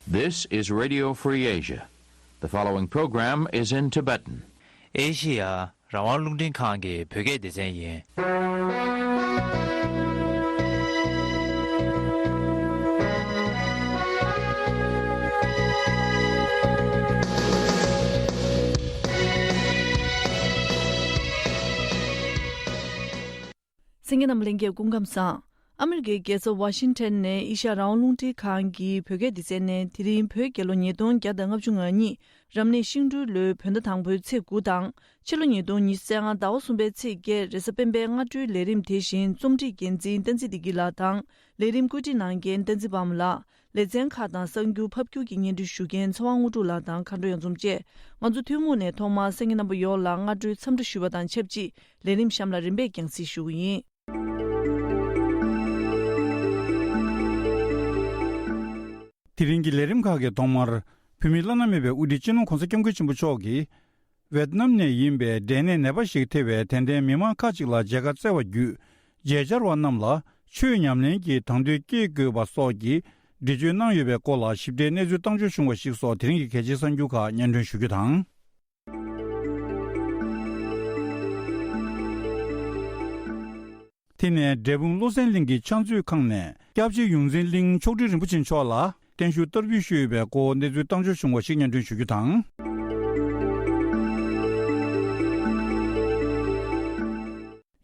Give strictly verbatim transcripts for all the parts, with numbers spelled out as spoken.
This is Radio Free Asia. The following program is in Tibetan. ཨེ་ཤི་ཡ་རང་དབང་རླུང་འཕྲིན་ཁང་གི་བོད་སྐད་སྡེ་ཚན་ཡིན། གསན་མཁན་རྣམ་པ་ལྷན་རྒྱས་སྐུ་ཁམས་བཟང་། ཨ་མི་རི་ཀའི་རྒྱལ་ས་ཝ་ཤིང་ཊོན་ནས་ཨེ་ཤ་ཡ་རང་དབང་རླུང་འཕྲིན་ཁང་གི་བོད་སྐད་སྡེ་ཚན་ནས་དེ་རིང་བོད་རྒྱལ་ལོ་ཉིས་སྟོང་བརྒྱ་དང་ལྔ་བཅུ་ང་གཉིས་རབ་གནས་ཤིང་སྦྲུལ་ལོའི་བོད་ཟླ་དང་པོའི་ཚེས་དགུ་དང་ཕྱི་ལོ་ཉིས་སྟོང་ཉི་ཤུ་རྩ་ལྔ་ཟླ་བ་གསུམ་པའི་ཚེས་བརྒྱད་རེས་གཟའ་སྤེན་པའི་སྔ་དྲོའི་ལས་རིམ་དེ་བཞིན་རྩོམ་སྒྲིག་འགན་འཛིན་བསྟན་འཛིན་བདེ་སྐྱིད་ལགས་དང་ལས་རིམ་བཀོད་སྒྲིག་གནང་མཁན་བསྟན་འཛིན་དཔལ་མོ་ལགས། ལེ་ཚན་ཁག་དང་གསར་འགྱུར་ཕབ་སྒྱུར་གྱི་སྙན་སྒྲོན་ཞུ་མཁན་ཚེ་དབང་དངོས་གྲུབ་ལགས་དང་མཁའ་འགྲོ་གཡང་འཛོམས་བཅས་ང་ཚོ་ཐུན་མོང་ནས་ཐོག་མར་གསན་མཁན་རྣམ་པ་ཡོངས་ལ་སྔ་དྲོའི་འཚམས་འདྲི་ཞུ་བ་དང་ཆབས་ཅིག་ལས་རིམ་གཤམ་ལ་རིམ་པས་རྒྱང་སྲིང་ཞུ་གི་ཡིན། དེ་རིང་གི་ལས་རིམ་ཁག་གི་ཐོག་མར་བོད་མིའི་བླ་ན་མེད་པའི་དབུ་ཁྲིད་སྤྱི་ནོར་གོང་ས་སྐྱབས་མགོན་ཆེན་པོ་མཆོག་གིས། ཝེད་ནམ་ནས་ཡིན་པའི་འབྲས་ནད་ནད་པ་ཞིག་ཐེ་བའི་དད་ལྡན་མི་མང་ཁག་ཅིག་ལ་མཇལ་ཁ་བསྩལ་བ་བརྒྱུད། མཇལ་བཅར་བ་རྣམས་ལ་ཆོས་ཉམས་ལེན་གྱི་དང་དོད་སྐྱེད་དགོས་པ་སོགས་ཀྱི་འགྲེལ་བརྗོད་གནང་ཡོད་པའི་སྐོར་ལ་ཞིབ་ཕྲའི་གནས་ཚུལ་བཏང་འབྱོར་བྱུང་བ་ཞིག་སོགས་དེ་རིང་གི་གལ་ཆེའི་གསར་འགྱུར་ཁག་སྙན་སྒྲོན་ཞུ་རྒྱུ་དང་། དེ་ནས་འབྲས་སྤུངས་བློ་གསལ་གླིང་གི་ཕྱག་མཛོད་ཁང་ནས་སྐྱབས་རྗེ་ཡོངས་འཛིན་གླིང་མཆོག་སྤྲུལ་རིན་པོ་ཆེ་མཆོག་ལ་བརྟན་བཞུགས་བསྟར་འབུལ་ཞུས་ཡོད་པའི་སྐོར་གནས་ཚུལ་བཏང་འབྱོར་བྱུང་བ་ཞིག་སྙན་སྒྲོན་ཞུ་རྒྱུ་དང་།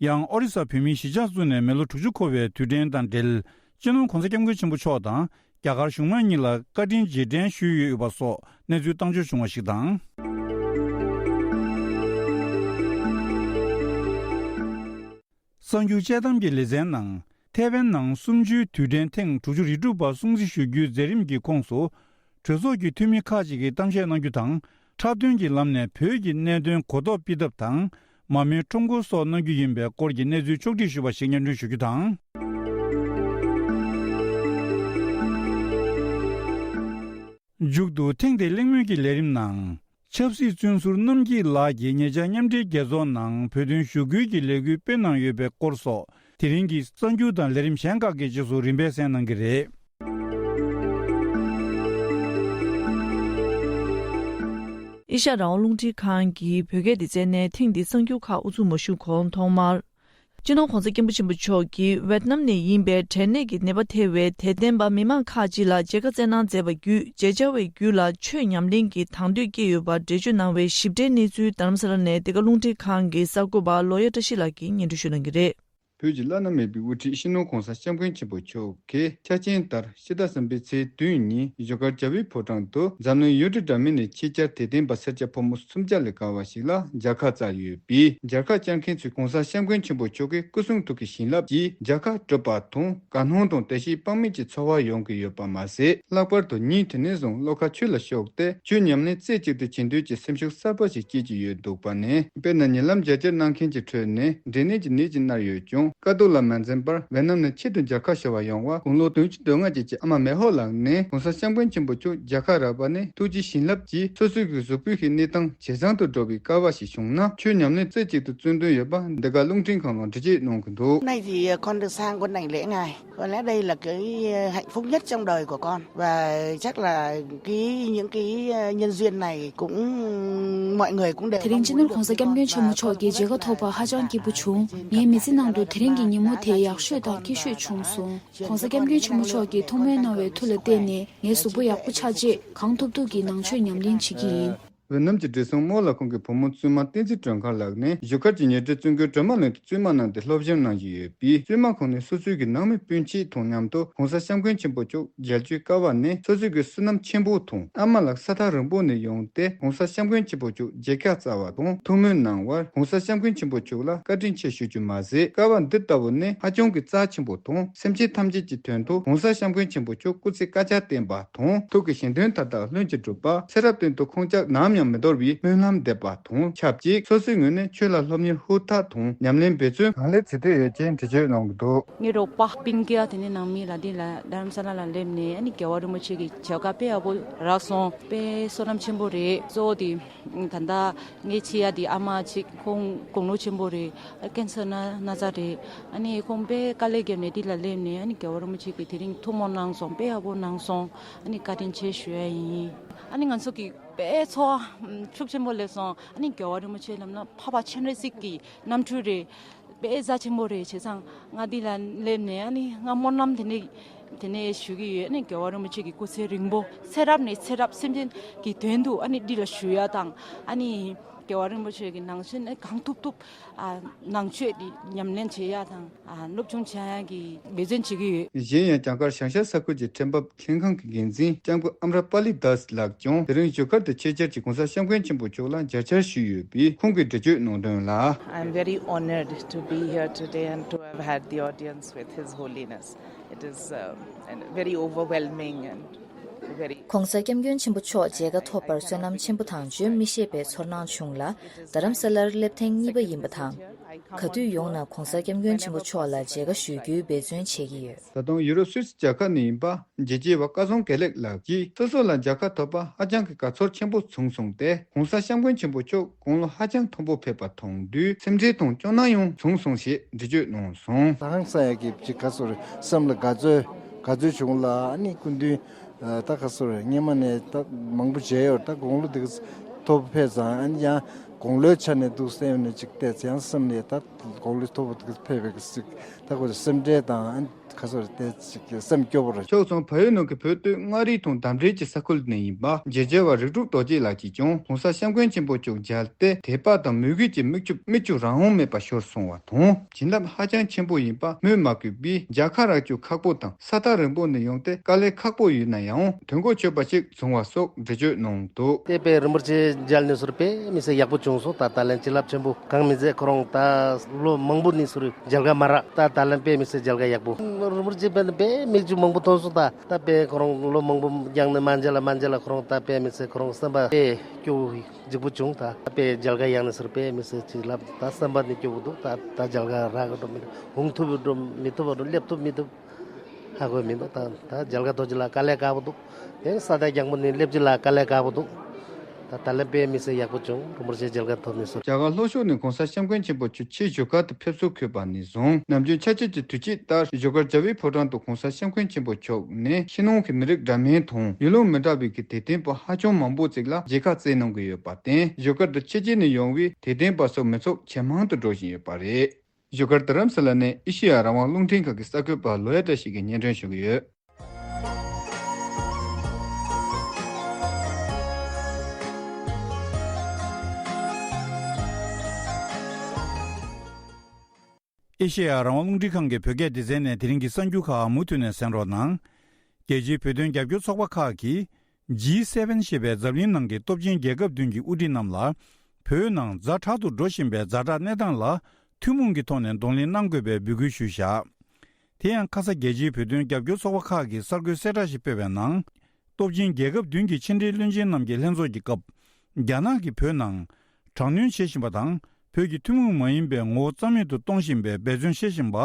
ཡང་ཨོ་རི་ས་བོད་མིའི་གཞིས་ཆགས་བཙུགས་ནས་མི་ལོ་དྲུག་ཅུ་འཁོར་བའི་དུས་དྲན་དང་འབྲེལ། སྤྱི་ནོར་༧གོང་ས་༧སྐྱབས་མགོན་ཆེན་པོ་མཆོག་དང་རྒྱ་གར་གཞུང་མང་གཉིས་ལ་བཀའ་དྲིན་རྗེས་དྲན་ཞུས་ཡོད་པ་སོགས་གནས་ཚུལ་བཏང་འབྱོར་བྱུང་བ་ཞིག་དང་། གསར་འགྱུར་དཔྱད་གཏམ་གྱི་ལེ་ཚན་ནང་། ཐའེ་ཝན་ནང་གསུམ་བཅུའི་དུས་དྲན་ཐེངས་དྲུག་ཅུ་རེ་དྲུག་པ་སྲུང་བརྩི་ཞུ་རྒྱུའི་མཛད་རིམ་གྱི་ཁོངས་སུ། གྲོས་ཚོགས་ཀྱི་འཐུས་མི་ཁག་ཅིག་གིས་གཏམ་བཤད་གནང་རྒྱུ་དང་། འཁྲབ་སྟོན་གྱི་ལམ་ནས་བོད་ཀྱི་གནད་དོན་གོ་རྟོགས་སྤེལ་ཐབས་དང་། མ་མོའི་ཁྲོམ་སྐོར་སོགས་གནང་རྒྱུ་ཡིན་པའི་སྐོར་གྱི་གནས་ཚུལ་ཕྱོགས་བསྒྲིགས་ཞུས་པ་ཞིག་སྙན་སྒྲོན་ཞུ་རྒྱུ་དང་། མཇུག་ཏུ་ཐེངས་འདིའི་གླེང་མོལ་གྱི་ལས་རིམ་ནང་། ཆབ་སྲིད་བཙོན་ཟུར་རྣམ་རྒྱལ་ལགས་ཀྱིས་ཉེ་ཆར་མཉམ་འབྲེལ་རྒྱལ་ཚོགས་ནང་བོད་དོན་ཞུ་སྐུལ་གྱི་ལས་འགུལ་སྤེལ་གནང་ཡོད་པའི་སྐོར་སོགས། དེ་རིང་གི་གསར་འགྱུར་དང་ལས་རིམ་གཞན་ཁག་གི་རྗེས་སུ་རིམ་པས་གསན་གནང་གི་རེད། ཨེ་ཤ་ཡ་རང་དབང་རླུང་འཕྲིན་ཁང་གི་བོད་སྐད་སྡེ་ཚན་ནས་ཐེངས་འདིའི་གསར་འགྱུར་ཁག་དབུ་འཛུགས་མ་ཞུ་གོང་ཐོག་མར། སྤྱི་ནོར་༧གོང་ས་༧སྐྱབས་མགོན་ཆེན་པོ་མཆོག་གིས་ཝེད་ནམ་ནས་ཡིན་པའི་འབྲས་ནད་ཀྱི་ནད་པ་ཐེ་བའི་དད་ལྡན་པ་མི་མང་ཁག་ཅིག་ལ་མཇལ་ཁ་བསྩལ་གནང་མཛད་པ་བརྒྱུད་མཇལ་བཅར་བའི་བརྒྱུད་ལ་ཆོས་ཉམས་ལེན་གྱི་དང་དོད་སྐྱེས་ཡོད་པར་འགྲེལ་བརྗོད་གནང་བའི་ཞིབ་ཕྲའི་གནས་ཚུལ་རྡ་རམ་ས་ལ་ནས་འདི་ག་རླུང་འཕྲིན་ཁང་གི་གསར་འགོད་པ་ལོ་ཡ་བཀྲ་ཤིས་ལགས་ཀྱིས་སྙན་སྒྲོན་ཞུ་གནང་གི་རེད། བོད་ཀྱི་བླ་ན་མེད་པའི་དབུ་ཁྲིད་སྤྱི་ནོར་༧གོང་ས་༧སྐྱབས་མགོན་ཆེན་པོ་མཆོག་གིས་འཆར་ཅན་ལྟར་ཕྱི་ཟླ་གསུམ་པའི་ཚེས་བདུན་ཉིན་བཞུགས་སྒར་རྒྱལ་བའི་ཕོ་བྲང་དུ་འཛམ་གླིང་ཡུལ་གྲུ་འདྲ་མིན་ནས་ཆེད་བཅར་དད་ལྡན་པ་སེར་སྐྱ་ཕོ་མོ་སུམ་བརྒྱ་ལས་བརྒལ་བ་ཞིག་ལ་མཇལ་ཁ་བསྩལ་ཡོད་པས། མཇལ་ཁ་བཅར་མཁན་ཚོས་༧གོང་ས་༧སྐྱབས་མགོན་ཆེན་པོ་མཆོག་གི་སྐུ་གསུང་ཐུགས་ཀྱི་བྱིན་རླབས་ཀྱིས་མཇལ་ཁ་གྲུབ་པ་དང་དགའ་སྣང་དང་བདེ་སྐྱིད་དཔག་མེད་ཀྱི་ཚོར་བ་ཡོང་གི་ཡོད་པ་མ་ཟད། ལྷག་པར་དུ་ཉིན་དེ་ནས་བཟུང་བློ་ཁ་ཆོས་ལ་ཕྱོགས་ཏེ་ཆོས་ཉམས་ལེན་རྩེ་གཅིག་ཏུ་བྱེད་འདོད་ཀྱི་སེམས་ཤུགས་གསར་པ་ཞིག་སྐྱེས་ཀྱི་ཡོད་འདུག་པ་ནས། དཔེར་ན་ཉེ་ལམ་མཇལ་བཅར་གནང་མཁན་གྱི་ཁྲོད་ནས་འབྲས་ནད་ཀྱི་ནད་ཀྱིས་མནར་ཡོད་ཀྱང་དཀའ་སྡུག་ལ་མ་འཛེམས་པར་ཝེ་ནམ་ནས་ཆེད་དུ་མཇལ་ཁ་ཞུ་བར་ཡོང་བ་དགུང་ལོ་བདུན་ཅུ་དོན་ལྔ་ཅན་གྱི་ཨ་མ་མེ་ཧོ་ལགས་ནས་༧གོང་ས་༧སྐྱབས་མགོན་ཆེན་པོ་མཆོག་མཇལ་ཁ་རག་པ་ནས་ཐུགས་རྗེ་བྱིན་རླབས་ཀྱིས་སོ་སོའི་གི་གཟུགས་པོའི་གི་གནས་སྟངས་ཇེ་བཟང་དུ་འགྲོ་བའི་སྐལ་བ་ཞིག་བྱུང་ན་ཆོས་ཉམས་ལེན་རྩེ་གཅིག་ཏུ་བརྩོན་འདུན་ཡོད་པ་འདི་ག་རླུང་འཕྲིན་ཁང་ལ་འགྲེལ་བརྗོད་གནང་གི་འདུག། 那也con được sang con này lễ ngài. Có lẽ đây là cái hạnh phúc nhất trong đời của con. Và chắc là cái những cái nhân duyên này cũng mọi người cũng đều དེ་རིང་སྤྱི་ནོར་༧གོང་ས་༧སྐྱབས་མགོན་ཆེན་པོ་མཆོག་གི་མཇལ་ཁ་ཐོབ་པར་ཧ་ཅང་སྐྱིད་པོ་བྱུང་། ངའི་མི་ཚེ་ནང་དུ་དེ་རིང་གི་ཉིན་མོ་དེ་ཡག་ཤོས་དང་སྐྱིད་ཤོས་བྱུང་སོང་། ༧གོང་ས་༧སྐྱབས་མགོན་ཆེན་པོ་མཆོག་གིས་ཐུགས་སྨོན་གནང་བའི་མཐུ་ལ་བརྟེན་ནས་ངའི་གཟུགས་པོ་ཡག་པོ་ཆགས་རྗེས་གང་ཐུབ་ཐུབ་ཀྱིས་ནང་ཆོས་ཉམས་ལེན་བྱེད་ཀྱི་ཡིན། ཝེ་ནམ་གྱི་བགྲེས་སོང་རྨོ་ལགས་ཁོང་གི་བུ་མོ་བཙུན་མ་བསྟན་འཛིན་སྒྲོལ་དཀར་ལགས་ནས་བཞུགས་སྒར་གྱི་ཉེ་འབྲེལ་བཙུན་དགོན་སྒྲོལ་མ་གླིང་དུ་བཙུན་མ་གནང་སྟེ་སློབ་སྦྱོང་གནང་བཞིན་ཡོད་པས། བཙུན་མ་ཁོང་ནས་སོ་སོའི་གི་ནང་མི་སྤུན་མཆེད་དང་མཉམ་དུ་༧གོང་ས་༧སྐྱབས་མགོན་ཆེན་པོ་མཆོག་མཇལ་རྒྱུའི་སྐལ་བ་ནི་སོ་སོའི་གི་བསོད་ནམས་ཆེན་པོ་དང་། ཨ་མ་ལགས་ས་ཐག་རིང་པོ་ནས་ཡོང་སྟེ་༧གོང་ས་༧སྐྱབས་མགོན་ཆེན་པོ་མཆོག་མཇལ་ཁ་བསྩལ་བ་དང་ཐུགས་སྨོན་གནང་བར་༧གོང་ས་༧སྐྱབས་མགོན་ཆེན་པོ་མཆོག་ལ་བཀའ་དྲིན་ཆེ་ཞུ་རྒྱུ་མ་ཟད། སྐལ་བ་འདི་ལྟ་བུ་ནི་ཧ་ཅང་གི་རྩ་ཆེན་པོ་དང་། སེམས་ཅན་ཐམས་ཅད་ཀྱི་དོན་དུ་༧གོང་ས་༧སྐྱབས་མགོན་ཆེན་པོ་མཆོག་སྐུ་ཚེ་བསྐལ་བརྒྱར་བརྟན་པ་དང་ཐུགས་ཀྱི་བཞེད་དོན་མཐའ་དག་ལྷུན་གྱིས་གྲུབ་པ། ཚེ་རབས་སྟེང་དུ་ཁོང་ཅག་ནམ་ཡང་ མི་འདོར་བའི་སྨོན་ལམ་འདེབས་པ་དང་ཆབས་ཅིག་སོ་སོའི་ངོས་ནས་ཆོས་ལ་སློབ་གཉེར་ཧུར་ཐག་དང་ཉམས་ལེན་འབད་བརྩོན་གང་ལེགས་བྱེད་འདོད་ཡོད་ཅེས་འགྲེལ་བརྗོད་གནང་གི་འདུག། ངའི་རོགས་པ་པིང་ཀི་ཡ་དེ་ནས་ནང་མི་ལ་འདི་ལ་རྡ་རམ་ས་ལ་ལ་སླེབས་ནས་ཨ་ནི་རྒྱལ་བ་རིན་པོ་ཆེ་གི་མཇལ་ཁ་དཔེ་ཡག་པོ་རག་སོང་། དཔེ་བསོད་ནམས་ཆེན་པོ་རེད། གཙོ་བོ་དེ་ད་ལྟ་ངའི་ཆེ་ཡ་དེ་ཨ་མ་ཅིག་ཁོང་དགུང་ལོ་ཆེན་པོ་རེད། ཀེན་སར་ན་ན་ཚ་རེད། ཨ་ནི་ཁོང་དཔེ་དཀའ་ལས་བརྒྱབ་ནས་འདི་ལ་སླེབས་ནས་ཨ་ནི་རྒྱལ་བ་རིན་པོ་ཆེ་གིས་དེ་རིང་ཐུགས་སྨོན་གནང་སོང་། དཔེ་ཡག་པོ་གནང་སོང་། ཨ་ནི་བཀའ་དྲིན་ཆེ་ཞུ་ཡ་ཡིན། ཨ་ནི་ང་ཚོ་གི་དཔེ་ཚོར་བ་ཤུགས་ཆེན་པོ་སླེབས་སོང་། ཨ་ནི་རྒྱལ་བ་རིན་པོ་ཆེ་ལབ་ན་འཕགས་པ་སྤྱན་རས་གཟིགས་ཀྱི་རྣམ་འཕྲུལ་རེད། དཔེ་རྩ་ཆེན་པོ་རེད། བྱས་ཙང་ང་འདི་ལ་སླེབས་ནས་ཨ་ནི་ང་སྨོན་ལམ་དེ་ནས་དེ་ནས་ཞུ་གི་ཡོད། ཨ་ནི་རྒྱལ་བ་རིན་པོ་ཆེ་གི་སྐུ་ཚེ་རིང་པོ་ཚེ་རབས་ནས་ཚེ་རབས་སེམས་ཅན་གྱི་དོན་དུ་ཨ་ནི་འདི་ལ་བཞུགས་ཡ་དང་། ཨ་ནི་རྒྱལ་བ་རིན་པོ་ཆེ་གི་ནང་བཞིན་ཨ་གང་ཐུབ་ཐུབ་ཨ་ནང་ཆོས་འདི་ཉམས་ལེན་བྱེད་ཡ་དང་ཨ་སློབ་སྦྱོང་བྱེད་ཡ་གི་འབད་བརྩོན་བྱེད་ཀྱི་ཡོད། གཞན་ཡང་རྒྱ་གར་བྱང་ཤར་ས་ཁུལ་གྱི་ཁྲལ་འབབ་ལྷན་ཁང་གི་འགན་འཛིན་ལྕམ་སྐུ་ཨམ་ར་པ་ལི་དཱས་ལགས་ཀྱང་དེ་རིང་བཞུགས་སྒར་དུ་ཆེད་བཅར་གྱིས་༸གོང་ས་༸སྐྱབས་མགོན་ཆེན་པོ་མཆོག་ལ་མཇལ་བཅར་ཞུས་ཡོད་པས། ཁོང་གིས་འགྲེལ་བརྗོད་གནང་དོན་ལ། I'm very honored to be here today and to have had the audience with His Holiness. It is, um, and very overwhelming and very. ༸གོང་ས་༸སྐྱབས་མགོན་ཆེན་པོ་མཆོག་མཇལ་ཁ་ཐོབ་པར་བསོད་ནམས་ཆེན་པོ་དང་བརྗོད་མི་ཤེས་པའི་ཚོར་སྣང་བྱུང་ལ། རྡ་རམ་ས་ལར་སླེབས་ཐེངས་གཉིས་པ་ཡིན་པ་དང་། ག་དུས་ཡོང་ན་༸གོང་ས་༸སྐྱབས་མགོན་ཆེན་པོ་མཆོག་ལ་མཇལ་ཁ་ཞུ་རྒྱུའི་འབད་བརྩོན་བྱེད་ཀྱི་ཡོད། ད་དུང་ཡུ་རོབ་སུད་སི་རྒྱལ་ཁབ་ནས་ཡིན་པ་རྒྱལ་གཅེས་པ་སྐལ་བཟང་དགེ་ལེགས་ལགས་ཀྱིས་སོ་སོ་ལ་མཇལ་ཁ་ཐོབ་པ་ཧ་ཅང་གི་དགའ་ཚོར་ཆེན་པོ་བྱུང་སོང་སྟེ། ༸གོང་ས་༸སྐྱབས་མགོན་ཆེན་པོ་མཆོག་དགུང་ལོ་ཧ་ཅང་མཐོན་པོ་ཕེབས་པ་མཐོང་དུས་སེམས་ཁྲལ་དང་སྐྱོ་སྣང་ཡང་བྱུང་སོང་ཞེས་འགྲེལ་བརྗོད་གནང་སོང་། ཧང་སང་ཡ་གི་ཅིག་ག་ཚོར་སེམས་ལ་དགའ་ཚོར་དགའ་ཚོར་བྱུང་ལ། ཨ་ནི་སྐུ་མདུན་ད་ག་ཚོར་སྔོན་མ་ནས་ད་མང་པོ་མཇལ་ཡོད། ད་དགུང་ལོ་དེ་ག་ཐོབ་ཕེབས་ཙང་ཨ་ནི་ཡང་དགུང་ལོའི་ཆ་ནས་འདུག་སེམས་ནས་ཅིག་བལྟས་ཙང་སེམས་ནས་ད་དགུང་ལོ་ཐོབ་པ་དེ་ག་ཕེབས་པའི་ཅིག་ད་ག་ཚོར་སེམས་ཁྲལ་དང་ཨ་ནི། ཁ་སོར་བལྟས་ཅིག་སེམས་སྐྱོ་བོར། ཕྱོགས་མཚུངས་བལ་ཡུལ་ནང་གི་བོད་སྟོད་མངའ་རིས་དང་འདབས་འབྲེལ་གྱི་ས་ཁུལ་ནས་ཡིན་པ་རྗེ་རྒྱལ་བ་རིགས་དྲུག་རྡོ་རྗེ་ལགས་ཀྱིས་ཀྱང་༸གོང་ས་༸སྐྱབས་མགོན་ཆེན་པོ་མཆོག་མཇལ་ཏེ་དད་པ་དང་མོས་གུས་ཀྱི་མིག་ཆུ་མིག་ཆུ་རང་དབང་མེད་པར་ཤོར་སོང་བ་དང་། བྱིན་རླབས་ཧ་ཅང་ཆེན་པོ་ཡིན་པ་སྨོས་མ་དགོས་པས་མཇལ་ཁ་རག་རྒྱུ་ཁག་པོ་དང་ས་ཐག་རིང་པོ་ནས་ཡོང་སྟེ་དཀའ་ལས་ཁག་པོ་ཡོད་ན་ཡང་དོན་གོ་ཆོད་པ་ཞིག་བྱུང་བ་སོགས་འགྲེལ་བརྗོད་གནང་འདུག། དེ་དཔེ་རིན་པོ་ཆེ་མཇལ་ནས་ཟུར་དཔེ་མི་སྲིད་ཡག་པོ་བྱུང་སོང་། ད་ད་ལན་བྱིན་རླབས་ཆེན་པོ་གང་མི་མཛད། ཁོ་རང་ད་ལོ་མང་པོ་ནས་ཟུར་མཇལ་ཁ་མ་རག། ད་ད་ལན་དཔེ་མི་སྲིད་མཇལ་ཁ་ཡག་པོ། རིན་པོ་ཆེ་དཔེ་ནི་དཔེ་མིག་ཆུ་མང་པོ་ཐོན་སོང་། ད་ད་དཔེ་ཁོ་རང་ལོ་མང་པོ་རྒྱང་ནས་མ་མཇལ་ལ་མ་མཇལ་ལ་ཁོ་རང་ད་དཔེ་མི་སྲིད་ཁོ་རང་བསམ་པ་དཔེ་སྐྱོ་བོ་འཇིགས་པོ་བྱུང་། ད་དཔེ་མཇལ་ཁ་ཡག་ནས་ཟུར་དཔེ་མི་སྲིད་བྱིན་རླབས་ད་བསམ་པ་ནི་སྐྱོ་བོ་འདུག། ད་ད་མཇལ་ཁ་རག་གི་འགྲོ་མི་འདུག། འོང་ཐུབ་འགྲོ་མི་ཐུབ་འགྲོ་སླེབས་ཐུབ་མི་ཐུབ། ཧ་གོ་མི་འདུག། ད་ད་མཇལ་ཁ་ཐོབ་རྒྱུ་ལ་དཀའ་ལས་ཁག་པོ་འདུག། དེ་ས་ཐག་རྒྱང་པོ་ནས་སླེབས་རྒྱུ་ལ་དཀའ་ལས་ཁག་པོ་འདུག། ད་ད་ལན་དཔེ་མི་སྲིད་ཡག་པོ་བྱུང་། རིན་པོ་ཆེ་མཇལ་ཁ་ཐོབ་ནས་ཟུར། རྒྱ་གར་ལྷོ་ཕྱོགས་ནས་༸གོང་ས་༸སྐྱབས་མགོན་ཆེན་པོ་མཆོག་ཕྱིར་བཞུགས་སྒར་དུ་ཕེབས་བསུ་འཁོད་པ་ནས་བཟུང་ནམ་རྒྱུན་ཆར་ཆུ་གྱི་དུས་ཆེན་ལྟར་བཞུགས་སྒར་རྒྱལ་བའི་ཕོ་བྲང་དུ་༸གོང་ས་༸སྐྱབས་མགོན་ཆེན་པོ་མཆོག་ནས་ཕྱི་ནང་གི་མི་རིགས་འདྲ་མིན་དང་ཡུལ་ལུང་མི་འདྲ་བའི་གི་དད་ལྡན་པ་ཧ་ཅང་མང་པོ་ཅིག་ལ་མཇལ་ཁ་བསྩལ་གནང་གི་ཡོད་པར་བརྟེན་བཞུགས་སྒར་དུ་ཕྱི་རྒྱལ་ནས་ཡོང་བའི་དད་ལྡན་པ་སོགས་མི་ཚོགས་ཇེ་མང་དུ་འགྲོ་བཞིན་ཡོད་པ་རེད། བཞུགས་སྒར་རྡ་རམ་ས་ལ་ནས་ཨེ་ཤེ་ཡ་རང་དབང་རླུང་འཕྲིན་ཁང་གི་གསར་འགོད་པ་ལོ་ཡ་བཀྲ་ཤིས་ཀྱིས་སྙན་སྒྲོན་ཞུ་གི་ཡོད། ཨེ་ཤེ་ཡ་རང་དབང་རླུང་འཕྲིན་ཁང་གི་བོད་སྐད་སྡེ་ཚན་ནས་དེ་རིང་གི་གསར་འགྱུར་ཁག་མུ་མཐུད་ནས་གསན་རོགས་གནང་། རྒྱལ་སྤྱིའི་བོད་དོན་རྒྱབ་སྐྱོར་ཚོགས་པ་ཁག་གིས་ཇི་སེ་བེན་ཞེས་པའི་འཛམ་གླིང་ནང་གི་སྟོབས་ཆེན་རྒྱལ་ཁབ་བདུན་གྱི་དབུ་ཁྲིད་རྣམས་ལ། བོད་ནང་ཛ་དྲག་ཏུ་འགྲོ་བཞིན་པའི་ཛ་དྲག་གནས་སྟངས་ལ་ཐུན་མོང་གི་ཐོག་ནས་གདོང་ལེན་གནང་དགོས་པའི་འབོད་སྐུལ་ཞུས་བཞག། དེ་ཡང་ཁ་ས་རྒྱལ་སྤྱིའི་བོད་དོན་རྒྱབ་སྐྱོར་ཚོགས་པ་ཁག་གིས་གསར་འགོད་གསལ་བསྒྲགས་ཤིག་སྤེལ་བའི་ནང་། སྟོབས་ཆེན་རྒྱལ་ཁབ་བདུན་གྱི་ཕྱི་འབྲེལ་བློན་ཆེན་རྣམས་ཀྱི་ལྷན་ཚོགས་ཀྱི་སྐབས། རྒྱ་ནག་གིས་བོད་ནང་དྲག་གནོན་བྱེད་བཞིན་པ་དང་། བོད་ཀྱི་ཐུན་མོང་མ་ཡིན་པའི་ངོ་བོ་རྩ་མེད་དུ་གཏོང་བཞིན་པའི་འབད་བརྩོན་བྱེད་བཞིན་པ་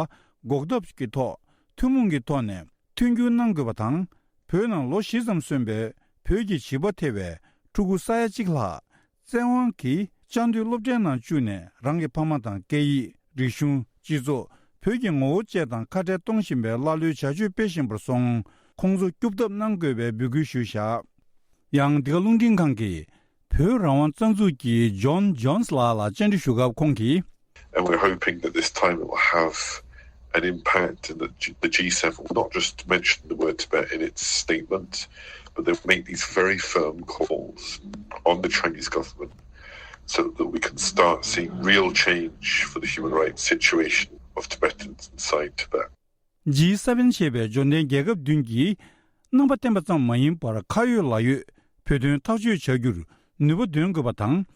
འགོག་ཐབས་ཀྱི་ཐོག་ཐུན་མོང་གི་ཐོག་ནས་མཐུན་འགྱུར་གནང་དགོས་པ་དང་། བོད་ནང་ལོ་བཞི་ཙམ་སོན་པའི་བོད་ཀྱི་བྱིས་པ་ཐེ་བའི་ཕྲུ་གུ་ས་ཡ་གཅིག་ལྷག་བཙན་དབང་གིས་བཅའ་སྡོད་སློབ་གྲྭའི་ནང་བཅུག་ནས་རང་གི་ཕ་མ་དང་སྐད་ཡིག་རིག་གཞུང་། སྤྱི་ཚོགས། བོད་ཀྱི་ངོ་བོ་བཅས་དང་ཁ་བྲལ་གཏོང་བཞིན་པའི་ཀླ་ཀློའི་བྱ་སྤྱོད་སྤེལ་བཞིན་པར་སོང་། ཁོང་ཚོ་སྐྱོབ་ཐབས་གནང་དགོས་པའི་འབོད་སྐུལ་ཞུས་བཞག། ཡང་འདི་ག་རླུང་འཕྲིན་ཁང་གིས་བོད་རང་དབང་རྩ་འཛུགས་ཀྱི་ཇོན་ཇོན་སི་ལགས་ལ་བཅར་འདྲི་ཞུ་སྐབས་ཁོང་གིས། And we're hoping that this time it will have an impact and that G- the G seven will not just mention the word Tibet in its statement, but they'll make these very firm calls on the Chinese government so that we can start seeing real change for the human rights situation of Tibetans inside Tibet. ཇི་སེ་བེན་ཞེས་པའི་འབྱོར་ལྡན་རྒྱལ་ཁབ་བདུན་གྱིས་རྣམ་པ་བསྟན་པ་ཙམ་མ་ཡིན་པར་ཁ་ཡོད་ལག་ཡོད་བོད་དོན་ཐག་གཅོད་བྱ་རྒྱུར་ནུས་པ་འདོན་དགོས་པ་དང་།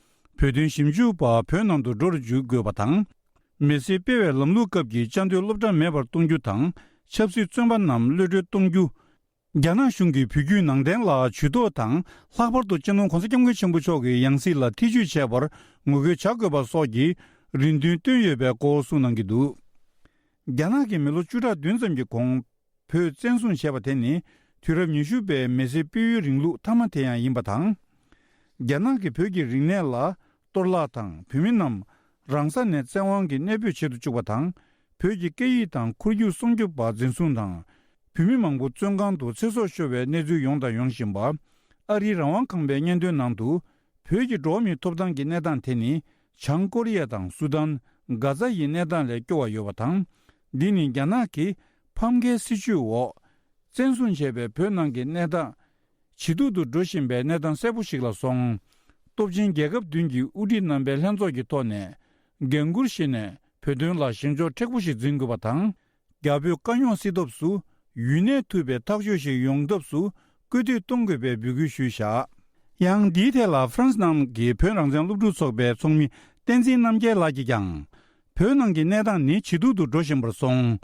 བོད་དོན་ཞིབ་འཇུག་པ་བོད་ནང་དུ་འགྲོ་རུ་འཇུག་དགོས་པ་དང་། མི་སེར་སྤེལ་བའི་ལམ་ལུགས་སྐབས་ཀྱི་བཅའ་སྡོད་སློབ་གྲྭ་མེད་པར་གཏོང་རྒྱུ་དང་། ཆབ་སྲིད་བཙོན་པ་རྣམས་གློད་གྲོལ་གཏོང་རྒྱུ། རྒྱ་ནག་གཞུང་གིས་བོད་བརྒྱུད་ནང་བསྟན་ལ་ཇུས་གཏོགས་དང་། ལྷག་པར་དུ་སྤྱི་ནོར་༧གོང་ས་༧སྐྱབས་མགོན་ཆེན་པོ་མཆོག་གི་ཡང་སྲིད་ལ་ཐེ་ཇུས་བྱས་པར་ངོ་རྒོལ་བྱ་དགོས་པ་སོགས་ཀྱི་རེ་འདུན་བཏོན་ཡོད་པའི་སྐོར་གསུངས་གནང་གི་འདུག་རྒྱ་ནག་གིས་མི་ལོ་བཅུ་ཕྲག་བདུན་ཙམ་གྱི་གོང་བོད་བཙན་བཟུང་བྱས་པ་དེ་ནི་དུས་རབས་ཉི་ཤུ་པའི་མི་སེར་སྤེལ་ཡུལ་རིང་ལུགས་མཐའ་མ་དེ་ཡང་ཡིན་པ་དང་། རྒྱ་ནག་གིས་བོད་ཀྱི་རིག་གནས་ལ་གཏོར་བརླག་དང་། བོད་མི་རྣམས་རང་ས་ནས་བཙན་དབང་གིས་གནས་སྤོས་བྱེད་དུ་བཅུག་པ་དང་། བོད་ཀྱི་སྐད་ཡིག་དང་ཁོར་ཡུག་སྲུང་སྐྱོབ་པ་འཛིན་བཟུང་དང་། བོད་མི་མང་པོ་བཙོན་ཁང་དུ་ཚེ་སྲོག་ཤོར་བའི་གནས་ཚུལ་ཡོང་དང་ཡོང་བཞིན་པ། ཨ་རིའི་རང་དབང་ཁང་པའི་སྙན་ཐོའི་ནང་དུ། བོད་ཀྱི་འགྲོ་བ་མིའི་ཐོབ་ཐང་གི་གནས་སྟངས་དེ་ནི། བྱང་ཀོ་རི་ཡ་དང་སུ་དཱན། གྷ་ཛ་ཡི་གནས་སྟངས་ལས་སྐྱོ་བ་ཡོད་པ་དང་། འདི་ནི་རྒྱ་ནག་གི་ཕམ་ཁའི་སྲིད་བྱུས་འོག་བཙན་བཟུང་བྱས་པའི་བོད་ནང་གི་གནས་སྟངས། ཇེ་སྡུག་ཏུ་འགྲོ་བཞིན་པའི་གནས་སྟངས་གསལ་པོ་ཞིག་ལ་སོང་། སྟོབས་ཆེན་རྒྱལ་ཁབ་བདུན་གྱི་དབུ་ཁྲིད་རྣམ་པའི་ལྷན་ཚོགས་ཀྱི་ཐོག་ནས། འགན་འཁུར་བཞེས་ནས་བོད་དོན་ལ་ཞེན་ཕྱོགས་མཁྲེགས་པོ་ཞིག་འཛིན་དགོས་པ་དང་། རྒྱ་བོད་དཀའ་རྙོག་སེལ་ཐབས་སུ་ཡུན་གནས་ཐུབ་པའི་ཐག་གཅོད་ཞིག་ཡོང་ཐབས་སུ་སྐུལ་འདེད་གཏོང་དགོས་པའི་འབོད་སྐུལ་ཞུས་བཞག་ཡང་འདིའི་ཐད་ལ་ཧྥ་རན་སི་ནང་གི་བོད་རང་བཙན་སློབ་ཕྲུག་ཚོགས་པའི་ཚོགས་མི་བསྟན་འཛིན་རྣམ་རྒྱལ་ལགས་ཀྱིས་ཀྱང་། བོད་ནང་གི་གནས་སྟངས་ནི་ཇེ་སྡུག་ཏུ་འགྲོ་བཞིན་པར་སོང་།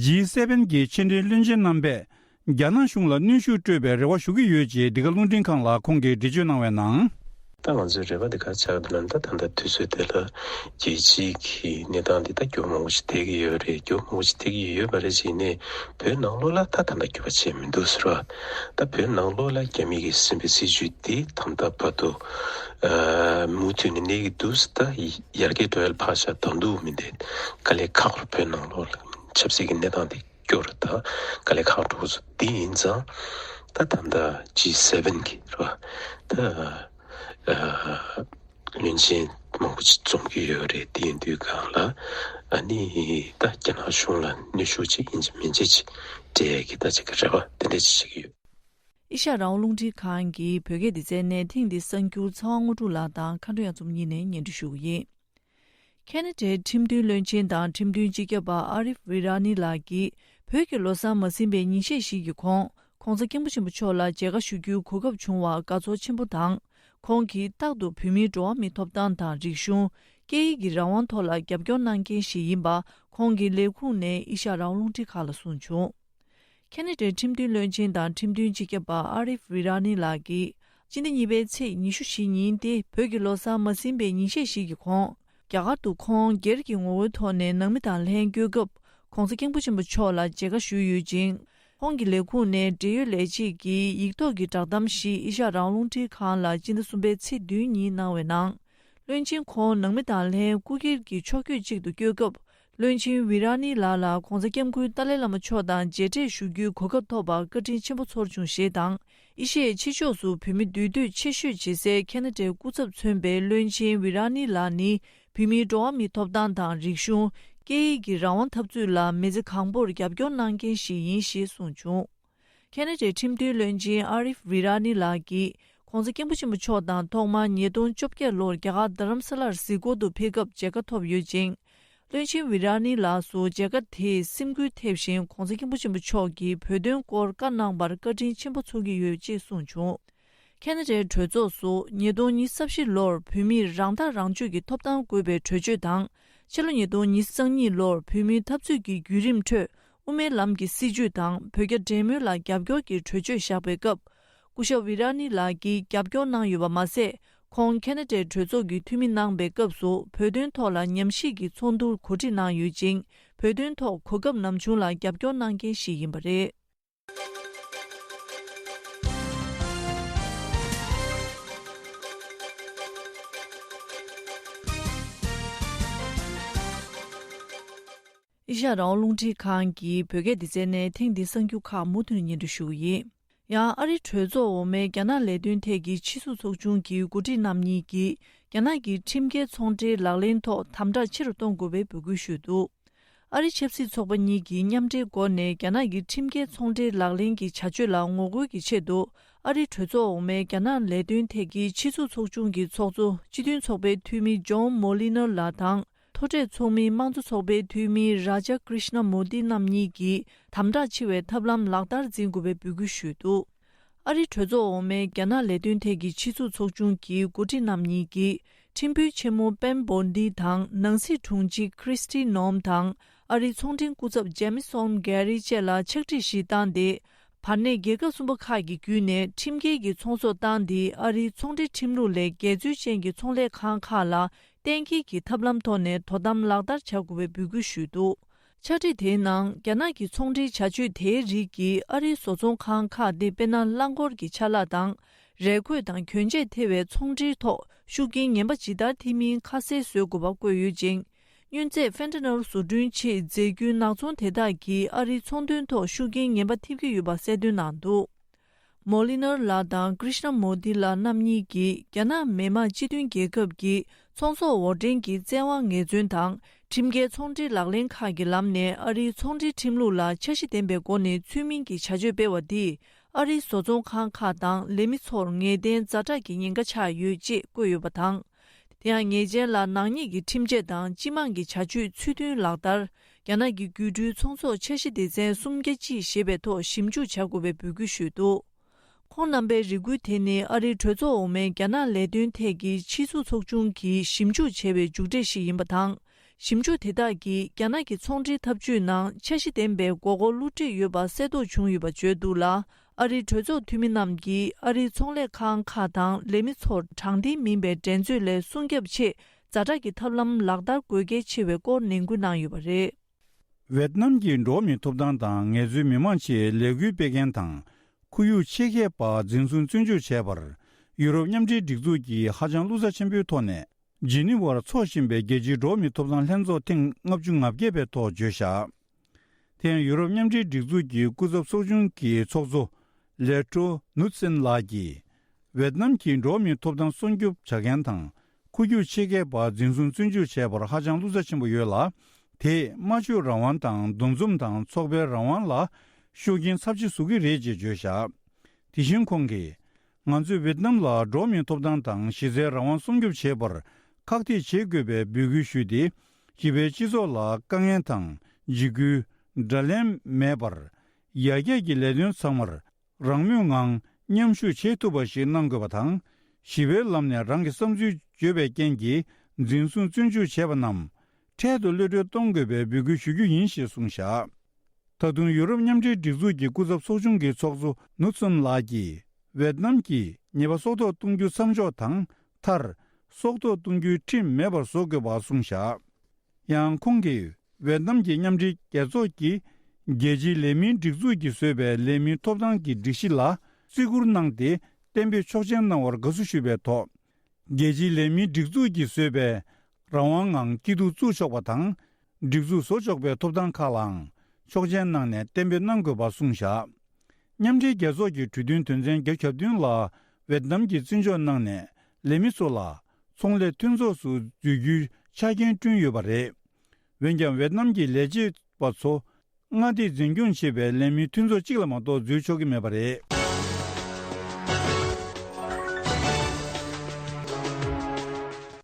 ཇི་སེ་བེན་གྱི་ཕྱི་འབྲེལ་བློན་ཆེན་རྣམ་པས་རྒྱ་ནག་གཞུང་ལ་གནོན་ཤུགས་སྤྲོད་པའི་རེ་བ་ཞུ་གི་ཡོད་ཅེས་འདི་ག་རླུང་འཕྲིན་ཁང་ལ་ཁོང་གིས་འགྲེལ་བརྗོད་གནང་བའི་ནང་། ད་ང་ཚོའི་རེ་བ་འདི་ག་ཆགས་འདུག་ན། ད་ད་ལྟ་དུས་ཚོད་དེ་ལ་རྒྱལ་སྤྱིའི་གི་གནས་སྟངས་འདི་ད་འགྱུར་མང་པོ་ཞིག་ཐེབས་ཀྱི་ཡོད་རེད། འགྱུར་མང་པོ་ཞིག་ཐེབས་ཀྱི་ཡོད་པ་རེད། བྱས་ནས་བོད་ནང་ལོགས་ལ་ད་ད་ལྟ་འགྱུར་བ་ཆེ་མི་འདུག་ཟེར་བ། ད་བོད་ནང་ལོགས་ལ་རྒྱ་མི་གིས་ཟིན་པའི་སྲིད་བྱུས་འདི་ད་ལྟ་བར་དུ་ཨ་མུ་མཐུད་ནས་གནས་ཀྱི་འདུག་ཟེར། ད་ཡར་རྒྱས་འགྲོ་ཡ་ལ་ཕར་བཞག་ད་འདུག་མི་འདི་དཀའ་ལས་ཁག་པོ་རེད། བོད་ནང་ལོགས་ལ་ཆབ་སྲིད་ཀྱི་གནས་སྟངས་འདི། སྐྱོ་རུ་དང་དཀའ་ལས་ཁག་འགྲོ་ཚུལ་འདི་ཡིན་ཙང་། ད་ད་ལྟ་ཇི་སེ་བེན་གྱི་རེད་བ། ད་ཨ་བློན་ཆེན་མང་པོ་ཅིག་འཛོམས་ཀྱི་ཡོད་རེད། དེ་ཡིན་དུས་སྒང་ལ་ཨ་ནི་ད་རྒྱ་ནག་གཞུང་ལ་གནོན་ཤུགས་ཅིག་ཡིན་གཅིག་མིན་གཅིག་ཅིག་སྤྲད་ཀྱི་ད་ཅིག་གི་རེ་བ་དེ་འདྲ་ཅིག་བྱེད་ཀྱི་ཡོད། ཨེ་ཤ་ཡ་རང་དབང་རླུང་འཕྲིན་ཁང་གི་བོད་སྐད་སྡེ་ཚན་ནས་ཐེངས་འདིའི་གསར་འགྱུར་ཚེ་དབང་དངོས་གྲུབ་ལགས་དང་མཁའ་འགྲོ་གཡང་འཛོམས་གཉིས་ནས་སྙན་སྒྲོན་ཞུ་གི་ཡིན། ཁེ་ན་ཌའི་ཁྲིམས་མཐུན་བློན་ཆེན་དང་ཁྲིམས་མཐུན་སྤྱི་ཁྱབ་པ་ཨ་རིབ་ཝི་ར་ནི་ལགས་ཀྱིས་བོད་ཀྱི་ལོ་གསར་མ་ཟིན་པའི་ཉིན་ཤས་ཤིག་གི་གོང་། ྋགོང་ས་ྋསྐྱབས་མགོན་ཆེན་པོ་མཆོག་ལ་མཇལ་ཁ་ཞུ་རྒྱུའི་གོ་སྐབས་བྱུང་བར་དགའ་ཚོར་ཆེན་པོ་དང་། ཁོང་གིས་རྟག་ཏུ་བོད་མིའི་འགྲོ་བ་མིའི་ཐོབ་ཐང་དང་། རིག་གཞུང་། སྐད་ཡིག་གི་རང་དབང་ཐོག་ལ་རྒྱབ་སྐྱོར་གནང་མཁན་ཞིག་ཡིན་པ། ཁོང་གི་ལས་ཁུངས་ནས་ཨེ་ཤ་ཡ་རང་དབང་རླུང་འཕྲིན་ཁང་ལ་གསུངས་བྱུང་། ཁེ་ན་ཌའི་ཁྲིམས་མཐུན་བློན་ཆེན་དང་ཁྲིམས་མཐུན་སྤྱི་ཁྱབ་པ་ཨ་རིབ་ཝི་ར་ནི་ལགས་ཀྱིས། སྤྱི་ཟླ་གཉིས་པའི་ཚེས་ཉི་ཤུ་བཞི་ཉིན་ཏེ། བོད་ཀྱི་ལོ་གསར་མ་ཟིན་པའི་ཉིན་ཤས་ཤིག་གི་གོང་། རྒྱ་གར་དུ་ཁོང་སྒེར་གྱི་ངོ་རྒོལ་ཐོག་ནས་ནང་མི་དང་ལྷན་བསྐྱོད་སྐབས། ྋགོང་ས་ྋསྐྱབས་མགོན་ཆེན་པོ་མཆོག་ལ་མཇལ་ཁ་ཞུས་ཡོད་ཅིང་། ཁོང་གི་ལས་ཁུངས་ནས་འབྲེལ་ཡོད་ལས་བྱེད་ཀྱིས་ཡིག་ཐོག་གི་བསྒྲགས་གཏམ་ཞིག་ཨེ་ཤ་ཡ་རང་དབང་རླུང་འཕྲིན་ཁང་ལ་སྤྱི་ཟླ་གསུམ་པའི་ཚེས་བདུན་ཉིན་གནང་བའི་ནང་། བློན་ཆེན་ཁོང་ནང་མི་དང་ལྷན་སྐུ་སྒེར་གྱི་ཕྱོགས་བསྐྱོད་ཅིག་ཏུ་བསྐྱོད་སྐབས། བློན་ཆེན་ཝི་ར་ནི་ལགས་ལ་ྋགོང་ས་ྋསྐྱབས་མགོན་ཏཱ་ལའི་བླ་མ་མཆོག་དང་མཇལ་འཕྲད་ཞུ་རྒྱུའི་གོ་སྐབས་ཐོབ་པར་བཀའ་དྲིན་ཆེན་པོ་ཚོར་བྱུང་ཞེས་དང་། ཨེ་ཤ་ཡའི་ཕྱི་ཕྱོགས་སུ་བོད་མི་འདུས་སྡོད་ཆེ་ཤོས་བྱེད་སའི་ཁེ་ན་ཌའི་སྐུ་ཚབ་མཚོན་པའི་བློན་ཆེན་ཝི་ར་ནི་ལགས་ནི། བོད་མིའི་འགྲོ་བ་མིའི་ཐོབ་ཐང་དང་། རིག་གཞུང་། སྐད་ཡིག་གི་རང་དབང་འཐབ་རྩོད་ལ་མི་ཚེ་གང་པོར་རྒྱབ་སྐྱོར་གནང་མཁན་ཞིག་ཡིན་ཞེས་གསུངས་བྱུང་། ཁེ་ན་ཌའི་ཁྲིམས་མཐུན་བློན་ཆེན་ཨ་རིབ་ཝི་ར་ནི་ལགས་ཀྱིས། ྋགོང་ས་ྋསྐྱབས་མགོན་ཆེན་པོ་མཆོག་དང་ཐོག་མར་ཉིས་སྟོང་བཅོ་བརྒྱད་ལོར་རྒྱ་གར་རྡ་རམ་ས་ལར་གཟིགས་སྐོར་དུ་ཕེབས་སྐབས་མཇལ་ཁ་ཐོབ་ཡོད་ཅིང་། བློན་ཆེན་ཝི་ར་ནི་ལགས་སུ་མཇལ་ཁ་དེས་སེམས་འགུལ་ཐེབས་ཤིང་། ྋགོང་ས་ྋསྐྱབས་མགོན་ཆེན་པོ་མཆོག་གིས་བོད་དོན་སྐོར་བཀའ་གནང་བར་བཀའ་དྲིན་ཆེན་པོ་ཚོར་གྱི་ཡོད་ཅེས་གསུངས་བྱུང་། ཁེ་ན་ཌའི་གྲོས་ཚོགས་སུ་ཉིས་སྟོང་ཉི་ཤུ་རྩ་བཞི་ལོར་བོད་མིར་རང་ཐག་རང་གཅོད་ཀྱི་ཐོབ་ཐང་དགོས་པའི་གྲོས་ཆོད་དང་། ཕྱི་ལོ་ཉིས་སྟོང་ཉི་ཤུ་རྩ་གཉིས་ལོར་བོད་མིའི་འཐབ་རྩོད་ཀྱི་བརྒྱུད་རིམ་ཁྲོད། དབུ་མའི་ལམ་གྱི་སྲིད་བྱུས་དང་བོད་རྒྱ་འབྲེལ་མོལ་ལ་རྒྱབ་སྐྱོར་གྱི་གྲོས་ཆོད་བཞག་པའི་སྐབས། སྐུ་ཞབས་ཝི་ར་ནི་ལགས་ཀྱིས་རྒྱབ་སྐྱོར་གནང་ཡོད་པ་མ་ཟད། ཁོང་ཁེ་ན་ཌའི་གྲོས་ཚོགས་ཀྱི་འཐུས་མི་གནང་པའི་སྐབས་སུ་བོད་དོན་ཐོག་ལ་ཉམས་ཞིབ་ཀྱི་ཚོགས་འདུར་གོ་སྒྲིག་གནང་ཡོད་ཅིང་། བོད་དོན་ཐོག་གོ་སྐབས་ནམ་བྱུང་ལ་རྒྱབ་སྐྱོར་གནང་མཁན་ཞིག་ཡིན་པ་རེད། ཨེ་ཤ་ཡ་རང་དབང་རླུང་འཕྲིན་ཁང་གི་བོད་སྐད་སྡེ་ཚན་ནས་ཐེངས་འདིའི་གསར་འགྱུར་ཁག་མུ་མཐུད་ནས་སྙན་སྒྲོན་ཞུ་གི་ཡིན། ཡང་ཨ་རིའི་གྲོས་ཚོགས་འོག་མའི་རྒྱ་ནག་ལས་དོན་ཐད་ཀྱི་ཕྱི་སྲིད་ཚོགས་ཆུང་གི་འགོ་ཁྲིད་རྣམ་གཉིས་ཀྱིས་རྒྱ་ནག་གི་ཁྲིམས་འགལ་ཚོང་འབྲེལ་ལག་ལེན་ཐོག་དམ་དྲག་ཆེ་རུ་གཏོང་དགོས་པའི་འབོད་སྐུལ་ཞུས་འདུག་ཨ་རི་ཆབ་སྲིད་ཚོགས་པ་གཉིས་ཀྱིས་མཉམ་འབྲེལ་སྒོ་ནས་རྒྱ་ནག་གི་ཁྲིམས་འགལ་ཚོང་འབྲེལ་ལག་ལེན་གྱི་བྱ་སྤྱོད་ལ་ངོ་རྒོལ་གྱི་ཆེད་དུ། ཨ་རིའི་གྲོས་ཚོགས་འོག་མའི་རྒྱ་ནག་ལས་དོན་ཐད་ཀྱི་ཕྱི་སྲིད་ཚོགས་ཆུང་གི་ཚོགས་གཙོ་སྤྱི་མཐུན་ཚོགས་པའི་འཐུས་མི་ཇོན་མོ་ལི་ནར་ལགས་དང་། མཐོ་གྲས་ཚོགས་མིའི་དམངས་གཙོ་ཚོགས་པའི་འཐུས་མི་རཱ་ཇཱ་ཀྲིཤ་ན་མོ་དི་རྣམ་གཉིས་ཀྱིས་དམ་དྲག་ཆེ་བའི་ཐབས་ལམ་ལག་བསྟར་འཛིན་དགོས་པའི་འབོད་སྐུལ་ཞུས་འདུག་ཨ་རིའི་གྲོས་ཚོགས་འོག་མའི་རྒྱ་ནག་ལས་དོན་ཐད་ཀྱི་ཕྱི་སྲིད་ཚོགས་ཆུང་གི་འགོ་ཁྲིད་རྣམ་གཉིས་ཀྱིས། ཁྲིམས་དཔོན་ཆེན་མོ་པེན་བོན་ཏི་དང་ནང་སྲིད་དྲུང་ཆེ་ཁྲིས་ཏི་ནོམ་དང་། ཨ་རིའི་ཚོང་འབྲེལ་སྐུ་ཚབ་ཇེ་མི་སོན་གྷེ་རི་བཅས་ལ་ཕྱག་བྲིས་ཤིག་བཏང་སྟེ། བར་གནས་རྒྱལ་ཁབ་གསུམ་པ་ཁག་གི་བརྒྱུད་ནས་ཁྲིམས་འགལ་གྱི་ཚོང་ཟོག་བཏང་སྟེ། ཨ་རིའི་ཚོང་འབྲེལ་ཁྲིམས་ལུགས་ལས་འགལ་འཛོལ་ཅན་གྱི་ཚོང་ལས་ཁང་ཁག་ལ་གཏན་འཁེལ་གྱི་ཐབས་ལམ་ཐོག་ནས་དོ་དམ་ལག་བསྟར་བྱ་དགོས་པའི་འབོད་སྐུལ་ཞུས་འདུག། ཕྱག་བྲིས་དེའི་ནང་། རྒྱ་ནག་གི་ཚོང་འབྲེལ་བྱ་སྤྱོད་དེའི་རིགས་ཀྱིས་ཨ་རིའི་བཟོ་ཚོང་ཁང་ཁག་སྟེ། དཔེར་ན། རླངས་འཁོར་གྱི་ཆ་ལག་དང་། རས་གོས་དང་གྱོན་ཆས་ཐེ་བའི་ཚོང་འབྲེལ་ཐོག་ཤུགས་རྐྱེན་ངན་པ་ཇི་ལྟར་ཐེབས་མིན་ཁ་གསལ་བཟོ་དགོས་པ་བཀོད་ཡོད་ཅིང་། སྨྱོན་རྫས་ཕེན་ཏ་ནོལ་བཟོ་སྐྲུན་ཆེད་རྫས་འགྱུར་ནག་ཚོང་དེ་དག་གིས་ཨ་རིའི་ཚོང་དོན་ཐོག་ཤུགས་རྐྱེན་ངན་པ་ཐེབས་ཀྱི་ཡོད་པ་གསལ་སྟོན་གནང་འདུག། མོ་ལི་ནར་ལགས་དང་ཀྲིཤ་ན་མོ་དི་ལགས་རྣམ་གཉིས་ཀྱིས་རྒྱ་ནག་མི་དམངས་སྤྱི་མཐུན་རྒྱལ་ཁབ་ཀྱི་ཚོང་ཟོག་འོར་འདྲེན་གྱི་བཙན་དབང་ངེས་འཛིན་དང་། ཁྲིམས་འགལ་ཚོང་འབྲེལ་ལག་ལེན་ཁག་གི་ལམ་ནས་ཨ་རིའི་ཚོང་འབྲེལ་ཁྲིམས་ལུགས་ལ་འཆར་གཞི་ལྡན་པའི་སྒོ་ནས་ཚུལ་མིན་གྱི་བྱ་སྤྱོད་སྤེལ་བ་འདིས། ཨ་རིའི་བཟོ་ཚོང་ཁང་ཁག་དང་ལས་མི་ཚོར་ངེས་གཏན་ཛ་དྲག་གི་ཉེན་ཁ་ཆགས་ཡོད་ཅེས་བཀོད་ཡོད་པ་དང་། དེ་ཡང་ཉེས་ཅན་ལ་ནག་ཉེས་ཀྱི་ཁྲིམས་ཆད་དང་སྤྱི་དམངས་ཀྱི་བྱ་སྤྱོད་ཚུལ་མཐུན་ལག་བསྟར། རྒྱ་ནག་གི་བརྒྱུད་འཕྲུལ་ཚོང་ཟོག་འཆར་གཞི་སྡེ་ཚན་སུམ་བརྒྱ་གཅིག་ཞེས་པའི་ཐོག་ཞིབ་འཇུག་བྱ་དགོས་པའི་འབོད་སྐུལ་ཞུས་འདུག། ཁོང་རྣམ་པའི་རེ་སྐུལ་དེ་ནི་ཨ་རིའི་གྲོས་ཚོགས་འོག་མའི་རྒྱ་ནག་ལས་དོན་ཐད་ཀྱི་ཕྱི་ཚུགས་ཚོགས་ཆུང་གིས་ཞིབ་འཇུག་བྱས་པའི་མཇུག་འབྲས་ཤིག་ཡིན་པ་དང་། ཞིབ་འཇུག་དེ་དག་གིས་རྒྱ་ནག་གི་ཚོང་འབྲེལ་འཐབ་ཇུས་ནང་འཆར་གཞི་ལྡན་པའི་དགོས་མཁོ་བསླུ་བྲིད་ཡོད་པ་གསལ་རྟོགས་བྱུང་ཡོད་པ་བརྗོད་འདུག་ལ། ཨ་རིའི་གྲོས་ཚོགས་འཐུས་མི་རྣམས་ཀྱིས་ཨ་རིའི་ཚོང་ལས་ཁང་ཁག་དང་ལས་མི་ཚོར་དྲང་བདེན་མིན་པའི་འགྲན་རྩོད་ལས་སྲུང་སྐྱོབ་ཆེད་ཛ་དྲག་གི་ཐབས་ལམ་ལག་བསྟར་དགོས་གལ་ཆེ་བའི་སྐོར་ནན་སྐུལ་གནང་ཡོད་པ་རེད། ཝེད་ནམ་གྱི་འགྲོ་བ་མིའི་ཐོབ་ཐང་དང་ངལ་རྩོལ་མི་མང་ཆེད་ལས་འགུལ་སྤེལ་མཁན་དང་། ཁོར་ཡུག་ཆེད་མཁས་པ་འཛིན་བཟུང་བཙོན་འཇུག་བྱས་པར། ཡུ་རོབ་མཉམ་འབྲེལ་སྒྲིག་འཛུགས་ཀྱིས་ཧ་ཅང་བློ་རྩ་ཆེན་པོའི་ཐོག་ནས། ཇི་ནི་ཝར་འཚོགས་བཞིན་པའི་རྒྱལ་སྤྱིའི་འགྲོ་བ་མིའི་ཐོབ་ཐང་ལྷན་ཚོགས་ཐེངས་ལྔ་བཅུ་ང་བརྒྱད་པའི་ཐོག་བརྗོད་བཞག། དེ་ཡང་ཡུ་རོབ་མཉམ་འབྲེལ་སྒྲིག་འཛུགས་ཀྱི་སྐུ་ཚབ་ཚོགས་ཆུང་གི་ཚོགས་གཙོ་ལེ་ཀྲོ་ནུད་སེན་ལགས་ཀྱིས། ཝེད་ནམ་གྱི་འགྲོ་བ་མིའི་ཐོབ་ཐང་སྲུང་སྐྱོབ་བྱ་མཁན་དང་། ཁོར་ཡུག་ཆེད་མཁས་པ་འཛིན་བཟུང་བཙོན་འཇུག་བྱས་པར་ཧ་ཅང་བློ་རྩ་ཆེན་པོ་ཡོད་ལ། དེས་སྨྲ་བརྗོད་རང་དབང་དང་། འདུ་འཛོམས་དང་ཚོགས་པའི་རང་དབང་ལ་ཤུགས་རྐྱེན་ཚབས་ཆེ་བཟོ་གི་རེད་ཅེས་བརྗོད་བཞག། དེ་བཞིན་ཁོང་གིས། ང་ཚོས་ཝེད་ནམ་ལ་འགྲོ་བ་མིའི་ཐོབ་ཐང་དང་གཞི་རྩའི་རང་དབང་སྲུང་སྐྱོབ་བྱེད་པར་ཁག་ཐེག་བྱེད་དགོས་པའི་འབོད་སྐུལ་ཞུས་ཏེ། བྱིས་པའི་སྤྱི་ཚོགས་ལ་དཀའ་ངལ་དང་འཇིགས་སྐུལ། དགྲ་ལན་མེད་པར། ཡར་རྒྱས་ཀྱི་ལས་དོན་ཚང་མར་རང་མོས་ངང་མཉམ་ཞུགས་བྱེད་ཐུབ་པ་ཞིག་གནང་དགོས་པ་དང་། ཞི་བའི་ལམ་ནས་རང་གི་བསམ་ཚུལ་བརྗོད་པའི་རྐྱེན་གྱིས་འཛིན་བཟུང་བཙོན་འཇུག་བྱས་པ་རྣམས་འཕྲལ་དུ་གློད་གྲོལ་གཏོང་དགོས་པའི་འབོད་སྐུལ་ཞུ་རྒྱུ་ཡིན་ཞེས་གསུངས་བཞག། ད་དུང་ཡུ་རོབ་མཉམ་འབྲེལ་སྒྲིག་འཛུགས་ཀྱི་སྐུ་ཚབ་ཚོགས་ཆུང་གི་ཚོགས་གཙོ་ནུད་སོན་ལགས་ཀྱིས་ཝེད་ནམ་གྱིས་ཉེས་པ་སྲོག་ཐོག་གཏོང་རྒྱུ་མཚམས་འཇོག་དང་མཐར། སྲོག་ཐོག་གཏོང་རྒྱུའི་ཁྲིམས་མེད་པར་བཟོ་དགོས་པ་གསུངས་བཞག། ཡང་ཁོང་གིས་ཝེད་ནམ་གྱི་མཉམ་འབྲེལ་རྒྱལ་ཚོགས་ཀྱི་རྒྱལ་སྤྱིའི་ལས་མིའི་སྒྲིག་འཛུགས་ཀྱིས་བཟོས་པའི་ལས་མིའི་ཐོབ་ཐང་གི་སྒྲིག་གཞི་ལ་བརྩི་བཀུར་གནང་སྟེ་གཏན་འབེབས་ཆོག་མཆན་གནང་བར་དགའ་བསུ་ཞུས་པའི་ཐོག། རྒྱལ་སྤྱིའི་ལས་མིའི་སྒྲིག་འཛུགས་ཀྱིས་བཟོས་པའི་རང་དབང་ངང་སྐྱིད་སྡུག་བཙུགས་ཆོག་པ་དང་། སྒྲིག་འཛུགས་བཟོ་ཆོག་པའི་ཐོབ་ཐང་ཁག་ལའང་ཆོག་མཆན་གནང་ནས་གཏན་འབེབས་གནང་དགོས་པ་གསུངས་བཞག། མཉམ་འབྲེལ་རྒྱལ་ཚོགས་ཀྱི་གྲོས་མཐུན་དོན་ཚན་བརྒྱ་གྱ་བདུན་ལ་ཝེད་ནམ་གྱིས་བརྩི་འཇོག་གནང་ནས་ལས་མི་ཚོ་ལ་ཚོང་ལས་མཐུན་ཚོགས་སུ་འཛུལ་རྒྱུའི་ཆ་རྐྱེན་བསྐྲུན་ཡོད་པ་རེད། འོན་ཀྱང་ཝེད་ནམ་གྱི་ལས་བྱེད་པ་ཚོ་མངའ་སྡེས་འཛིན་སྐྱོང་བྱེད་པའི་ལས་མིའི་མཐུན་ཚོགས་གཅིག་ལ་མ་གཏོགས་འཛུལ་ཆོག་གི་མེད་པ་རེད།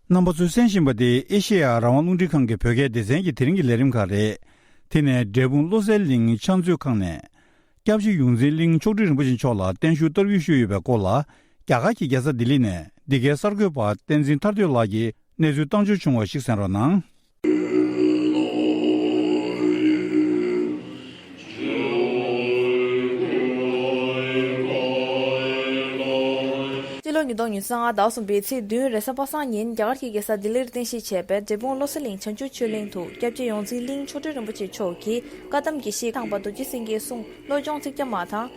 རྣམ་པ་ཚོས་གསན་བཞིན་པ་དེ་ཨེ་ཤེ་ཡ་རང་དབང་རླུང་འཕྲིན་ཁང་གི་བོད་སྐད་སྡེ་ཚན་གྱི་དེ་རིང་གི་ལས་རིམ་ཁག་རེད། དེ་ནས་འབྲས་སྤུངས་བློ་གསལ་གླིང་ཕྱག་མཛོད་ཁང་ནས། སྐྱབས་རྗེ་ཡོངས་འཛིན་གླིང་མཆོག་སྤྲུལ་རིན་པོ་ཆེ་མཆོག་ལ་བརྟན་བཞུགས་བསྟར་འབུལ་ཞུས་ཡོད་པའི་སྐོར་ལ། རྒྱ་གར་གྱི་རྒྱལ་ས་ལྡི་ལི་ནས་འདི་གའི་གསར་འགོད་པ་བསྟན་འཛིན་ཐར་འདོད་ལགས་ཀྱིས་གནས་ཚུལ་བཏང་འབྱོར་བྱུང་བ་ཞིག་གསན་རོགས་གནང་། སྤྱི་ལོ་ཉིས་སྟོང་ཉི་ཤུ་རྩ་ལྔ་ཟླ་བ་གསུམ་པའི་ཚེས་བདུན་རེས་གཟའ་པ་སངས་ཉིན་རྒྱ་གར་གྱི་རྒྱལ་ས་ལྡི་ལིར་རྟེན་གཞི་བྱས་པའི་འབྲས་སྤུངས་བློ་གསལ་གླིང་བྱང་ཆུབ་ཆོས་གླིང་དུ་སྐྱབས་རྗེ་ཡོངས་འཛིན་གླིང་མཆོག་སྤྲུལ་རིན་པོ་ཆེ་མཆོག་གིས་བཀའ་གདམས་དགེ་བཤེས་ཐང་པ་རྡོ་རྗེ་སེང་གེའི་གསུང་བློ་སྦྱོང་ཚིག་བརྒྱ་མ་དང་།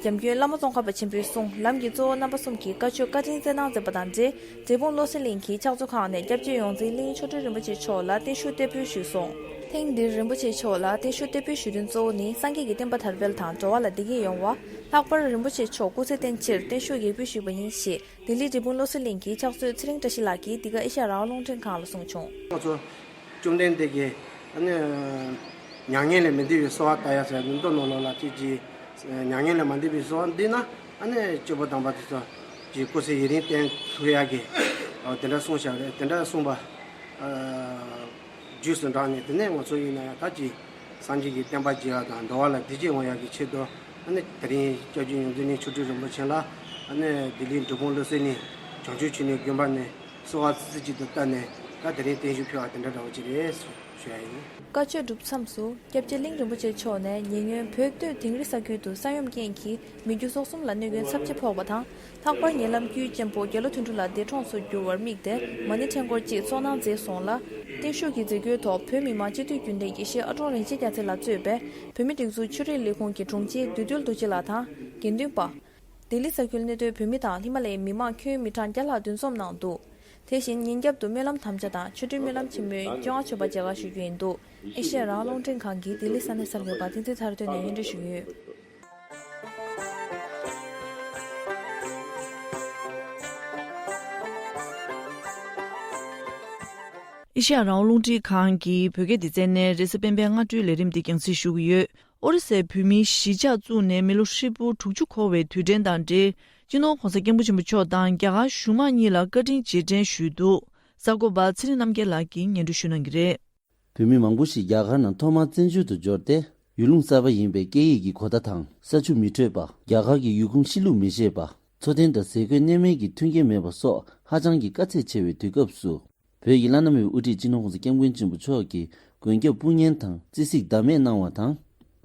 འཇམ་མགོན་བླ་མ་ཙོང་ཁ་པ་ཆེན་པོའི་གསུང་ལམ་གྱི་གཙོ་བོ་རྣམ་པ་གསུམ་གྱི་བཀའ་ཆོས་བཀའ་དྲིན་སྩལ་གནང་མཛད་པ་དང་འབྲེལ། འབྲས་སྤུངས་བློ་གསལ་གླིང་གི་ཕྱག་མཛོད་ཁང་ནས་སྐྱབས་རྗེ་ཡོངས་འཛིན་གླིང་མཆོག་སྤྲུལ་རིན་པོ་ཆེ་མཆོག་ལ་བརྟན་བཞུགས་གཏེར་འབུལ་ཞུས་སོང་། ཐེངས་འདིར་རིན་པོ་ཆེ་མཆོག་ལ་བརྟན་བཞུགས་གཏེར་འབུལ་ཞུ་དོན་གཙོ་བོ་ནི་སངས་རྒྱས་ཀྱི་བསྟན་པ་དར་སྤེལ་དང་འགྲོ་བ་ལ་བདེ་སྐྱིད་ཡོང་བ། ལྷག་པར་རིན་པོ་ཆེ་མཆོག་སྐུ་ཚེ་བརྟན་ཕྱིར་བརྟན་བཞུགས་ཡར་འབུལ་ཞུས་པ་ཡིན་ཞེས་ལྡི་ལི་འབྲས་སྤུངས་བློ་གསལ་གླིང་གི་ཕྱག་མཛོད་ཚེ་རིང་བཀྲ་ཤིས་ལགས་ཀྱིས་འདི་ག་ཨེ་ཤ་ཡ་རང་དབང་རླུང་འཕྲིན་ཁང་ལ་གསུངས་བྱུང་། ང་ཚོ་བཅོམ་ལྡན་འདས་ཀྱིས་ཨ་ནི་མྱ་ངན་ལས་མི་འདའ་བའི་གསོལ་བ་བཏབ་ཡ་ཟེར་མདོ་ནང་ལོགས་ལ་ཅིག་ཅིག་མྱ་ངན་ལས་མ་འདའ་བའི་གསོལ་བ་འདེབས་ན་ཨ་ནི་སྐྱེས་བུ་དམ་པ་དེ་ཚོ་གི་སྐུ་ཚེ་ཡུན་རིང་བརྟན་ཐུབ་ཡ་གི་དེ་འདྲ་གསུངས་བཞག་རེད། དེ་འདྲ་གསུངས་པ་རྗེས་སུ་འབྲངས་ནས་དེ་ནས་ང་ཚོ་ཡིན་ན་ཡང་ད་ཅིག་སངས་རྒྱས་ཀྱི་བསྟན་པ་རྒྱས་ཡ་དང་འགྲོ་བ་ལ་བདེ་སྐྱིད་ཡོང་ཡ་གི་ཆེད་དུ་ཨ་ནི་དེ་རིང་སྐྱབས་རྗེ་ཡོངས་འཛིན་གླིང་མཆོག་སྤྲུལ་རིན་པོ་ཆེ་ལ་ཨ་ནི་ལྡི་ལིའི་འབྲས་སྤུངས་བློ་གསལ་གླིང་བྱང་ཆུབ་མཆོག་གླིང་དགོན་པ་ནས་གསོལ་བ་རྩེ་གཅིག་ཏུ་བཏབ་ནས་ ད་དེ་རིང་བརྟན་བཞུགས་ཕུལ་བ་དེ་འདྲ་འདྲ་བོ་ཅིག་རེད་ཞུ་ཡ་ཡིན། བཀའ་ཆོས་གྲུབ་མཚམས་སུ་སྐྱབས་རྗེ་གླིང་རིན་པོ་ཆེ་མཆོག་ནས་ཉེ་སྔོན་བོད་སྟོད་དིང་རི་ས་ཁུལ་དུ་ས་ཡོམ་རྐྱེན་གྱིས་མི་རྒྱུ་སྲོག་གསུམ་ལ་གནོད་སྐྱོན་ཚབས་ཆེ་ཕོག་པ་དང་། ལྷག་པར་ཉེ་ལམ་དཀྱུས་ཅན་པོ་རྒྱ་ལོ་དོན་གྲུབ་ལགས་འདས་གྲོངས་སུ་གྱུར་བར་དམིགས་ཏེ་མ་ཎི་ཕྲེང་སྐོར་གཅིག་ཚོགས་གནང་མཛད་སོང་ལ། བརྟན་བཞུགས་ཀྱི་མཛད་སྒོའི་ཐོག་བོད་མི་མང་སྤྱི་འཐུས་རྒྱུན་ལས་དགེ་བཤེས་ཨ་ཀྲོང་རིན་ཆེན་རྒྱ་མཚོ་ལགས་གཙོས་པའི་བོད་མིའི་སྒྲིག་འཛུགས་ཆོས་རིག་ལས་ཁུངས་ཀྱི་དྲུང་ཆེ་བདུད་འདུལ་རྡོ་རྗེ་ལགས་དང་དགེ་འདུན་པ། ལྡི་ལི་ས་ཁུལ་གནས་སྡོད་བོད་མི་དང་ཧི་མ་ལ་ཡའི་མི་མང་ཁྱོན་མི་གྲངས་བརྒྱ་ལྷག་འདུ་འཛོམས་གནང་འདུག་དེ་བཞིན་ཉིན་རྒྱབ་ཏུ་སྨོན་ལམ་དམ་བཅའ་དང་ཆོ་འཕྲུལ་སྨོན་ལམ་ཆེན་མོའི་བཅོ་ལྔ་མཆོད་པ་མཇལ་ཁ་ཞུ་རྒྱུ་ཡིན་འདུག་ཨེ་ཤེ་ཡ་རང་དབང་རླུང་འཕྲིན་ཁང་གིས་ལྡི་ལི་ས་གནས་གསར་འགོད་པ་བསྟན་འཛིན་ཐར་སྟོན་ནས་སྙན་སྒྲོན་ཞུས་ཡོད། ཨེ་ཤེ་ཡ་རང་དབང་རླུང་འཕྲིན་ཁང་གི་བོད་སྐད་སྡེ་ཚན་ནས་རེས་གཟའ་སྤེན་པའི་སྔ་དྲོའི་ལས་རིམ་འདི་རྒྱང་སྲིང་ཞུ་གི་ཡོད། ཨོ་རི་སའི་བོད་མིའི་གཞིས་ཆགས་བཙུགས་ནས་མི་ལོ་ཧྲིལ་པོ་དྲུག་ཅུ་འཁོར་བའི་དུས་དྲན་དང་འབྲེལ། སྤྱི་ནོར་༧གོང་ས་༧སྐྱབས་མགོན་ཆེན་པོ་མཆོག་དང་རྒྱ་གར་གཞུང་མང་གཉིས་ལ་བཀའ་དྲིན་རྗེས་དྲན་ཞུས་འདུག་གསར་འགོད་པ་ཚེ་རིང་རྣམ་རྒྱལ་ལགས་ཀྱིས་སྙན་སྒྲོན་ཞུ་གནང་གི་རེད། བོད་མི་མང་པོ་ཞིག་རྒྱ་གར་ནང་ཐོག་མར་བཙན་བྱོལ་དུ་འབྱོར་ཏེ། ཡུལ་ལུང་གསར་པ་ཡིན་པའི་སྐད་ཡིག་གི་གོ་བརྡ་དང་ས་ཆུ་མི་འཕྲོད་པ། རྒྱ་གར་གྱི་ཡུལ་ཁུངས་ཤེས་ལུགས་མི་ཤེས་པ། འཚོ་རྟེན་དང་ཟས་གོས་གནས་མལ་གྱི་མཐུན་རྐྱེན་མེད་པ་སོགས་ཧ་ཅང་གི་དཀའ་ཚེགས་ཆེ་བའི་དུས་སྐབས་སུ། བོད་ཀྱི་བླ་ན་མེད་པའི་དབུ་ཁྲིད་སྤྱི་ནོར་༧གོང་ས་༧སྐྱབས་མགོན་ཆེན་པོ་མཆོག་གིས་མགོན་སྐྱབས་དཔུང་གཉེན་དང་བརྩེ་གཟིགས་ཟླ་མེད་གནང་བ་དང་།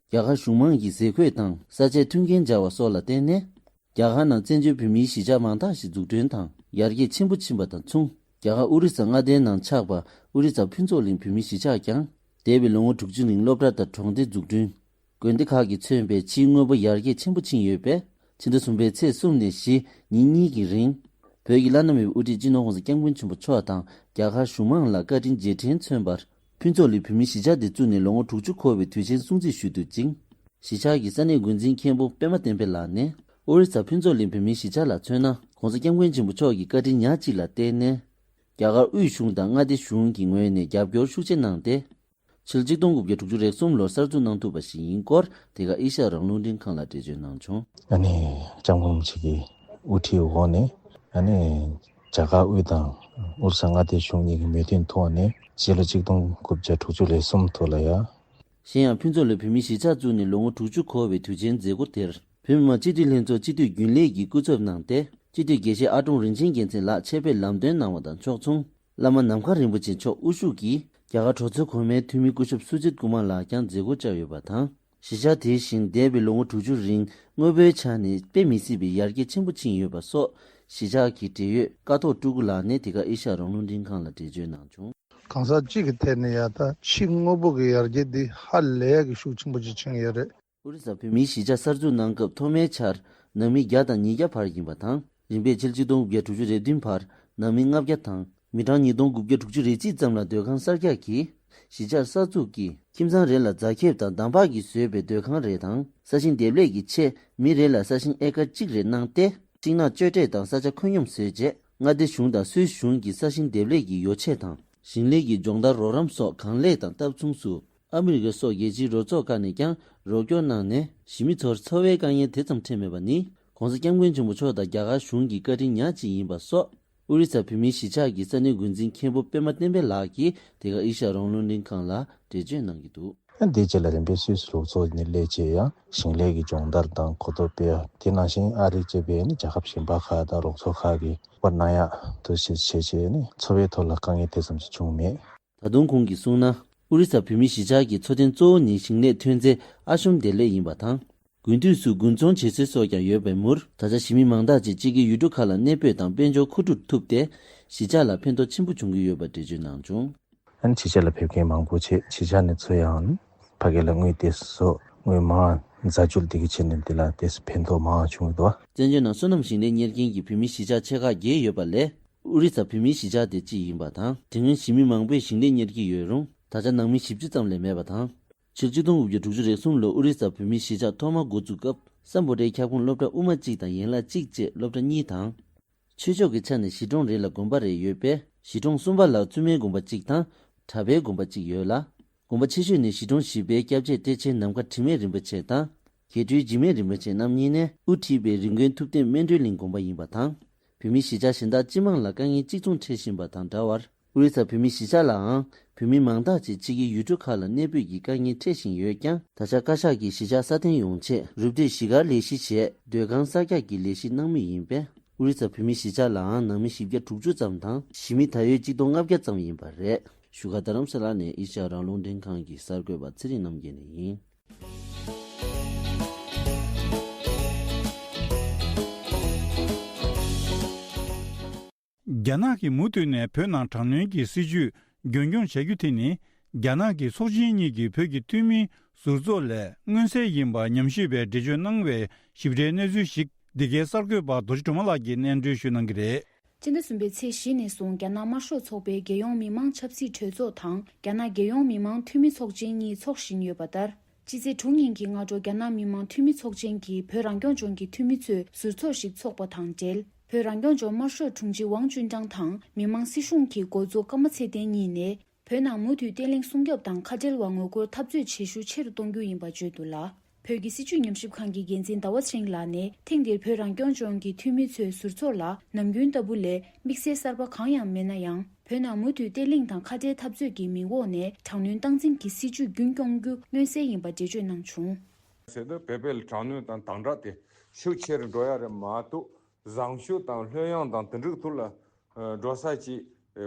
རྒྱ་གར་གཞུང་མང་གིས་ཟས་གོས་དང་ས་ཆའི་མཐུན་རྐྱེན་སྦྱར་བ་སོགས་ལ་བརྟེན་ནས། རྒྱ་གར་ནང་བཙན་བྱོལ་བོད་མིའི་གཞིས་ཆགས་མང་དག་ཞིག་འཛུགས་སྐྲུན་དང་ཡར་རྒྱས་ཆེན་པོ་ཕྱིན་པ་དང་མཚུངས། རྒྱ་གར་ཨོ་རི་ས་མངའ་སྡེའི་ནང་ཆགས་པ་ཨོ་རི་ས་ཕུན་ཚོགས་གླིང་བོད་མིའི་གཞིས་ཆགས་ཀྱང་། འདས་པའི་ལོ་ངོ་དྲུག་ཅུ་རིང་སློབ་གྲྭ་དང་གྲོང་སྡེ་འཛུགས་སྐྲུན། དགོན་སྡེ་ཁག་གིས་མཚོན་པའི་ཕྱིའི་དངོས་པོ་ཡར་རྒྱས་ཆེན་པོ་ཕྱིན་ཡོད་པས། ཕྱི་ཟླ་གསུམ་པའི་ཚེས་གསུམ་ནས་བཞི་ཉིན་གཉིས་ཀྱི་རིང་། བོད་ཀྱི་བླ་ན་མེད་པའི་དབུ་ཁྲིད་སྤྱི་ནོར་༧གོང་ས་༧སྐྱབས་མགོན་ཆེན་པོ་མཆོག་དང་རྒྱ་གར་གཞུང་མང་ལ་བཀའ་དྲིན་རྗེས་དྲན་མཚོན་པར། ཕུན་ཚོགས་གླིང་བོད་མིའི་གཞིས་ཆགས་འདི་བཙུགས་ནས་ལོ་ངོ་དྲུག་ཅུ་འཁོར་བའི་དུས་ཆེན་སྲུང་བརྩི་ཞུས་འདུག་ཅིང་། གཞིས་ཆགས་ཀྱི་ས་གནས་འགོ་འཛིན་མཁན་པོ་པད་མ་བསྟན་འཕེལ་ལགས་ནས། ཨོ་རི་ས་ཕུན་ཚོགས་གླིང་བོད་མིའི་གཞིས་ཆགས་ལ་མཚོན་ན། ༸གོང་ས་༸སྐྱབས་མགོན་ཆེན་པོ་མཆོག་གི་བཀའ་དྲིན་ཉག་གཅིག་ལ་བརྟེན་ནས། རྒྱ་གར་དབུས་གཞུང་དང་མངའ་སྡེ་གཞུང་གི་ངོས་ནས་རྒྱབ་སྐྱོར་ཤུགས་ཆེ་གནང་སྟེ། ཕྱི་ལོ་ཆིག་སྟོང་དགུ་བརྒྱ་དྲུག་ཅུ་རེ་གསུམ་ལོར་གསར་འཛུགས་གནང་ཐུབ་པ་ཞིག་ཡིན་སྐོར། དེ་ག་ཨེ་ཤ་ཡ་རང་དབང་རླུང་འཕྲིན་ཁང་ལ་འགྲེལ་བརྗོད་གནང་བྱུང་། ཨ་ནི་ལྕམ་སྐུ་རིན་པོ་ཆེ་གི་དབུ་ཁྲིད་འོག་ནས། ཨ་ནི་རྒྱ་གར་དབུས་དང་ཨོ་རི་ས་མངའ་སྡེ་གཞུང་གཉིས་ཀྱི་མོས་མཐུན་ཐོག་ནས་ཕྱི་ལོ་ཆིག་སྟོང་དགུ་བརྒྱ་དྲུག་ཅུ་རེ་གསུམ་ཐོག་ལ་ཡ། གཞན་ཡང་ཕུན་ཚོགས་གླིང་བོད་མིའི་གཞིས་ཆགས་བཙུགས་ནས་ལོ་ངོ་དྲུག་ཅུ་འཁོར་བའི་དུས་ཆེན་མཛད་སྒོ་དེར། བོད་མི་མང་སྤྱི་འཐུས་ལྷན་ཚོགས་སྤྱི་འཐུས་རྒྱུན་ལས་ཀྱིས་སྐུ་ཚབ་གནང་སྟེ། སྤྱི་འཐུས་དགེ་བཤེས་ཨ་ཀྲོང་རིན་ཆེན་རྒྱལ་མཚན་ལགས་ཆེད་ཕེབས་ལམ་སྟོན་གནང་བ་དང་ཕྱོགས་མཚུངས། བླ་མ་ནམ་མཁའ་རིན་པོ་ཆེ་མཆོག་དབུ་བཞུགས་ཀྱིས་རྒྱ་གར་གྲོས་ཚོགས་གོང་མའི་འཐུས་མི་སྐུ་ཞབས་སུ་ཇིད་ཀུ་མར་ལགས་ཀྱང་མཛད་སྒོ་བཅར་ཡོད་པ་དང་། གཞིས་ཆགས་དེ་བཞིན་འདས་པའི་ལོ་ངོ་དྲུག་ཅུ་རིང་དངོས་པོའི་ཆ་ནས་དཔེ་མི་སྲིད་པའི་ཡར་རྒྱས་ཆེན་པོ་ཕྱིན་ཡོད་པ་སོགས། གཞིས་ཆགས་ཀྱི་འབྲེལ་ཡོད་ཀཿཐོག་སྤྲུལ་སྐུ་ལགས་ནས་དེ་ག་ཨེ་ཤ་ཡ་རང་དབང་རླུང་འཕྲིན་ཁང་ལ་འགྲེལ་བརྗོད་གནང་བྱུང་། གང་ཟག་གཅིག་གི་ཐད་ནས་ཡ་ད་ཕྱི་དངོས་པོ་གི་ཡར་རྒྱས་འདི་ཧ་ལས་ཀྱི་ཤུགས་ཆེན་པོ་ཅིག་ཕྱིན་ཡོད་རེད། ཨོ་རི་ས་བོད་མིའི་གཞིས་ཆགས་གསར་འཛུགས་གནང་སྐབས་ཐོག་མའི་ཆར་ནང་མི་བརྒྱ་དང་ཉིས་བརྒྱ་བར་ཡིན་པ་དང་། རིམ་པས་ཕྱི་ལོ་ཆིག་སྟོང་དགུ་བརྒྱ་དྲུག་ཅུ་རེ་བདུན་བར་ནང་མི་ལྔ་བརྒྱ་དང་། མི་གྲངས་ཉིས་སྟོང་དགུ་བརྒྱ་དྲུག་ཅུ་རེ་གཅིག་ཙམ་ལ་སྡོད་ཁང་གསར་རྒྱག་གིས་གཞིས་ཆགས་གསར་འཛུགས་ཀྱིས་ཁྱིམ་ཚང་རེ་ལ་རྫ་ཁེབས་དང་འདམ་བག་གིས་བཟོས་པའི་སྡོད་ཁང་རེ་དང་ས་ཞིང་འདེབས་ལས་ཀྱི་ཆེད་མི་རེ་ལ་ས་ཞིང་ཨེ་ཀར་གཅིག་རེ་གནང་སྟེ། ཤིང་ནགས་གཅོད་འབྲེག་དང་ས་ཆ་ཁོད་སྙོམས་བཟོས་རྗེས་མངའ་སྡེ་གཞུང་དང་སུད་གཞུང་གིས་ས་ཞིང་འདེབས་ལས་ཀྱི་ཡོ་ཆས་དང་ཞིང་ལས་ཀྱི་སྦྱོང་བརྡར་རོགས་རམ་སོགས་གང་ལེགས་དང་སྟབས་མཚུངས་སུ། ཨ་མི་རི་ཀ་སོགས་རྒྱལ་སྤྱིའི་རོགས་ཚོགས་ཁག་ནས་ཀྱང་རོགས་སྐྱོར་གནང་ནས་གཞིས་མི་ཚོར་འཚོ་བའི་དཀའ་ངལ་དེ་ཙམ་འཕྲད་མེད་པ་ནི་༸གོང་ས་༸སྐྱབས་མགོན་ཆེན་པོ་མཆོག་དང་རྒྱ་གར་གཞུང་གི་བཀའ་དྲིན་ཉག་གཅིག་ཡིན་པ་སོགས། ཨོ་རི་ས་བོད་མིའི་གཞིས་ཆགས་ཀྱི་ས་གནས་འགོ་འཛིན་མཁན་པོ་པད་མ་བསྟན་འཕེལ་ལགས་ཀྱིས་དེ་ག་ཨེ་ཤ་ཡ་རང་དབང་རླུང་འཕྲིན་ཁང་ལ་འགྲེལ་བརྗོད་གནང་གི་འདུག། དེའི་རྗེས་ལ་རིམ་པས་སུད་སི་རོགས་ཚོགས་ནས་སླེབས་རྗེས་ཡང་ཞིང་ལས་ཀྱི་སྦྱོང་བརྡར་དང་གོ་རྟོགས་སྤེལ་ཡ། དེ་ནང་བཞིན་ཨ་རི་བཅས་པའི་ནི་རྒྱལ་ཁབ་གཞན་པ་ཁག་དང་རོགས་ཚོགས་ཁག་གིས་དཔར་གནང་ཡ་འདུ་ཤེས་བྱས་རྗེས་ནི་འཚོ་བའི་ཐོག་ལ་དཀའ་ངལ་དེ་ཙམ་ཞིག་བྱུང་མེད། ད་དུང་ཁོང་གིས་གསུངས་ན། ཨོ་རི་ས་བོད་མིའི་གཞིས་ཆགས་ཀྱི་འཚོ་རྟེན་གཙོ་བོ་ནི་ཞིང་ལས་ཐོན་རྫས་ཨ་ཤོམ་འདེབས་ལས་ཡིན་པ་དང་། དགུན་དུས་སུ་དགུན་ཚོང་བྱེད་སྲོལ་སོགས་ཀྱང་ཡོད་པའི་མུར། ད་ཆ་གཞིས་མི་མང་དག་ཅིག་གཅིག་གི་ཡུལ་གྲུ་ཁག་ལ་གནས་སྤོས་དང་དཔལ་འབྱོར་མཁོ་སྒྲུབ་ཐུབ་སྟེ། གཞིས་ཆགས་ལ་ཕན་ཐོགས་ཆེན་པོ་བྱུང་གི་ཡོད་པ་འགྲེལ་བརྗོད་གནང་བྱུང་། ཨ་ནི་ཕྱི་རྒྱལ་ལ་ཕེབས་མཁན་མང་པོ་ཆེ་ཕྱི་རྒྱལ་ནས་ཚུར་ཡང་ཕ་གི་ལ་དངུལ་དེ་སོགས་དངུལ་མང་འཛད་སྤྱོད་འདི་གི་ཆེད་ནས་འདི་ལ་དེ་ཕན་ཐོགས་མང་བྱུང་གི་འདུག། བཙན་བྱོལ་ནང་སོ་ནམ་ཞིང་ལས་གཉེར་མཁན་གྱི་བོད་མིའི་གཞིས་ཆགས་ཆེ་ཁག་བརྒྱད་ཡོད་པ་ལས། ཨོ་རི་ས་བོད་མིའི་གཞིས་ཆགས་དེ་གཅིག་ཡིན་པ་དང་། དེ་སྔོན་གཞིས་མི་མང་པོས་ཞིང་ལས་གཉེར་གྱི་ཡོད་རུང་། ད་ཆ་ནང་མི་བཞི་བཅུ་ཙམ་ལས་མེད་པ་དང་། ཕྱི་ལོ་ཆིག་སྟོང་དགུ་བརྒྱ་དྲུག་ཅུ་རེ་གསུམ་ལོར་ཨོ་རི་ས་བོད་མིའི་གཞིས་ཆགས་ཐོག་མ་འགོ་བཙུགས་སྐབས། སམ་བྷོ་ཊའི་ཁྱབ་ཁོངས་སློབ་གྲྭ་དབུ་མ་གཅིག་དང་ཡན་ལག་གཅིག་བཅས་སློབ་གྲྭ་གཉིས་དང་། ཆོས་ཕྱོགས་ཀྱི་ཆ་ནས་གཞིས་གྲོང་རེ་ལ་དགོན་པ་རེ་ཡོད་པས། གཞིས་གྲོང་གསུམ་པ་ལ་བཙུན་མའི་དགོན་པ་གཅིག་དང་། གྲྭ་པའི་དགོན་པ་གཅིག་ཡོད་ལ། དགོན་པ་ཆེ་ཤོས་ནི་གཞིས་གྲོང་བཞི་པའི་སྐྱབས་རྗེ་བཀྲས་ཆེན་ནམ་མཁའ་དྲི་མེད་རིན་པོ་ཆེ་དང་། དགེ་སྤྲུལ་འཇིགས་མེད་རིན་པོ་ཆེ་རྣམ་གཉིས་ནས་དབུ་ཁྲིད་པའི་རིམ་དགོན་ཐུབ་བསྟན་སྨིན་གྲོལ་གླིང་དགོན་པ་ཡིན་པ་དང་། བོད་མིའི་གཞིས་ཆགས་གཞན་དག་སྤྱི་དམངས་ལ་དཀའ་ངལ་གཅིག་མཚུངས་འཕྲད་བཞིན་པ་དང་འདྲ་བར། ཨོ་རི་ས་བོད་མིའི་གཞིས་ཆགས་ལའང་བོད་མི་མང་དག་ཅིག་ཕྱི་རྒྱལ་ཡུལ་གྲུ་ཁག་ལ་གནས་སྤོས་ཀྱི་དཀའ་ངལ་འཕྲད་བཞིན་ཡོད་ཀྱང་། ད་ཆ་བཀའ་ཤག་གིས་གཞིས་ཆགས་སྲ་བརྟན་ཡོང་ཆེད་རུབ་སྒྲིག་གཞིས་སྒར་ལས་གཞི་བྱས། སྡོད་ཁང་གསར་རྒྱག་གི་ལས་གཞི་གནང་མུས་ཡིན་པས། ཨོ་རི་ས་བོད་མི་གཞིས་ཆགས་ལའང་ནང་མི་བཞི་བརྒྱ་དྲུག་ཅུ་ཙམ་དང་གཞིས་མི་ད་ཡོད་ཆིག་སྟོང་ལྔ་བརྒྱ་ཙམ་ཡིན་པ་རེད། བཞུགས་སྒར་རྡ་རམ་ས་ལ་ནས་ཨེ་ཤ་ཡ་རང་དབང་རླུང་འཕྲིན་ཁང་གི་གསར་འགོད་པ་ཚེ་རིང་རྣམ་རྒྱལ་ནས་ཡིན། རྒྱ་ནག་གིས་མུ་མཐུད་ནས་བོད་ནང་དྲག་གནོན་གྱི་སྲིད་བྱུས་རྒྱུན་སྐྱོང་བྱ་རྒྱུ་དེ་ནི། རྒྱ་ནག་གི་ཚོགས་ཆེན་གཉིས་ཀྱི་བོད་ཀྱི་འཐུས་མིའི་ཟུར་ཚོགས་ལས་མངོན་གསལ་ཡིན་པ་ཉམས་ཞིབ་པས་འགྲེལ་བརྗོད་གནང་བའི་ཞིབ་ཕྲའི་གནས་ཚུལ་ཞིག་འདི་གའི་གསར་འགོད་པ་རྡོ་རྗེ་སྒྲོལ་མ་ལགས་ཀྱིས་སྙན་སྒྲོན་ཞུ་གནང་གི་རེད། སྤྱི་ཟླ་གསུམ་པའི་ཚེས་བཞི་ནས་བཟུང་རྒྱ་ནག་དམར་ཤོག་ཚོགས་པའི་རྒྱལ་ཡོངས་མི་མང་ཆབ་སྲིད་གྲོས་ཚོགས་དང་རྒྱ་ནག་རྒྱལ་ཡོངས་མི་མང་འཐུས་མི་ཚོགས་ཆེན་གཉིས་འཚོགས་བཞིན་ཡོད་པ་ལྟར། ཕྱི་ཚེས་དྲུག་ཉིན་གྱི་སྔ་དྲོ་རྒྱ་ནག་མི་དམངས་འཐུས་མི་ཚོགས་ཆེན་གྱིས་བོད་རང་སྐྱོང་ལྗོངས་ཀྱི་འཐུས་མི་ཚོའི་ཟུར་ཚོགས་ཤིག་འཚོགས་པ་དང་འབྲེལ། བོད་རང་སྐྱོང་ལྗོངས་དམར་ཤོག་དྲུང་ཆེ་ཝང་ཅུན་ཀྲང་དང་མི་དམངས་སྲིད་གཞུང་གི་འགོ་གཙོ་ཀརྨ་ཚེ་བརྟན་གཉིས་ནས། བོད་ནང་མུ་མཐུད་བརྟན་ལྷིང་སྲུང་སྐྱོབ་དང་ཁ་བྲལ་བ་ངོ་རྒོལ་འཐབ་རྩོད་བྱེད་ཤུགས་ཆེ་རུ་གཏོང་རྒྱུ་ཡིན་པ་བརྗོད་འདུག་ལ། བོད་ཀྱི་སྲིད་བྱུས་ཉམས་ཞིབ་ཁང་གི་འགན་འཛིན་ཟླ་བ་ཚེ་རིང་ལགས་ནས་ཐེངས་འདིར་བོད་རང་སྐྱོང་ལྗོངས་ཀྱི་འཐུས་མི་ཚོའི་ཟུར་ཚོགས་ལ་ནམ་རྒྱུན་ལྟ་བུ་ལས་དམིགས་བསལ་གསར་པ་གང་ཡང་མེད་ན་ཡང་། བོད་ནང་མུ་མཐུད་བརྟན་ལྷིང་དང་ཁ་བྲལ་འཐབ་རྩོད་ཀྱི་མིང་འོག་ནས་དྲག་གནོན་སྟངས་འཛིན་གྱི་སྲིད་བྱུས་རྒྱུན་སྐྱོང་རྒྱུ་མངོན་གསལ་ཡིན་པ་འགྲེལ་བརྗོད་གནང་བྱུང་། ཟེར་དུས་བོད་པའི་དྲག་གནོན་དང་དམ་དྲག་དེ་ཤུགས་ཆེ་རུ་འགྲོ་ཡ་རེད་མ་གཏོགས། བཟང་སྤྱོད་དང་ལྷོད་ཡངས་དང་དེ་འདྲའི་ཐོག་ལ་འགྲོ་ས་ཅིག་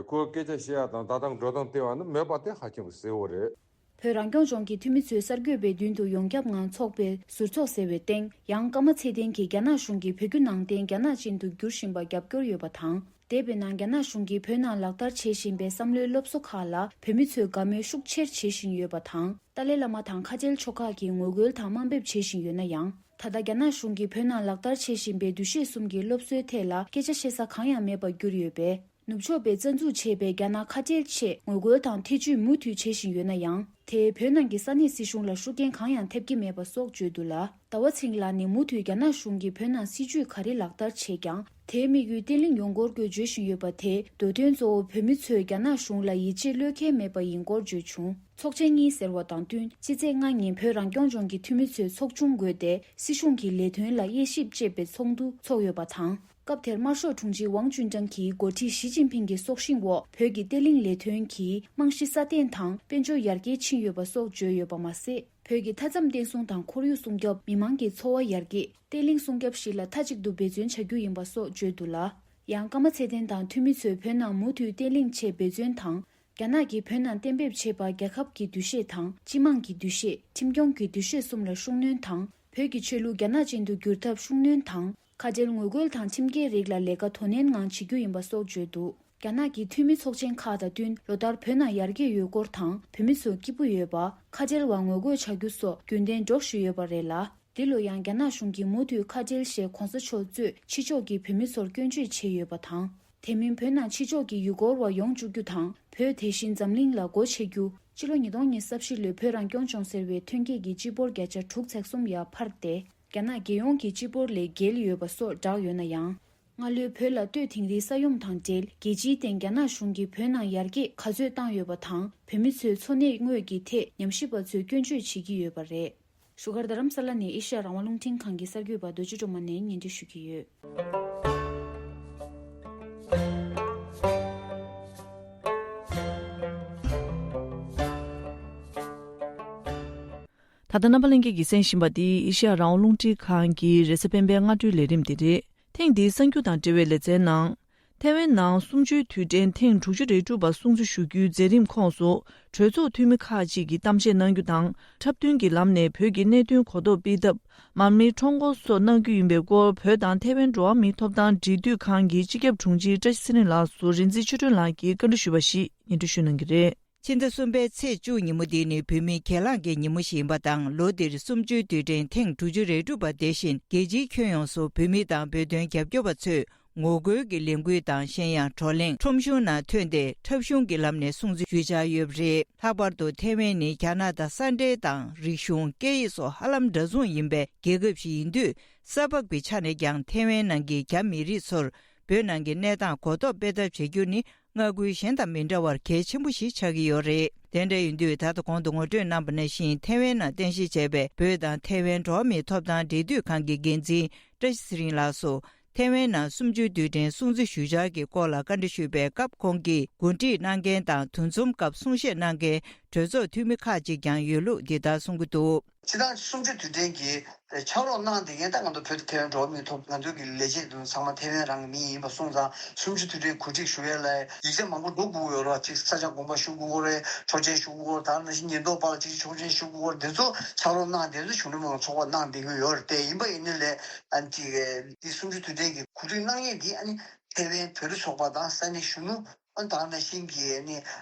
ཁོའི་སྐད་ཆ་བཤད་ཡ་དང་ད་ལྟ་འགྲོ་སྟངས་དེ་བ་ནི་མེད་པ་དེ་ཧ་ཅང་གི་གསལ་བོ་རེད། བོད་རང་སྐྱོང་ལྗོངས་ཀྱི་འཐུས་མི་ཚོས་གསར་འགོད་པའི་མདུན་དུ་ཡོངས་ཁྱབ་ངང་འཚོགས་པའི་ཟུར་ཚོགས་ཟེར་བའི་སྟེང་ཡང་ཀརྨ་ཚེ་བརྟན་གྱིས་རྒྱ་ནག་གཞུང་གིས་བོད་བརྒྱུད་ནང་བསྟན་རྒྱ་ནག་ཅན་དུ་བསྒྱུར་བཞིན་པ་རྒྱབ་སྐྱོར་ཡོད་པ་དང་། འདས་པའི་ནང་རྒྱ་ནག་གཞུང་གིས་བོད་ནང་ལག་བསྟར་བྱེད་བཞིན་པའི་བསམ་བློའི་སློབ་གསོ་ཁག་ལ་བོད་མི་ཚོས་དགའ་མོས་ཤུགས་ཆེར་བྱེད་བཞིན་ཡོད་པ་དང་། ཏཱ་ལའི་བླ་མ་དང་ཁ་བྲལ་ཆོ་ག་གི་ངོ་རྒོལ་དང་དམའ་འབེབས་བྱེད་བཞིན་ཡོད་ན་ཡང་། ད་ལྟ་རྒྱ་ནག་གཞུང་གིས་བོད་ནང་ལག་བསྟར་བྱེད་བཞིན་པའི་འདུ་ཤེས་གསུམ་གྱི་སློབ་གསོའི་ཐད་ལ་སྐད་ཆ་བཤད་ས་གང་ཡང་མེད་པར་གྱུར་ཡོད་པས། ནུབ་ཕྱོགས་པས་རྩ་འཛུགས་བྱས་པའི་རྒྱ་ནག་ཁ་བྲལ་ཆེད་ངོ་རྒོལ་དང་ཐེ་ཇུས་མུ་མཐུད་བྱེད་བཞིན་ཡོད་ན་ཡང་། དེས་བོད་ནང་གི་ས་གནས་སྲིད་གཞུང་ལ་ཤུགས་རྐྱེན་གང་ཡང་ཐེབས་ཀྱི་མེད་པ་སོགས་བརྗོད་འདུག་ལ། ཟླ་བ་ཚེ་རིང་ལགས་ནི་མུ་མཐུད་རྒྱ་ནག་གཞུང་གིས་བོད་ནང་སྲིད་བྱུས་ག་རེ་ལག་བསྟར་བྱས་ཀྱང་། དེའི་དམིགས་ཡུལ་བརྟན་ལྷིང་ཡོང་སྐོར་སྐོར་བརྗོད་བཞིན་ཡོད་པ་དེས་མདོ་དོན་གཙོ་བོ་བོད་མི་ཚོས་རྒྱ་ནག་གཞུང་ལ་ཡིད་ཆེས་བློས་འཁེལ་མེད་པ་ཡིན་སྐོར་བརྗོད་བྱུང་། ཚོགས་ཆེན་གཉིས་ཟེར་བ་དང་བསྟུན་ཕྱི་ཚེས་ལྔ་ཉིན་བོད་རང་སྐྱོང་ལྗོངས་ཀྱི་འཐུས་མི་ཚོས་ཚོགས་ཆུང་བགོས་ཏེ་སྲིད་གཞུང་གི་ལས་དོན་ལ་དབྱེ་ཞིབ་ཅེས་པའི་ཚོགས་འདུ་འཚོགས་ཡོད་པ་དང་། སྐབས་དེར་དམར་ཤོག་དྲུང་ཆེ་ཝང་ཅུན་ཀྲང་གིས་འགོ་ཁྲིད་ཞི་ཅིན་ཕིང་གི་སྲོག་ཤིང་འོག་བོད་ཀྱི་བརྟན་ལྷིང་ལས་དོན་གྱི་རྨང་གཞི་སྲ་བརྟན་དང་དཔལ་འབྱོར་ཡར་རྒྱས་ཕྱིན་ཡོད་པ་སོགས་བརྗོད་ཡོད་པ་མ་ཟད། བོད་ཀྱི་མཐའ་མཚམས་བརྟན་སྲུང་དང་ཁོར་ཡུག་སྲུང་སྐྱོབ། མི་མང་གི་འཚོ་བ་ཡར་རྒྱས། བརྟན་ལྷིང་སྲུང་སྐྱོབ་བཞི་ལ་མཐའ་གཅིག་ཏུ་འབད་བརྩོན་བྱ་རྒྱུ་ཡིན་པ་སོགས་བརྗོད་འདུག་ལ། ཡང་ཀརྨ་ཚེ་བརྟན་དང་འཐུས་མི་ཚོས་བོད་ནང་མུ་མཐུད་བརྟན་ལྷིང་ཆེད་འབད་བརྩོན་དང་། རྒྱ་ནག་གིས་བོད་ནང་གཏན་འབེབས་བྱས་པ་རྒྱལ་ཁབ་ཀྱི་འདུ་ཤེས་དང་སྤྱི་དམངས་ཀྱི་འདུ་ཤེས། ཁྲིམས་སྐྱོང་གི་འདུ་ཤེས་གསུམ་ལ་ཤུགས་སྣོན་དང་། བོད་ཀྱི་ཆོས་ལུགས་རྒྱ་ནག་ཅན་དུ་བསྒྱུར་ཐབས་ཤུགས་སྣོན་དང་། ཁ་བྲལ་ངོ་རྒོལ་དང་ཁྲིམས་འགལ་རིགས་ལ་ལས་ཀ་དོ་ནན་ངང་བྱེད་རྒྱུ་ཡིན་པ་སོགས་བརྗོད་འདུག་རྒྱ་ནག་གི་འཐུས་མི་ཚོགས་ཆེན་ཁག་དང་བསྟུན་ལོ་ལྟར་བོད་ནང་ཡར་རྒྱས་ཡོད་སྐོར་དང་། བོད་མི་ཚོ་སྐྱིད་པོ་ཡོད་པ། ཁ་བྲལ་བ་ངོ་རྒོལ་བྱ་རྒྱུ་སོགས་རྒྱུན་ལྡན་སྒྲོག་བཞིན་ཡོད་པ་རེད་ལ། འདི་ལོ་ཡང་རྒྱ་ནག་གཞུང་གིས་མུ་མཐུད་ཁ་བྲལ་ཞེས་གོང་ས་མཆོག་གཙོས་ཕྱི་ཕྱོགས་ཀྱི་བོད་མི་ཚོར་སྐྱོན་བརྗོད་བྱས་ཡོད་པ་དང་། དེ་མིན་བོད་ནང་ཕྱི་ཕྱོགས་ཀྱི་ཡུལ་སྐོར་བ་ཡོང་བཅུག་རྒྱུ་དང་། བོད་དེ་བཞིན་འཛམ་གླིང་ལ་སྒོ་ཕྱེ་རྒྱུ། ཕྱི་ལོ་ཉིས་སྟོང་ཉི་ཤུ་རྩ་བཞི་ལོའི་བོད་རང་སྐྱོང་ལྗོངས་ཟེར་བའི་ཐོན་སྐྱེད་ཀྱི་སྤྱི་འབོར་བརྒྱ་ཆ་དྲུག་ཚེག་གསུམ་ཡར་འཕར་ཏེ། རྒྱ་ནག་རྒྱལ་ཡོངས་ཀྱི་སྤྱི་འབོར་ལས་བརྒལ་ཡོད་པ་སོགས་བསྒྲགས་ཡོད་ན་ཡང་། སྔ་ལོའི་བོད་ལ་སྟོད་དིང་རིའི་ས་ཡོམ་དང་འབྲེལ་རྒྱལ་སྤྱིའི་སྟེང་རྒྱ་ནག་གཞུང་གིས་བོད་ནང་ཡར་རྒྱས་ག་ཚོད་བཏང་ཡོད་པ་དང་། བོད་མི་ཚོའི་འཚོ་གནས་དངོས་ཀྱི་ཐད་ཉམས་ཞིབ་པ་ཚོས་སྐྱོན་བརྗོད་བྱེད་ཀྱི་ཡོད་པ་རེད། བཞུགས་སྒར་རྡ་རམ་ས་ལ་ནས་ཨེ་ཤ་ཡ་རང་དབང་རླུང་འཕྲིན་ཁང་གི་གསར་འགོད་པ་རྡོ་རྗེ་སྒྲོལ་མ་ནས་སྙན་སྒྲོན་ཞུ་གི་ཡོད། ད་ལྟ་རྣམ་པ་ལྷན་རྒྱས་ཀྱིས་གསན་བཞིན་པ་འདི་ཨེ་ཤ་ཡ་རང་དབང་རླུང་འཕྲིན་ཁང་གི་རེས་གཟའ་སྤེན་པའི་སྔ་དྲོའི་ལས་རིམ་འདི་རེད། ཐེངས་འདིའི་གསར་འགྱུར་དང་འབྲེལ་བའི་ལེ་ཚན་ནང་། ཐའེ་ཝན་ནང་གསུམ་བཅུའི་དུས་དྲན་ཐེངས་དྲུག་ཅུ་རེ་དྲུག་པ་སྲུང་བརྩི་ཞུ་རྒྱུའི་མཛད་རིམ་ཁོངས་སུ། གྲོས་ཚོགས་འཐུས་མི་ཁག་ཅིག་གིས་གཏམ་བཤད་གནང་རྒྱུ་དང་། འཁྲབ་སྟོན་གྱི་ལམ་ནས་བོད་ཀྱི་གནད་དོན་གོ་རྟོགས་སྤེལ་ཐབས། མར་མེའི་ཁྲོམ་སྐོར་སོགས་གནང་རྒྱུ་ཡིན་པའི་སྐོར། བོད་དང་ཐའེ་ཝན་འགྲོ་བ་མིའི་ཐོབ་ཐང་འབྲེལ་མཐུད་ཁང་གི་སྤྱི་ཁྱབ་དྲུང་ཆེ་བཀྲ་ཤིས་ཚེ་རིང་ལགས་སུ་རིག་འཛིན་ཆོས་སྒྲོན་ལགས་ཀྱིས་བཀའ་འདྲི་ཞུས་པ་ཞིག་སྙན་སྒྲོན་ཞུ་གནང་གི་རེད། ཕྱི་ཟླ་གསུམ་པའི་ཚེས་བཅུ་ཉིན་མོ་འདི་ནི་བོད་མིའི་གྱེན་ལངས་ཀྱི་ཉིན་མོ་ཞིག་ཡིན་པ་དང་། ལོ་འདིར་གསུམ་བཅུའི་དུས་དྲན་ཐེངས་དྲུག་ཅུ་རེ་དྲུག་པ་དེ་བཞིན་རྒྱལ་སྤྱིའི་ཁྱོན་ཡོངས་སུ་བོད་མི་དང་བོད་དོན་རྒྱབ་སྐྱོར་བ་ཚོས་ངོ་རྒོལ་གྱི་ལས་འགུལ་དང་། གཞན་ཡང་བགྲོ་གླེང་། ཁྲོམ་གཞུང་ནང་ཐོན་ཏེ་འཁྲབ་གཞུང་གི་ལམ་ནས་སྲུང་བརྩི་ཞུ་འཆར་ཡོད་པ་རེད། ལྷག་པར་དུ་ཐའེ་ཝན་ནི་རྒྱ་ནག་དང་ས་འབྲེལ་དང་། རིག་གཞུང་། སྐད་ཡིག་སོགས་ཧ་ལམ་འདྲ་མཚུངས་ཡིན་པའི་རྒྱལ་ཁབ་ཞིག་ཡིན་དུས། ས་བབ་ཀྱི་ཆ་ནས་ཀྱང་ཐའེ་ཝན་ནང་གི་རྒྱ་མི་རིགས་ཚོར་བོད་ནང་གི་གནས་སྟངས་གོ་རྟོགས་སྤེལ་ཐབས་བྱེད་རྒྱུ་ནི། མངའ་ཁུལ་གཞན་དང་མི་འདྲ་བར་གལ་ཆེན་པོ་ཞིག་ཆགས་ཀྱི་ཡོད་རེད། དེ་འདྲ་ཡིན་དུས། ད་ལྟ་གོང་དུ་ངོ་སྤྲོད་གནང་པ་ནང་བཞིན། ཐའེ་ཝན་ནང་རྟེན་གཞི་བྱས་པའི་བོད་དང་ཐའེ་ཝན་འགྲོ་བ་མིའི་ཐོབ་ཐང་འབྲེལ་མཐུད་ཁང་གི་འགན་འཛིན་བཀྲ་ཤིས་ཚེ་རིང་ལགས་སུ། ཐའེ་ཝན་ནང་གསུམ་བཅུའི་དུས་དྲན་སྲུང་བརྩི་ཞུ་འཆར་གྱི་སྐོར་ལ་བཀའ་འདྲི་ཞུས་པའི་སྐབས། ཁོང་གིས་གོ་སྒྲིག་གནང་མཁན་དང་དུས་མཚམས་སྐབས་གསུང་བཤད་གནང་མཁན་གྲོས་ཚོགས་འཐུས་མི་ཁག་ཅིག་ཀྱང་ཡོད་ལུགས་འདི་ལྟར་གསུང་གི་འདུག་སྤྱིར་བཏང་གསུམ་བཅུ་དུས་དྲན་གྱི་ཕྱག་རོགས་གནང་བསྡད་མཁན། ད་ང་ཚོ་བོད་དུ་ཐེ་ཝན་འགྲོ་བ་མིའི་ཐོབ་ང་ཚོའི་གི་ལས་བྱེད་དེ་ཚང་མ་ཐེ་ཝན་རང་གི་མི་ཡིན་པ་སོང་ཙང་། གསུམ་བཅུ་དུས་དྲན་གོ་སྒྲིག་ཞུ་ཡས་ལ་ཡིག་ཆ་མང་པོ་འགྲོ་དགོས་ཡོད་རེད་བ། ཅིག་ས་ཆ་དགོངས་པ་ཞུ་དགོས་ཀྱི་རེད། ཆོག་མཆན་ཞུ་དགོས་ཀྱི་རེད། ད་ནང་བཞིན་ཉེན་རྟོག་པ་ལ་ཅིག་ཆོག་མཆན་ཞུ་དགོས་ཀྱི་རེད། དེ་ཚོ་ཕྱག་རོགས་གནང་བསྡད་ཚོ་གཞུང་འབྲེལ་མི་ཚོགས་པ་གནང་བསྡད་ཀྱི་ཡོད་རེད་དེ། ཡིན་པ་ཡིན་ནའི་ལས་ཨ་ཅིག་འདི་གསུམ་བཅུ་དུས་དྲན་གྱི་གོ་སྒྲིག་གནང་ཡས་འདི་ཨ་ནི་ཐེ་ཝན་བོད་རིགས་ཚོགས་པ་དང་ས་གནས་གཞོན་ནུ། ཨ་ནི་ད་ག་ནང་བཞིན་གྱི་ཨ་ནི་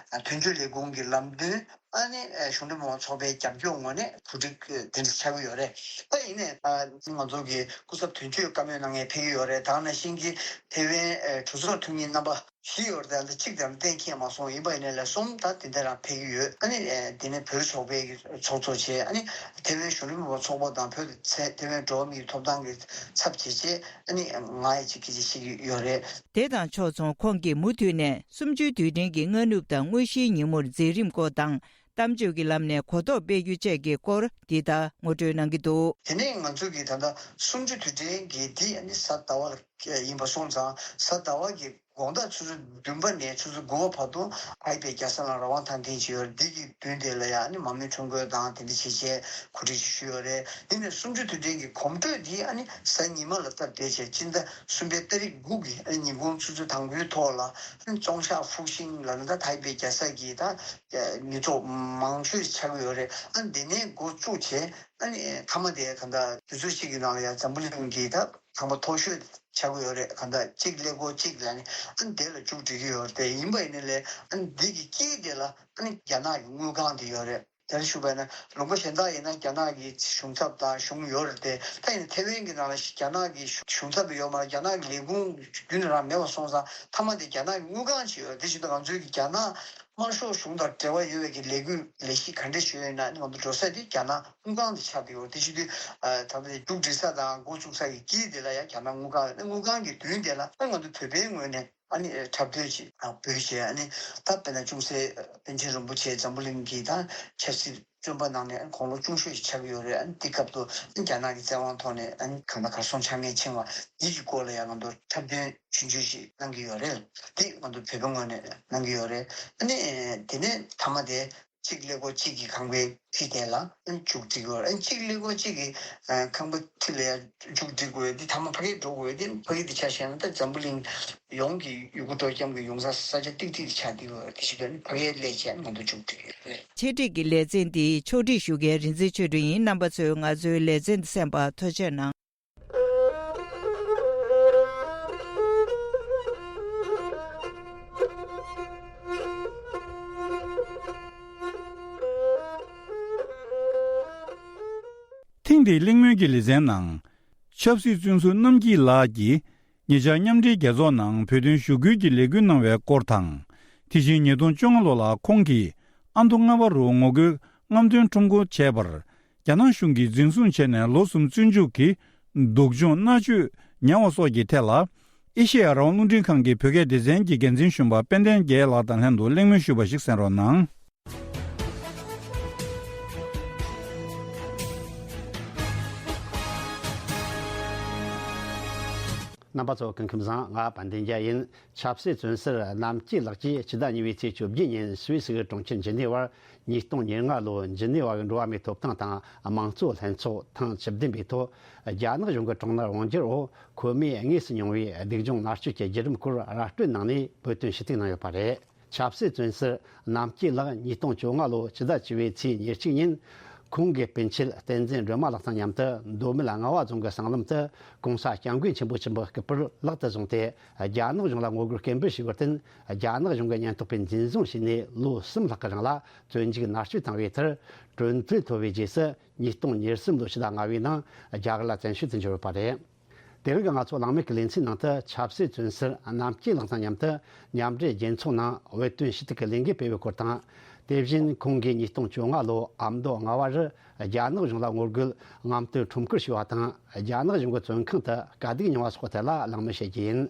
དོན་གཅོད་ལས་ཁུངས་ཀྱི་ལམ་སྟོན། ཨ་ནི་གཞུང་འབྲེལ་མི་མང་ཚོགས་པའི་རྒྱབ་སྐྱོར་ངོས་ནས་གོ་སྒྲིག་དེ་འདྲ་ཆགས་ཀྱི་ཡོད་རེད། ད་ཡིན་ནའི་ང་ཚོ་གི་སྐུ་ཚབ་དོན་གཅོད་བཀའ་མོལ་གནང་མཁན་ཕེབས་ཀྱི་ཡོད་རེད། ད་ག་ནང་བཞིན་གྱི་ཐེ་ཝན་གྲོས་ཚོགས་འཐུས་མི་རྣམ་པ་བཞི་ཡོད་རེད། ད་གཅིག་དང་གཏན་འཁེལ་མ་སོང་། ཡིན་པ་ཡིན་ནའི་ལས་གསུམ་ད་དེ་འདྲ་རང་ཕེབས་ཀྱི་ཡོད། ཨ་ནི་དེ་ནས་བོད་རིགས་ཚོགས་པའི་ཚོགས་གཙོ་བྱས། ཨ་ནི་ཐེ་ཝན་གཞུང་འབྲེལ་མི་མང་ཚོགས་པ་དང་བོད་ཐེ་ཝན་འགྲོ་བ་མིའི་ཐོབ་ཐང་གི་ཚབ་བྱས་བྱས། ཨ་ནི་ང་ཡི་ཅིག་སྐད་ཆ་བཤད་ཀྱི་ཡོད་རེད། དེ་དང་ཕྱོགས་མཚུངས། ཁོང་གིས་མུ་མཐུད་ནས་གསུམ་བཅུའི་དུས་དྲན་གྱི་སྔ་ནུབ་དང་དངོས་གཞིའི་ཉིན་མོར་མཛད་རིམ་སྐོར་དང་། གཏམ་བརྗོད་ཀྱི་ལམ་ནས་གོ་རྟོགས་སྤེལ་རྒྱུ་བཅས་ཀྱི་སྐོར་འདི་ལྟར་ངོ་སྤྲོད་གནང་གི་འདུག། དེ་ནས་ང་ཚོ་གི་ད་ལྟ་གསུམ་བཅུ་དུས་དྲན་གྱི་འདི་ཨ་ནི་གཟའ་ཟླ་བ་ཡིན་པ་སོང་ཙང་། གཟའ་ཟླ་བ་གི་དགོང་དག་ཆུ་ཚོད་བདུན་པ་ནས་ཆུ་ཚོད་དགུ་པ་བར་དུ་ཨའི་པའི་རྒྱལ་ས་ལ་རང་དབང་ཐང་སྟོན་བྱས་ཡོད་རེད། འདི་གི་མདུན་དེ་ལ་ཡང་ཨ་ནི་མར་མེ་ཁྲོམ་སྐོར་དང་དེ་འདྲ་བྱས་བྱས་གོ་སྒྲིག་ཞུས་ཡོད་རེད། དེ་ནས་གསུམ་བཅུ་དུས་དྲན་གྱི་གོམ་བགྲོད་འདི་ཨ་ནི་གཟའ་ཉི་མ་ལ་སྟབས་བདེ་བྱས་སྤྱི་ཟླ་གསུམ་པའི་ཏ་རིག་དགུ་གི་ཨ་ནི་ཉིན་གུང་ཆུ་ཚོད་དང་པོའི་ཐོག་ལ་ཨ་ནི་ཙོང་ཤ་ཧྥུ་ཤིང་ལ་ནི་ད་ཐའི་པེ་རྒྱལ་ས་གི་ད་མི་ཚོགས་མང་ཤོས་ཆགས་ཀྱི་ཡོད་རེད། ཨ་ནི་དེ་ནས་འགོ་བཙུགས་བྱས། ཨ་ནི་མཐའ་མ་དེ་ག་འདྲ་དུས་ཚོད་གཅིག་གི་ནང་ལ་ཡང་འཛམ་བུ་གླིང་གི་ད་ཚང་མ་མཐོ་ཤོས་ཆགས་ཀྱི་ཡོད་རེད། གང་ལྟར་གཅིག་ཀླད་ཀོར་གཅིག་ལ་ནི་ཨ་ནི་དེ་ལ་མཇུག་སྒྲིལ་གྱི་ཡོད་རེད། དེ་ཡིན་པ་ཡིན་ནའི་ལས་ཨ་ནི་འདི་གི་དཀྱིལ་དེ་ལ་ཨ་ནི་རྒྱ་ནག་གི་དངུལ་ཁང་དེ་ཡོད་རེད། དེར་ཞུས་པ་ཡིན་ན་ལུང་པ་གཞན་དག་ཡིན་ན་རྒྱ་ནག་གི་གཞུང་ཚབ་དང་གཞུང་ཡོད་རེད་དེ། ད་ཡིན་ན་ཐེ་ཝན་གྱི་ནང་ལ་རྒྱ་ནག་གི་གཞུང་ཚབ་ཡོད་མ་རེད། རྒྱ་ནག་གི་ལས་ཁུངས་རྒྱུན་རང་མེད་པ་སོང་ཙང་མཐའ་མ་དེ་རྒྱ་ནག་གི་དངུལ་ཁང་ཅིག་ཡོད་རེད། དེ་བཞིན་དུ་ང་ཚོའི་གི་རྒྱ་ནག་དམར་ཤོག་གཞུང་དང་འབྲེལ་བ་ཡོད་པའི་གི་ལས་འགུལ་ལས་གཞི་ག་འདྲས་ཞིག་ཡོད་ན་ནི་ང་ཚོ་འགྲོ་ས་དེ་རྒྱ་ནག་དངུལ་ཁང་དེ་ཆགས་བསྡད་ཡོད་རེད། དེ་བཞིན་དུ་ད་ལྟ་མཇུག་སྒྲིལ་ས་དང་འགོ་བཙུགས་ས་གི་དཀྱིལ་དེ་ལ་ཡང་རྒྱ་ནག་དངུལ་ཁང་ཡོད། དངུལ་ཁང་གི་མདུན་དེ་ལ་ད་ང་ཚོ་བོད་པའི་ངོས་ནས་ཨ་ནི་འཁྲབ་སྟོན་ཅིག་འབུལ་བྱས། ཨ་ནི་ད་དཔེར་ན་ཅུང་ཟད་པཎ་ཆེན་རིན་པོ་ཆེ་འཛམ་བུ་གླིང་གི་ད་ཆབ་སྲིད་བཙོན་པ་ནང་ནས་དགུང་ལོ་ཆུང་ཤོས་ཤིག་ཆགས་ཀྱི་ཡོད་རེད། ཨ་ནི་དེ་སྐབས་དུ་རྒྱ་ནག་གི་བཙན་དབང་ཐོག་ནས་ཨ་ནི་གང་ལ་གར་སོང་ཆ་ངེས་ཕྱིན་པ་འདི་གི་སྐོར་ལ་ཡང་ང་ཚོ་འཁྲབ་སྟོན་ཆུང་ཆུང་ཞིག་གནང་གི་ཡོད་རེད། འདི་ང་ཚོ་བོད་པའི་ངོས་ནས་གནང་གི་ཡོད་རེད། ཨ་ནི་དེ་ནས་མཐའ་མ་དེ་གཅིག་ཀླད་ཀོར་གཅིག་གི་ཁང་པའི་འཁྲིས་དེ་ལ་ཨ་ནི་མཇུག་སྒྲིལ་དགོས། ཨ་ནི་གཅིག་ཀླད་ཀོར་གཅིག་གི་ཁང་པ་འཁྲིས་ལ་ཡང་མཇུག་སྒྲིལ་དགོས། འདི་མཐའ་མ་ཕ་གིར་འགྲོ་དགོས། འདི་ཕ་གི་འདི་ཆ་བཞག་ན་ད་འཛམ་བུ་གླིང་ཡོངས་ཀྱི་ཡུལ་སྐོར་སྤྲོ་འཆམ་གྱི་ཡོང་ས་ས་ཆ་ཏིག་ཏིག་ཆགས་བསྡད་ཡོད་རེད། དེ་བཞིན་དུ་ཕ་གིའི་ལས་བྱེད་ང་ཚོ་མཇུག་སྒྲིལ་གྱི་རེད། ཆེད་སྒྲིག་གི་ལེ་ཚན་འདི་ཕྱོགས་སྒྲིག་ཞུ་མཁན་རིག་འཛིན་ཆོས་སྒྲོན་ཡིན། རྣམ་པ་ཚོས་ང་ཚོའི་ལེ་ཚན་འདི་གསན་པར་ཐུགས་རྗེ་གནང་། ཐེངས་འདིའི་གླེང་མོལ་གྱི་ལེ་ཚན་ནང་། ཆབ་སྲིད་བཙོན་ཟུར་རྣམ་སྐྱིད་ལགས་ཀྱིས། ཉེ་ཆར་མཉམ་འབྲེལ་རྒྱལ་ཚོགས་ནང་བོད་དོན་ཞུ་སྐུལ་གྱི་ལས་འགུལ་གནང་བའི་སྐོར་དང་། དེ་བཞིན་ཉིས་སྟོང་བཅོ་ལྔ་ལོ་ལ་ཁོང་གིས་ཨ་མདོ་རྔ་བ་རུ་ངོ་རྒོལ་རྔམ་སྟོན་ཁྲོམ་སྐོར་བྱས་པར། རྒྱ་ནག་གཞུང་གིས་འཛིན་བཟུང་བྱས་ནས་ལོ་གསུམ་བཙོན་འཇུག་གིས་སྡུག་སྦྱོང་མནར་གཅོད་མྱངས་པ་སོགས་ཀྱི་ཐད་ལ། ཨེ་ཤེ་ཡ་རང་དབང་རླུང་འཕྲིན་ཁང་གི་བོད་སྐད་སྡེ་ཚན་གྱི་འགན་འཛིན་གཞོན་པ་དཔལ་ལྡན་རྒྱལ་ལགས་དང་ལྷན་དུ་གླེང་མོལ་ཞུས་པ་ཞིག་གསན་རོགས་གནང་། རྣམ་པ་ཚོ་སྐུ་ཁམས་བཟང་། ང་དཔལ་ལྡན་རྒྱལ་ཡིན། ཆབ་སྲིད་བཙོན་ཟུར་རྣམ་སྐྱིད་ལགས་ཀྱིས་སྤྱི་ཟླ་གཉིས་པའི་ཚེས་བཅོ་བརྒྱད་ཉིན་སུད་སི་གི་གྲོང་ཁྱེར་ཇི་ནི་ཝར་ཉིས་སྟོང་ཉེར་ལྔ་ལོའི་ཇི་ནི་ཝ་གི་འགྲོ་བ་མིའི་ཐོབ་ཐང་དང་དམངས་གཙོ་ལྷན་ཚོགས་ཐེངས་བཅུ་བདུན་པའི་ཐོག་རྒྱ་ནག་གཞུང་གི་དྲག་གནོན་དབང་སྒྱུར་འོག་ཁོ་མོས་དངོས་སུ་མྱོང་བའི་སྡུག་སྦྱོང་མནར་གཅོད་ཀྱི་བརྒྱུད་རིམ་སྐོར་ར་སྤྲོད་གནང་ནས་བོད་དོན་ཞུ་གཏུག་གནང་ཡོད་པ་རེད། ཆབ་སྲིད་བཙོན་ཟུར་རྣམ་སྐྱིད་ལགས་ཉིས་སྟོང་བཅོ་ལྔ་ལོ་སྤྱི་ཟླ་བཅུ་པའི་ཚེས་ཉེར་གཅིག་ཉིན་ཁོང་གི་སྤུན་མཆེད་བསྟན་འཛིན་སྒྲོལ་མ་ལགས་དང་མཉམ་དུ་མདོ་སྨད་རྔ་བ་རྫོང་གི་སྲང་ལམ་དུ་གོང་ས་སྐྱབས་མགོན་ཆེན་པོ་མཆིམས་ཕུ་སྐུ་པར་ལག་ཏུ་བཟུང་སྟེ། རྒྱ་ནག་གཞུང་ལ་ངོ་རྒོལ་སྐད་འབོད་ཞུས་པར་བརྟེན། རྒྱ་ནག་གཞུང་གི་ཉེན་རྟོག་པས་འཛིན་བཟུང་བྱས་ནས་ལོ་གསུམ་ལྷག་གི་རིང་ལ་བཙོན་འཇུག་མནར་གཅོད་བཏང་བའི་མཐར། གྲོས་མཐུན་ཐོབ་པའི་རྗེས་སུ་ཉིས་སྟོང་ཉེར་གསུམ་ལོའི་ཕྱི་ཟླ་ལྔ་པའི་ནང་རྒྱ་གར་ལ་བཙན་བྱོལ་དུ་འབྱོར་ཡོད་པ་རེད། དེ་རིང་གི་ང་ཚོ་གླེང་མོལ་གྱི་ལེ་ཚན་ནང་དུ་ཆབ་སྲིད་བཙོན་ཟུར་རྣམ་སྐྱིད་ལགས་དང་མཉམ་དུ་མཉམ་འབྲེལ་རྒྱལ་ཚོགས་ནང་བོད་དོན་ཞུ་གཏུག་གི་ལས་འགུལ་སྤེལ་བའི་སྐོར་དང་། དེ་བཞིན་ཁོང་གིས་ཉིས་སྟོང་བཅོ་ལྔ་ལོ་ཨ་མདོ་རྔ་བ་རུ་རྒྱ་ནག་གཞུང་ལ་ངོ་རྒོལ་རྔམ་སྟོན་ཁྲོམ་སྐོར་ཞུས་པ་དང་། རྒྱ་ནག་གཞུང་གི་བཙོན་ཁང་དུ་དཀའ་སྡུག་མྱོང་བ་སོགས་ཐད་ལ་གླེང་མོལ་བྱེད་རྒྱུ་ཡིན།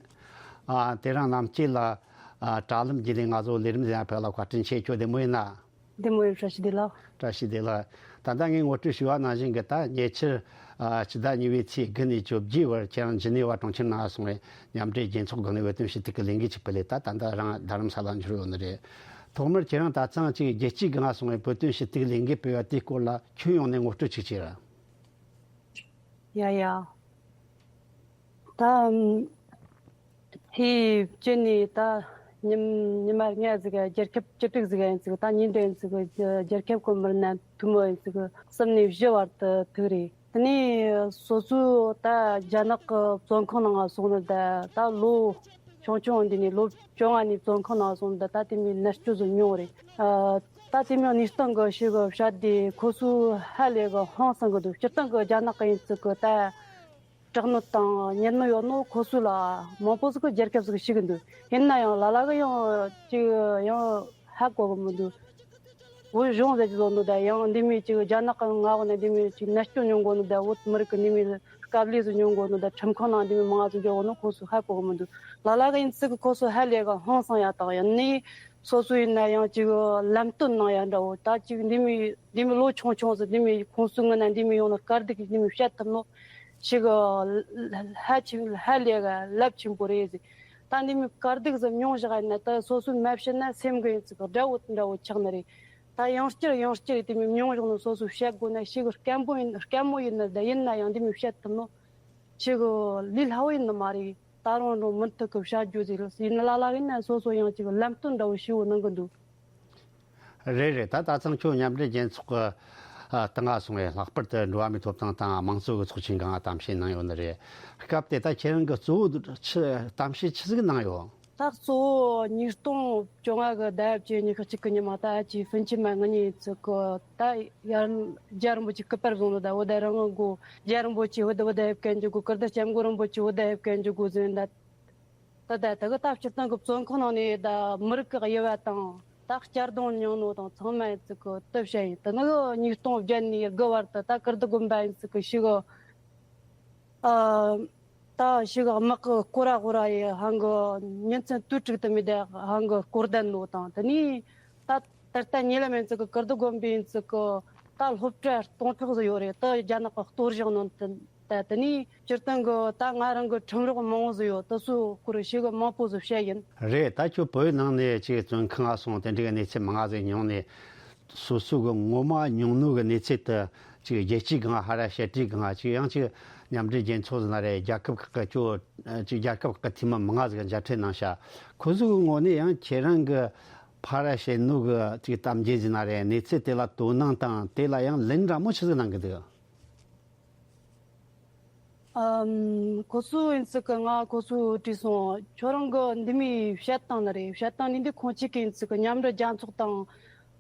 ཨ། དེ་རིང་རྣམ་སྐྱིད་ལགས། ཨ། དྲ་ལམ་བརྒྱུད་ནས་ང་ཚོ་ལས་རིམ་འདིར་ཕེབས་ལ་བཀའ་དྲིན་ཆེ། ཁྱོད་བདེ་མོ་ཡིན་ན། བདེ་མོ་ཡོད། བཀྲ་ཤིས་བདེ་ལེགས། བཀྲ་ཤིས་བདེ་ལེགས། ད་ལྟ་ངས་ངོ་སྤྲོད་ཞུས་པ་ནང་བཞིན་གྱི་ད་ཉེ་ཆར། ཨ། ཕྱི་ཟླ་གཉིས་པའི་ཚེས་དགུ་ནས་བཅོ་བརྒྱད་བར་ཁྱེད་རང་ཇི་ནི་ཝ་གྲོང་ཁྱེར་ནང་སོང་བའི་མཉམ་འབྲེལ་རྒྱལ་ཚོགས་སྒང་ནས་བོད་དོན་ཞུ་གཏུག་གི་ལས་འགུལ་ཅིག་སྤེལ་ལས། ད་ད་ལྟ་རང་རྡ་རམ་ས་ལ་འབྱོར་ཡོད་ནི་རེད། ཐོག་མར་ཁྱེད་རང་ད་ཐེངས་ཅིག་རྒྱལ་སྤྱིའི་སྒང་སོང་བའི་བོད་དོན་ཞུ་གཏུག་ལས་འགུལ་སྤེལ་བ་དེའི་སྐོར་ལ་ཁྱོན་ཡོངས་ནས་ངོ་སྤྲོད་ཅིག་བྱོས་ར། ཡ་ཡ། ད་ཨམ་ཚེས་བཅུ་ནས་ད་ཉིན་ཉི་མ་ལྔ་ཟིག་ག་རྒྱལ་ཁབ་བཅུ་དྲུག་ཟིག་ག་ཡིན་ཟིག་ག་ད་ཉིན་དེ་ཡིན་ཟིག་ག་རྒྱལ་ཁབ་ཀྱི་མི་སྣ་ཐུན་མོང་ཡིན་ཟིག་ག་གསུམ་ནས་བཞི་བར་དུ་ཐུག་རེད། དེ་ནས་སོ་སོའི་ད་རྒྱ་ནག་གི་བཙོན་ཁང་ནང་སོང་ནི་ད་ད་ལོ་ཆུང་ཆུང་འདི་ནས་ལོ་བཅོ་ལྔ་ནས་བཙོན་ཁང་ནང་སོང་ནི་ད་ད་དེ་མོའི་མནར་གཅོད་ཟིག་མྱོང་རེད། ཨ། ད་དེ་མོའི་གནས་སྟངས་གི་ཞིག་གི་བཤད་དེ་ཁོ་ཚོ་ཧ་ལས་གི་ཧང་སང་གི་འདུག་སྤྱིར་བཏང་གི་རྒྱ་ནག་གི་ཡིན་ཚུལ་གི་ད་དྲག་གནོན་དང་ཉེས་གནོན་ཡོད་ནོ་ཁོ་ཚོ་ལ་མང་པོ་ཟིག་གི་རྒྱལ་ཁབ་ཟིག་ཤེས་གི་འདུག་ཡིན་ན་ཡང་ལ་ལ་གི་ཡང་ཅིག་ཡང་ཧ་གོ་གི་མི་འདུག་བོད་གཞུང་ཟེར་གྱི་བཟོ་འདུག་ད་ཡང་འདི་མོའི་ཅིག་རྒྱ་ནག་གི་མངའ་འོག་ནས་འདི་མོའི་ཅིག་མནར་གཅོད་མྱོང་གོ་ནོ་ད་བོད་མི་རིགས་ཀྱི་འདི་མོའི་དཀའ་ལས་སུ་མྱོང་གོ་ནོ་ད་ཁྲིམས་ཁང་ནང་འདི་མོའི་མང་ང་ཟིག་འཇོག་གོ་ནོ་ཁོ་ཚོ་ཧ་གོ་གི་མི་འདུག་ལ་ལ་གི་ཡིན་ཚུལ་གི་ཁོ་ཚོ་ཧ་ལས་གི་ཧང་སང་ཡ་དང་ཡང་ནི་སོ་སོ་ཡིན་ན་ཡང་ཅིག་ལམ་སྟོན་གནང་ཡ་འདྲ་བོ་ད་ཅིག་འདི་མོའི་འདི་མོའི་ལོ་ཆུང་ཆུང་ཟིག་འདི་མོའི་ཁོང་ཚོའི་ངོས་ནས་འདི་མོའི་ཡོང་ནོ་དཀའ་སྡུག་གི་འདི་མོའི་བཤད་ཐུབ་ནོ་ཞིག་ཧ་ཅིག་ཧ་ལས་གི་རླབས་ཆེན་པོ་རེད་ཟིག་ད་འདི་མོའི་དཀའ་སྡུག་ཟིག་མྱོང་བཞག་ཡིན་ན་ད་སོ་སོའི་མ་བཤད་ན་སེམས་གི་ཡིན་ཚུལ་གི་དགྲ་བོ་འདྲ་བོ་ཆགས་ནི་རེད། ད་ཡང་བསྐྱར་ཡང་བསྐྱར་དེ་མོའི་མྱོང་བཞག་ནོ་སོ་སོས་བཤད་དགོས་ན་ཞེ་གི་དཀོན་པོ་ཡིན་དཀའ་མོ་ཡིན་ནི་ད་ཡིན་ན་ཡང་འདི་མོའི་བཤད་ཐུབ་ནོ་ཞེ་གི་ལས་སླ་བོ་ཡིན་ནི་མ་རེད། ད་རུང་རུང་མུ་མཐུད་གི་བཤད་རྒྱུ་ཟིག་རེད། ཡིན་ན་ལ་ལ་ཡིན་ན་སོ་སོ་ཡང་ཅིག་ལམ་སྟོན་འདྲ་བོ་ཞེ་བོ་གནང་གི་འདུག་རེད་རེད། ད་ད་ཐེངས་ཁྱོད་མཉམ་འབྲེལ་རྒྱལ་ཚོགས་ཀྱི་ཨ་ཏང་ང་སོང་བས་ལྷག་པར་དུ་འགྲོ་བ་མིའི་ཐོབ་ཐང་དང་དམངས་གཙོ་གི་ཚོགས་ཆེན་སྒང་གཏམ་བཤད་གནང་ཡོད་ནི་རེད། སྐབས་དེ་ད་ཁྱེད་རང་གི་གཙོ་བོ་ཆི་གཏམ་བཤད་ཆི་ཟིག་གནང་ཡོད། ད་གཙོ་བོ་ཉིས་སྟོང་བཅོ་ལྔ་གི་ཟླ་བཅུ་གཉིས་ཤག་གཅིག་གི་ཉི་མ་ད་ཨ་ཅེ་ཧྥུན་ཆི་མ་ང་གཉིས་ཚོ་གི་ད་ཡར་རྒྱལ་བ་རིན་པོ་ཆེ་སྐུ་པར་བཟུང་ནོ་ད་འོ་ད་རང་དབང་གོ་རྒྱལ་བ་རིན་པོ་ཆེ་འོ་ད་འོ་ད་ཕེབས་མཁན་འཇུག་གོ་ཀིརྟི་སྐྱབས་མགོན་རིན་པོ་ཆེ་འོ་ད་ཕེབས་མཁན་འཇུག་གོ་ཟེར་ད། ད་ད་ད་གི་ད་སྤྱིར་བཏང་གི་བཙོན་ཁང་ནང་ནས་ད་མི་རིགས་ཀྱི་དབྱེ་བ་དང་ད་གཅར་རྡུང་མྱོང་ནོ་དང་ཚང་མ་ཡིན་ཚུལ་གི་དེ་བཤད་ཡིན། དེ་ནི་གི་ཉིས་སྟོང་བརྒྱད་ནས་དགུ་བར་དུ་ད་ཀིརྟི་དགོན་པ་ཡིན་ཚུལ་གི་ཞིག་གི་ཨ་ད་ཞིག་གི་དམག་གི་སྐོར་ར་སྐོར་ར་ཡི་ཧང་གི་ཉིན་མཚན་དུས་དྲུག་ཏུ་མི་བསྡད་ཧང་གི་སྐོར་ལྡན་ནོ་དང་དེ་ནས་ད་ད་ལྟ་ཉེ་ལམ་ཡིན་ཚུལ་གི་ཀིརྟི་དགོན་པ་ཡིན་ཚུལ་གི་ད་སློབ་གྲྭ་སྟོང་ཕྲག་ཙམ་ཡོད་རེད། ད་རྒྱ་ནག་གི་གཏོར་བཤིག་ནང་དུ། ད་དེ་ནས་སྤྱིར་བཏང་གི་ད་ང་རང་གི་ཁྲིམས་རོགས་མང་བོ་ཟིག་ཡོད། དེ་ཚོའི་སྐོར་ཞིག་མང་པོ་ཟིག་བཤད་ཡིན། རེད། ད་ཁྱོད་བོད་ནང་ནས་ཅིག་བཙོན་ཁང་ང་སོང་དེ་འདྲའི་གནས་ཚུལ་མང་ང་ཟིག་མྱོང་ནས། སོ་སོ་གི་ངོ་མ་མྱོང་ནོ་གི་གནས་ཚུལ་དེ་ཅིག་རྒྱལ་སྤྱིའི་སྒང་ཧ་ར་བཤད་སྲིད་སྒང་ཅིག་ཡང་ཅིག་མཉམ་འབྲེལ་རྒྱལ་ཚོགས་ཟེར་ན་རེད། རྒྱལ་ཁབ་ཁག་གི་ཅོ་ཅིག་རྒྱལ་ཁབ་ཁག་གི་འཐུས་མི་མང་ང་ཟིག་གིས་མཇལ་འཕྲད་གནང་ཤག་ཁོ་ཚོ་གི་ངོས་ནས་ཡང་ཁྱེད་རང་གི་ཕར་ར་བཤད་ནོ་གི་ཅིག་གཏམ་རྒྱུད་ཟེར་ན་རེད། གནས་ཚུལ་དེ་ལ་དོ་སྣང་དང་དེ་ལ་ཡང་ལན་འདྲ་མོ་ཆི་ཟིག་གནང་གི་འདུག་ཨམ། ཁོ་ཚོ་ཡིན་ཚུལ་གི་ང་ཁོ་ཚོ་དྲིས་སོང་། ཁྱོད་རང་གི་འདི་མོའི་བཤད་སྟངས་ནི་རེད། བཤད་སྟངས་འདི་འདི་ཁོང་ཅག་གི་ཡིན་ཚུལ་གི་མཉམ་འབྲེལ་རྒྱལ་ཚོགས་དང་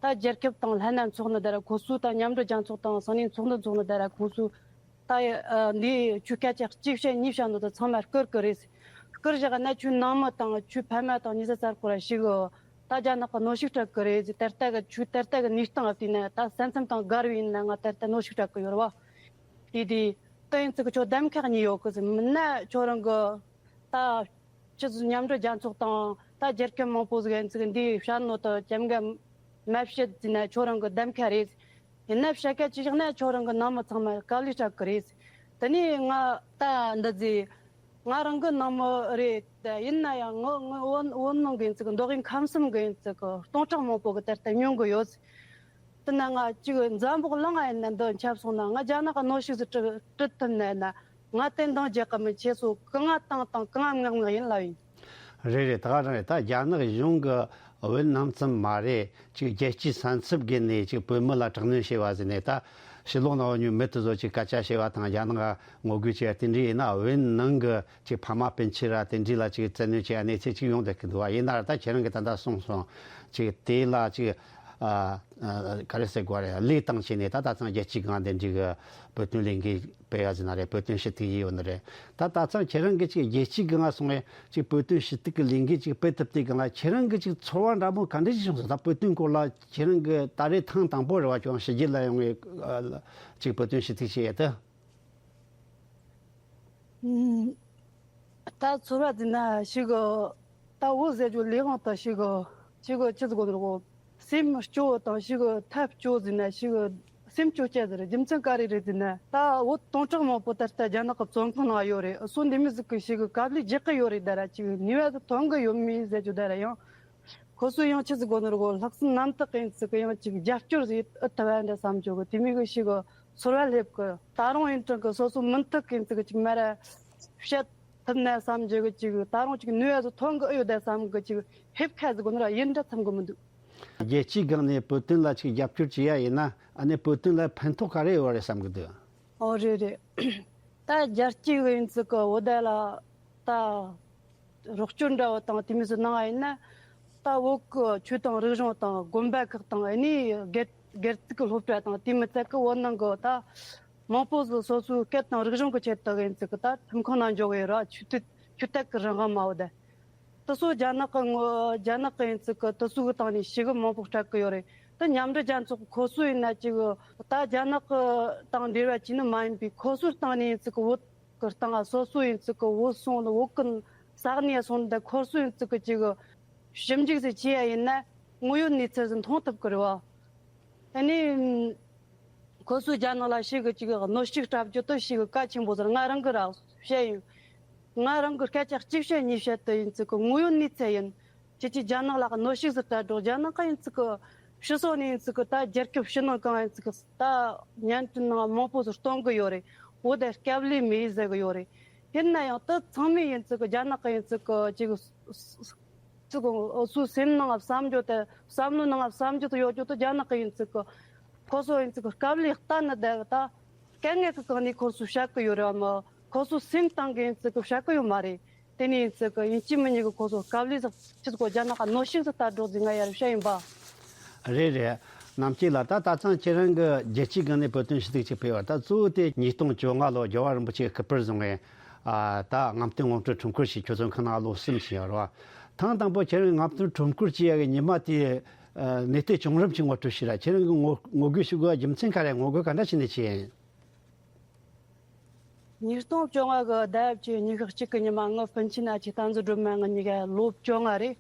ད་རྒྱལ་ཁབ་དང་ལྷན་ན་འཚོགས་ནི་ད་ར་ཁོ་ཚོ་ད་མཉམ་འབྲེལ་རྒྱལ་ཚོགས་དང་ས་གནས་ཚོགས་འདུ་འཚོགས་ནི་ད་ར་ཁོ་ཚོ་ད་ཨ་འདི་ཆུ་སྐད་ཆ་གཅིག་བཤད་གཉིས་བཤད་ནོ་ད་ཚང་མ་བསྐུར་གི་རེད། བསྐུར་བཞག་ན་ཆུ་ནང་མི་དང་ཆུ་ཕ་མ་དང་ཉི་ཟ་ཚར་ཁོ་ར་ཞིག་ད་རྒྱ་ནག་གི་གནོན་ཤུགས་སྤྲད་གི་རེད། ད་ལྟ་གི་ཆུ་ད་ལྟ་གི་གནས་སྟངས་ཨ་དེ་ན་ད་ས་མཚམས་དང་སྒར་བའི་ཡིན་ན་ང་ད་ལྟ་གནོན་ཤུགས་སྤྲད་གི་ཡོད་རེད་བ། དེ་དེ་ད་ཡིན་ཚུལ་གི་ཁྱོད་གདམ་ཁ་གཉིས་ཡོད་གི་ཟེར། མིན་ན་ཁྱོད་རང་གི་ད་ཕྱི་ཚུལ་མཉམ་འབྲེལ་རྒྱལ་ཚོགས་དང་ད་རྒྱལ་ཁབ་མང་པོ་ཟིག་ཡིན་ཚུལ་གི་འདི་བཤད་ནོ་ད་ཅམ་ག་མ་བཤད་ཟེར་ན་ཁྱོད་རང་གི་གདམ་ཁ་རེད། ཡིན་ན་བཤད་ཁ་ཅི་བཞག་ན་ཁྱོད་རང་གི་ནང་མི་ཚང་མ་དཀའ་ལས་སྤྲད་གི་རེད། དེ་ནས་ང་ད་འདི་ཟེར། ང་རང་གི་ནང་མི་རེད། ད་ཡིན་ན་ཡང་ངོ་ངོ་བོད་བོད་ནང་གི་ཡིན་ཚུལ་གི་མདོ་དབུས་ཁམས་གསུམ་གི་ཡིན་ཚུལ་གི་སྟོང་ཕྲག་མང་པོ་གི་ད་ལྟ་མྱོང་གི་ཡོད། དེ་ན་ང་གཅིག་འཛམ་བུ་གླིང་ང་ཡིན་ན་འདི་ཁྱབ་སོང་ན་ང་རྒྱ་ནག་གི་གནོན་ཤུགས་སུ་ཁྲིད་ཁྲིད་ཐུབ་ནས་ན་ང་དེ་འདང་རྒྱག་གི་མིན། ཁྱེད་ཚོ་གང་ང་བཏང་བཏང་གང་ང་མངགས་མངགས་ཡིན་ལབ་ཡིན། རེད་རེད། ད་ག་རང་རེད། ད་རྒྱ་ནག་གཞུང་གི་བོད་ནང་ཙམ་མ་རེད། ཅིག་རྒྱལ་སྤྱིའི་ས་མཚམས་བརྒལ་ནས་ཅིག་བོད་མི་ལ་དྲག་གནོན་བྱས་པ་ཟེར་ནས། ད་ཕྱི་ལོགས་ནང་ཡོད་མི་དེ་ཚོ་ཅིག་སྐད་ཆ་བཤད་པ་དང་རྒྱ་ནག་ངོ་རྒོལ་བྱས་པ་དེ་འདྲ་ཡིན་ན། བོད་ནང་གི་ཅིག་ཕ་མ་སྤུན་མཆེད་ར་དེ་འདྲ་ལ་ཅིག་བཙན་གནོན་བྱས་པ་གནས་ཚུལ་ཅིག་ཡོང་བསྡད་ཀྱི་འདུག་བ། ཡིན་ན་ར་ད་ཁྱེད་རང་གིས་ད་ལྟ་གསུངས་སོང་། ཅིག་དེ་ལ་ཅིག་ཨ་ཨ་ག་རེ་ཟེར་དགོས་རེད། ལས་བཏང་བྱས་ནས་ད་ད་ཐེངས་རྒྱལ་སྤྱིའི་སྒང་དེ་འདྲ་གི་བོད་དོན་ལས་འགུལ་སྤེལ་ཡ་ཟེར་ན་རེད། བོད་དོན་ཞུ་གཏུག་བྱས་ཡོད་ནི་རེད། ད་ད་ཐེངས་ཁྱེད་རང་གིས་ཅིག་རྒྱལ་སྤྱིའི་སྒང་སོང་བས་ཅིག་བོད་དོན་ཞུ་གཏུག་གི་ལས་འགུལ་ཅིག་སྤེལ་ཐུབ་དུས་སྒང་ལ་ཁྱེད་རང་གིས་ཅིག་ཚོར་བ་འདྲ་མོ་ག་འདྲ་ཞིག་བྱུང་སོང་། ད་བོད་དོན་སྐོར་ལ་ཁྱེད་རང་གིས་ད་རེས་ཐེངས་དང་པོ་རེད་བ། ཁྱོད་རང་ཕྱི་རྒྱལ་ལ་ཡོང་བའི་ཨ་ཅིག་བོད་དོན་ཞུ་གཏུག་བྱེད་ཡ་དེ། ཨུམ། ད་ཚོར་བ་ཟེར་ན་ཞིག་གི་ད་འུ་ཟེར་རྒྱུ་ལས་དབང་དང་ཞིག་གི་ཞིག་གི་ཅི་ཟེར་དགོས་རེད་གོ། སེམས་སྐྱོ་དང་ཞིག་གི་ཐབས་སྐྱོ་ཟེར་ན་ཞིག་གི་སེམས་སྐྱོ་སྐྱ་ཟེར། རྒྱུ་མཚན་ག་རེ་རེད་ཟེར་ན། ད་འུ་སྟོང་ཕྲག་མང་པོ་ད་ལྟ་རྒྱ་ནག་གི་བཙོན་ཁང་ནང་ཡོད་རེད། སོ་འདི་མི་ཟིག་གི་ཞིག་གི་དཀའ་ལས་རྒྱག་གི་ཡོད་རེད། ད་ར་ཅིག་ནུས་པ་ཟིག་ཐོན་གི་ཡོད་མེད་ཟེར་རྒྱུ་ད་ར་ཡང་། ཁོ་ཚོས་ཡང་ཆི་ཟིག་དགོས་ནོ་རེད་གོ། ལྷག་བསམ་རྣམ་དག་གི་ཡིན་ཙི་གི་ཡང་ཅིག་རྒྱབ་སྐྱོར་ཟིག་ཨེ་ཐུབ་ཨ་འདྲ་བསམ་རྒྱུ་གི་དེ་མོ་གི་ཞིག་གི་ཚོར་བ་སླེབས་གི། ད་རུང་ཡིན་ཀྲང་གི་སོ་སོ་མུ་མཐུད་གི་ཡིན་ཙི་གི་ཅིག་མ་ར་བཤད་ཐུབ་ན་བསམ་རྒྱུ་གི་ཅིག་ད་རུང་ཅིག་ནུས་པ་ཟིག་ཐོན་གི་ཨེ་ཡོད་ད་བསམ་གི་ཅིག་ཧེབ་ཁ་ཟིག་དགོས་ནོ་ར་ཡིན་འདྲ་བསམ་གི་མི་འདུག་རྒྱལ་སྤྱིའི་སྒང་ནས་བོད་དོན་ལ་ཅིག་རྒྱབ་སྐྱོར་བྱེད་ཡ་ཡིན་ན་ཨ་ནི་བོད་དོན་ལ་ཕན་ཐོགས་ག་རེ་ཡོད་རེད་བསམ་གི་འདུག་ཨོ་རེད་རེད། ད་རྒྱལ་སྤྱི་གི་ཡིན་ཙི་གི་བོད་ལ་ད་རོགས་སྐྱོར་འདྲ་བོ་དང་དེ་མོ་ཟིག་གནང་བ་ཡིན་ན། ད་བོད་གི་ཆོས་དང་རིག་གཞུང་དང་དགོན་པ་ཁག་དང་ཨ་ནི་སྒེར་སྒེར་ཚུགས་གི་སློབ་གྲྭ་དང་དེ་མི་ཚད་གི་བོད་ནང་གི་ད་མང་པོ་ཟིག་སོ་སོའི་སྐད་དང་རིག་གཞུང་གི་ཆེད་དུ་ཡིན་ཙི་གི་ད་ཁྲིམས་ཁང་ནང་འཇོག་གི་ཡོད་ར། ཆོས་དད་ཆོས་དད་གི་རང་དབང་མ་བོ་དེ། དེ་ཚོ་རྒྱ་ནག་གི་ངོ་རྒྱ་ནག་གི་ཡིན་ཙི་གི་དེ་ཚོ་གི་སྟེང་ནས་ཞེ་གི་མང་པོ་སྤྲད་གི་ཡོད་རེད། ད་མཉམ་འབྲེལ་རྒྱལ་ཚོགས་ཁོ་ཚོ་ཡིན་ན་ཅིག་ད་རྒྱ་ནག་གི་དང་འབྲེལ་བ་བྱས་ནི་མ་ཡིན་པའི་ཁོ་ཚོའི་སྟེང་ནས་ཡིན་ཙི་གི་བོད་གི་སྟེང་ང་སོ་སོ་ཡིན་ཙི་གི་བོད་སོང་ནི་བོད་གི་ས་གནས་སོང་ནི་ད་ཁོ་ཚོ་ཡིན་ཙི་གི་ཅིག་ཞིབ་འཇུག་ཟིག་བྱས་ཡ་ཡིན་ན་དངོས་ཡོད་གནས་ཚུལ་ཟིག་མཐོང་ཐུབ་གི་རེད་བ། ཨ་ནི། ཁོ་ཚོས་རྒྱ་ནག་ལ་ཞེ་གི་ཅིག་གནོན་ཤུགས་སྤྲད་རྒྱུ་དེ་ཞེ་གི་གལ་ཆེན་པོ་ཟེར་ང་རང་གི་ར་བཤད་ཡིན། ང་རང་གི་སྐད་ཆ་གཅིག་བཤད་གཉིས་བཤད་དེ་ཡིན་ཙི་གི་དངོས་ཡོད་གནས་ཚུལ་ཡིན། ཁྱེད་ཀྱིས་རྒྱ་ནག་ལ་གནོན་ཤུགས་ཟིག་སྤྲད་རོགས། རྒྱ་ནག་གི་ཡིན་ཙི་གི་ཕྱི་སོ་ནས་ཡིན་ཙི་གི་ད་རྒྱལ་ཁབ་ཕྱི་ནང་གང་ཡིན་ཙི་གི་ད་བརྙན་འཕྲིན་ནང་མང་པོ་ཟིག་སྟོན་གི་ཡོད་རེད། འོ་དེ་སྐབས་ལས་མེད་ཟེར་གི་ཡོད་རེད། ཡིན་ན་ཡང་དེ་ཚང་མས་ཡིན་ཙི་གི་རྒྱ་ནག་གི་ཡིན་ཙི་གི་ཅིག་ཅིག་སུའི་སེམས་ནང་བསམ་རྒྱུ་དེ་བསམ་བློའི་ནང་བསམ་རྒྱུ་དེ་ཡོད་རྒྱུ་དེ་རྒྱ་ནག་གི་ཡིན་ཙི་གི་ཁོ་ཚོ་ཡིན་ཙི་གི་དཀའ་ལས་གཏན་ནས་བསྡད་གི་ད་དཀའ་ངལ་གི་སྒང་ནས་ཁོ་ཚོས་བཤད་གི་ཡོད་རེད་བ། མི་ཁོ་ཚོ་སེམས་གཏིང་གི་ཡིན་ཙི་གི་བཤད་གི་ཡོད་མ་རེད། དེ་ནས་ཡིན་ཙི་གི་ཡིན་གཅིག་མིན་གཉིས་གི་ཁོ་ཚོ་དཀའ་ལས་ཟིག་ཕྱི་སྒོ་རྒྱ་ནག་ག་གནོན་ཤུགས་ཟིག་ལྟ་འགྲོ་ཟིག་ང་ཡར་བཤད་ཡིན་པ། རེད་རེད། རྣམ་རྒྱལ་ལགས། ད་ད་ཐེངས་ཁྱེད་རང་གི་རྒྱལ་སྤྱིའི་སྒང་ནས་བོད་དོན་ཞུ་གཏུག་ཅིག་ཕེབས་པ་ད་གཙོ་བོ་དེ་ཉིས་སྟོང་བཅོ་ལྔ་ལོ་རྒྱལ་བ་རིན་པོ་ཆེའི་སྐུ་པར་བཟུང་བའི་ཨ་ད་རྔམ་སྟོན་ངོ་སྤྲོད་ཁྲོམ་སྐོར་ཞིག་ཁྱོད་ཚོ་ཁང་ནང་ལོ་གསུམ་ཞིག་ཡོད་རེད་བ། ཐེངས་དང་པོ་ཁྱེད་རང་རྔམ་སྟོན་ཁྲོམ་སྐོར་བྱེད་ཡ་གི་ཉི་མ་དེའི་ཨ་གནས་བསྟན་བྱུང་རིམ་ཞིག་ངོ་སྤྲོད་ཞུས་ར། ཁྱེད་རང་གི་ངོ་ངོ་རྒོལ་ཞུ་དགོས་རྒྱུ་མཚན་ག་རེ། ངོ་རྒོལ་ག་འདྲ་བྱས་ནས་བྱས་ཡིན། ཉིས་སྟོང་བཅོ་ལྔ་གི་ཟླ་བཅུ་ཉི་ཤུ་གཅིག་གི་ཉི་མ་ངའི་སྤུན་མཆེད་ཨ་ཅེ་བསྟན་འཛིན་སྒྲོལ་མ་ང་གཉིས་ཀ་ལོ་བཅོ་ལྔ་རེད།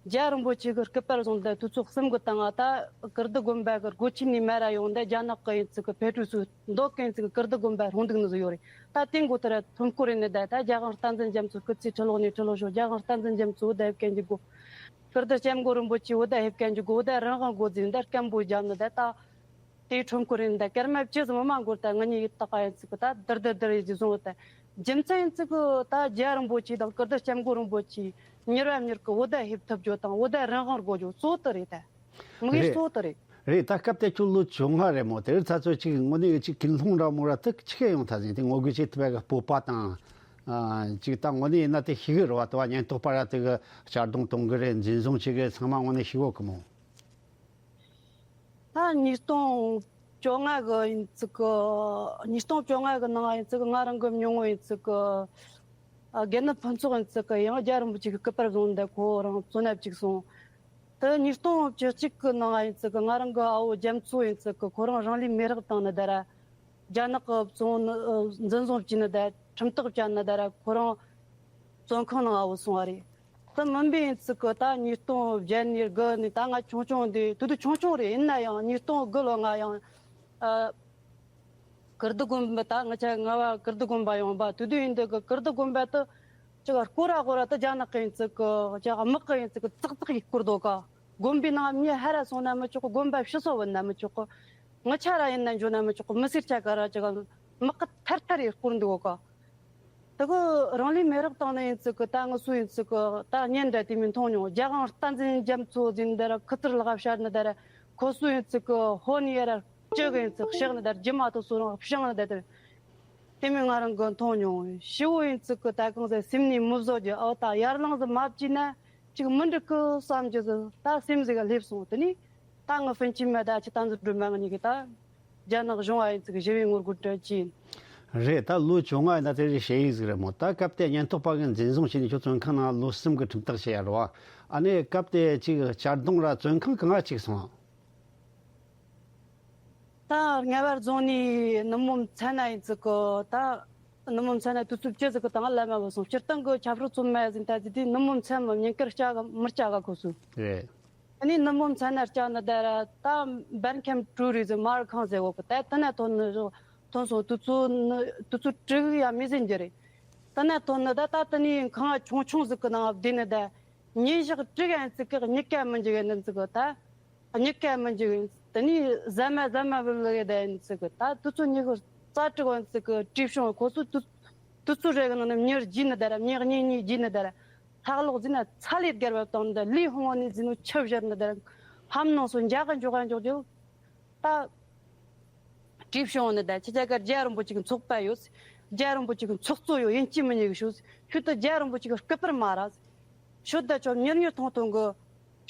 རྒྱལ་བ་རིན་པོ་ཆེ་གི་སྐུ་པར་བཟུང་སྟེ་དུས་ཚོད་གསུམ་གི་སྟེང་ང་ད་ཀིརྟི་དགོན་པ་གི་སྒོ་ཆེན་ནས་མར་ར་ཡོང་སྟེ་རྒྱ་ནག་གི་ཡིན་ཙི་གི་ཕེབས་དུས་སུ་མདོ་ཀན་ཙི་གི་ཀིརྟི་དགོན་པ་རུང་འདུག་ནི་ཟིག་ཡོད་རེད། ད་དེ་མགོ་ཐེར་ཐོན་སྐོར་རེ་ནི་ད་ད་རྒྱལ་དབང་བསྟན་འཛིན་རྒྱ་མཚོ་སྐུ་ཚེ་ཁྲི་ལོ་ནས་ཁྲི་ལོ་ཤོར། རྒྱལ་དབང་བསྟན་འཛིན་རྒྱ་མཚོ་བོད་ལ་ཕེབས་མཁན་གྱི་སྒོ། ཀིརྟི་སྐྱབས་མགོན་རིན་པོ་ཆེ་བོད་ལ་ཕེབས་མཁན་གྱི་སྒོ། བོད་ལ་རང་དབང་སྒོ་འཛིན་ད་སྐད་འབོད་བརྒྱབ་ནི་ད་ད། དེའི་ཁྲོམ་སྐོར་ཡིན་ད་སྐར་མ་བཅུ་ཙམ་མ་འགོར་ད་ང་གཉིས་ཡིད་ཐག་ཡིན་ཙི་གི་ད་དིར་དིར་དིར་ཡིད་ཀྱི་བཟུང་བ་ད། རྒྱུ་མཚན་ཡིན་ཙི་གི་ད་རྒྱལ་བ་རིན་པོ་ཆེ་དང་ཀིརྟི་སྐྱབས་མགོན་རིན་པོ་ཆེ་མྱུར་བ་མྱུར་གི་བོད་ལ་ཕེབས་ཐུབ་རྒྱུ་དང་བོད་ལ་རང་དབང་དགོས་རྒྱུ་གཙོ་བོ་དེ་རེད་ད། དམིགས་ཡུལ་རེད། གཙོ་བོ་དེ་རེད། རེད། ད་སྐབས་དེ་ཁྱོད་ལོ་བཅོ་ལྔ་རེད་མོ། དེར་ཚ་ཚོད་ཅིག་དངོས་གནས་ཅིག་ཀུན་སློང་འདྲ་མོ་ར་ད་ཆི་གེ་ཡོང་ཐལ་ཟིན་དེ་ངོ་རྒོལ་བྱེད་ཐུབ་པའི་སྤོབས་པ་དང་། ཨ་ཅིག་ད་དངོས་གནས་ཡིན་ན་དེ་ཤེས་གི་རེད་བ། དེ་བ་ཉེན་རྟོག་པ་ར་དེ་གི་གཅར་རྡུང་གཏོང་གི་རེད། འཛིན་བཟུང་བྱེད་གི་རེད། ཚང་མ་དངོས་གནས་ཤེས་གོ་གི་མོ། ད་ཉིས་སྟོང་བཅོ་ལྔ་གི་ཡིན་ཙི་གི། ཉིས་སྟོང་བཅོ་ལྔ་གི་ནང་ཡིན་ཙི་གི་ང་རང་གི་མྱོང་བོ་ཡིན་ཙི་གི། ཨ་དགེ་འདུན་ཕུན་ཚོགས་ཡིན་ཙི་གི་ཡང་རྒྱལ་བ་རིན་པོ་ཆེ་གི་སྐུ་པར་བཟུང་སྟེ་ཁོ་རང་བཙོན་ནས་བཅུག་སོང་། དེ་ཉིས་སྟོང་བཅུ་གཅིག་གི་ནང་ཡིན་ཙི་གི་ང་རང་གི་ཨ་བོ་རྒྱ་མཚོ་ཡིན་ཙི་གི་ཁོ་རང་རང་ལུས་མེ་རག་བཏང་ནི་ད་ར། རྒྱ་ནག་གི་བཙོན་ནི་ཨ་འཛིན་བཟུང་བྱས་ནི་ད་ཁྲིམས་ཐག་བཅད་ནི་ད་ར་ཁོ་རང་བཙོན་ཁང་ནང་ཨ་བོ་སོང་བ་རེད། དེ་མིན་པའི་ཡིན་ཙི་གི་ད་ཉིས་སྟོང་བརྒྱད་ནས་དགུ་ནས་ད་ང་ཆུང་ཆུང་དེ་དུས་དུས་ཆུང་ཆུང་རེད། ཡིན་ན་ཡང་ཉིས་སྟོང་དགུ་ལོ་ང་ཡང་ཨ་ཀིརྟི་དགོན་པ་ད་ང་ཆ་ང་བ་ཀིརྟི་དགོན་པ་ཡོང་པ་དུས་དུས་ཡིན་དུས་གི་ཀིརྟི་དགོན་པ་དུ་ཅི་ག་སྐོར་ར་སྐོར་ར་དུ་རྒྱ་ནག་གི་ཡིན་ཙི་གི་ཅི་ག་དམག་གི་ཡིན་ཙི་གི་ཙག་ཙག་ཡིས་བསྐོར་འདུག་ག་དགོན་པའི་ནང་མྱི་ཧ་ར་སོང་ན་མི་ཆོག་གི་དགོན་པ་ཕྱི་སོ་བུད་ན་མི་ཆོག་གི་ངི་ཆ་ར་ཡིན་ན་འཇོ་ན་མི་ཆོག་གི་མི་སེར་ཆ་ག་ར་ཅི་ག་དམག་གི་ཐར་ཐར་ཡིས་བསྐོར་འདུག་ག་དེ་གི་རང་ལུས་མེ་རག་བཏང་ནི་ཡིན་ཙི་གི་ད་ངི་སུ་ཡིན་ཙི་གི་ད་བརྙན་འདྲ་དེ་མིན་མཐོང་མྱོང་། རྒྱལ་དབང་བསྟན་འཛིན་རྒྱ་མཚོ་ཟིན་ད་ར་ཁུ་ཚུར་ལག་བཤར་ནི་ད་ར་ཁོ་སུ་ཡིན་ཙི་གི་ཧོ་ནི་ཡ་ར་ཅི་གི་ཡིན་ཙི་གི་ཤག་ནི་ད་ར་རྒྱུ་མ་ཐོ་སུ་རང་བཤང་ནི་ད་དེ་དེ་མིན་ང་རང་གི་མཐོང་མྱོང་། ཤི་བོ་ཡིན་ཙི་གི་ད་གང་ཟེ་སེམས་ནས་མི་བཟོ་རྒྱུ། ཨོ་ད་ཡར་ལངས་ཟིག་མ་བྱས་ན་ཅིག་མི་འགྲིག་གི་བསམ་རྒྱུ་ཟིག་ད་སེམས་ཟིག་ག་སླེབས་སོང་། དེ་ནས་ད་ངི་ཧྥིན་ཆིན་མ་ད་ཅི་བསྟན་འཛིན་སྒྲོལ་མ་ང་གཉིས་གི་ད། རྒྱ་ནག་གཞུང་ཨ་ཡིན་ཙིག་ཞི་བའི་ངོ་རྒོལ་སྤྲད་ཀྱིན། རེད། ད་ལོ་བཅོ་ལྔ་ཡིན་ན་དེ་རིང་ཞེ་ཡིག་ཟིག་རེད་མོ། ད་སྐབས་དེ་ཉེན་རྟོག་པ་གིས་འཛིན་བཟུང་བྱས་ནས་ཁྱོད་བཙོན་ཁང་ནང་ལོ་གསུམ་གི་ཁྲིམས་ཐག་བཅད་ཡ་རེད་བ། ཨ་ནི་སྐབས་དེ་ཅིག་གཅར་རྡུང་ར་བཙོན་ཁང་གང་ང་ཅིག་སོང་། ད་ལྔ་བར་རྫོང་ནས་ནུབ་མོ་མཚན་ན་ཡིན་ཙིག་གི་ད་ནུབ་མོ་མཚན་ན་དུས་ཚོད་བཅུ་ཟིག་གི་སྟེང་བླ་མ་བུད་སོང་། སྤྱིར་བཏང་གི་ཆབ་སྲིད་བཙོན་མ་ཟིན་ད་ཟིག་དེ་ནུབ་མོ་མཚན་མོ་ཉིན་དཀར་བཅའ་གི་མི་བཅའ་གི་ཁོ་སུ། རེད། ཨ་ནི་ནུབ་མོ་མཚན་ན་བཅར་ནི་ད་ར་ད་བན་ཁེམ་ཀྲུའུ་རི་ཟེར་མར་ཁང་ཟེར་འོག་གི་ད་དེ་ན་ཐོན་ནི་རོ་ཐོན་སོང་། དུས་ཚོད་ནི་དུས་ཚོད་དྲུག་ཡ་མི་ཟིན་རྒྱུ་རེད། དེ་ན་ཐོན་ནི་ད་ད་དེ་ནི་ཁང་ཆུང་ཆུང་ཟིག་གི་ནང་བསྡད་ནི་ད་ ཉིན་ཞག་དྲུག་ཡན་ཙི་གི་གཉིད་ཀ་མི་འཇུག་ཡིན་ཙི་གི་ད། གཉིད་ཀ་མི་འཇུག་ཡིན། དེ་ནས་ཟ་མ་ཟ་མ་བུ་ལ་ཡེ་ད་ཡིན་ཙི་གི་ད་དུས་ཚོད་ཉི་ཤུ་རྩ་དྲུག་ཡིན་ཙི་གི་བྲིས་བྱུང་། ཁོ་ཚོ་དུས་དུས་ཚོད་རེ་གི་ནང་ནས་མྱི་རྒྱུས་ནི་ད་ར། མྱི་གཉིས་གཉིས་རྒྱུས་ནི་ད་ར། ལྷག་ལོག་ཟིན་ན་ཚ་ལས་བརྒལ་བ་དང་འདི་ལས་ཧོང་བ་ནས་ཟིན་ནོ་ཆུ་བཞུར་ནི་ད་ར། ཧམ་ནང་སོ་འཇག་གི་འཇོག་ག་འཇོག་རྒྱུ། ད་བྲིས་བྱུང་ནི་ད་ཁྱེད་ཅག་ག་རྒྱལ་རིན་པོ་ཆེ་གི་ཚོགས་པ་ཡོད། རྒྱལ་རིན་པོ་ཆེ་གི་ཚོགས་གཙོ་ཡོད། ཡིན་གཅིག་མིན་གཉིས་གི་ཤོད། ཁྱོད་ད་རྒྱལ་རིན་པོ་ཆེ་གི་སྐུ་པར་མ་ར། ཤོད་ད་ཁྱོད་མྱུར་མྱུར་ཐོང་ཐོང་གི་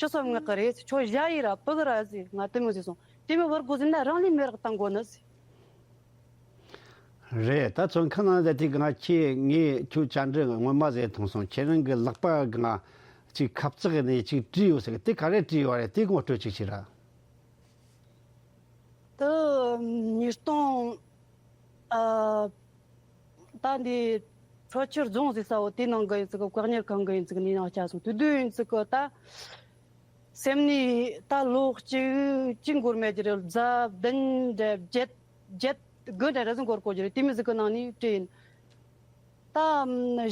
ཤི་སོ་ངག་གི་རེད། ཁྱོད་ཞ་ཡི་ར་ཕུ་གི་ར་ཟེར། ང་དེ་མོ་ཟེར་སོང་། དེ་མོ་བར་གོ་ཟིན་ན་རང་ལས་མེ་རག་བཏང་དགོ་ནི་ཟེར། རེད། ད་བཙོན་ཁང་ནང་ཟེར་དུས་གང་ཁྱེད་ངས་ཁྱོད་བཅར་འདྲི་སྔོན་མ་ཟེར་ཐོང་སོང་། ཁྱེད་རང་གི་ལག་པ་གང་ཅིག་ཁབ་ཙག་ནས་ཅིག་བྲིས་ཡོད་ཟེར་གི། དེ་ག་རེ་བྲིས་ཡོད་རེད། དེ་ངོ་སྤྲོད་ཅིག་བྱེད་ར། དུ་ཉིས་སྟོང་ཨ་ད་འདི་ཁྲོ་ཆུ་རྫོང་ཟེར་ས་བོ་དེ་ནང་གི་ཡིན་ཙི་གི། བཀག་ཉར་ཁང་གི་ཡིན་ཙི་གི་ནས་ནང་བསྐྱལ་སོང་། དུས་དུས་ཡིན་ཙི་གི་ད་སེམས་ནས་ད་ལོ་གཅིག་གཅིག་འགོར་མེད་ཀྱི་རེད། གཟའ་བདུན་འདྲ་བརྒྱད་བརྒྱད་དགུ་འདྲ་རེ་ཟིན་འགོར་གོ་ཀྱི་རེད། དེ་མི་ཟིག་གི་ནང་ནས་བྲིས་ཡིན། ད་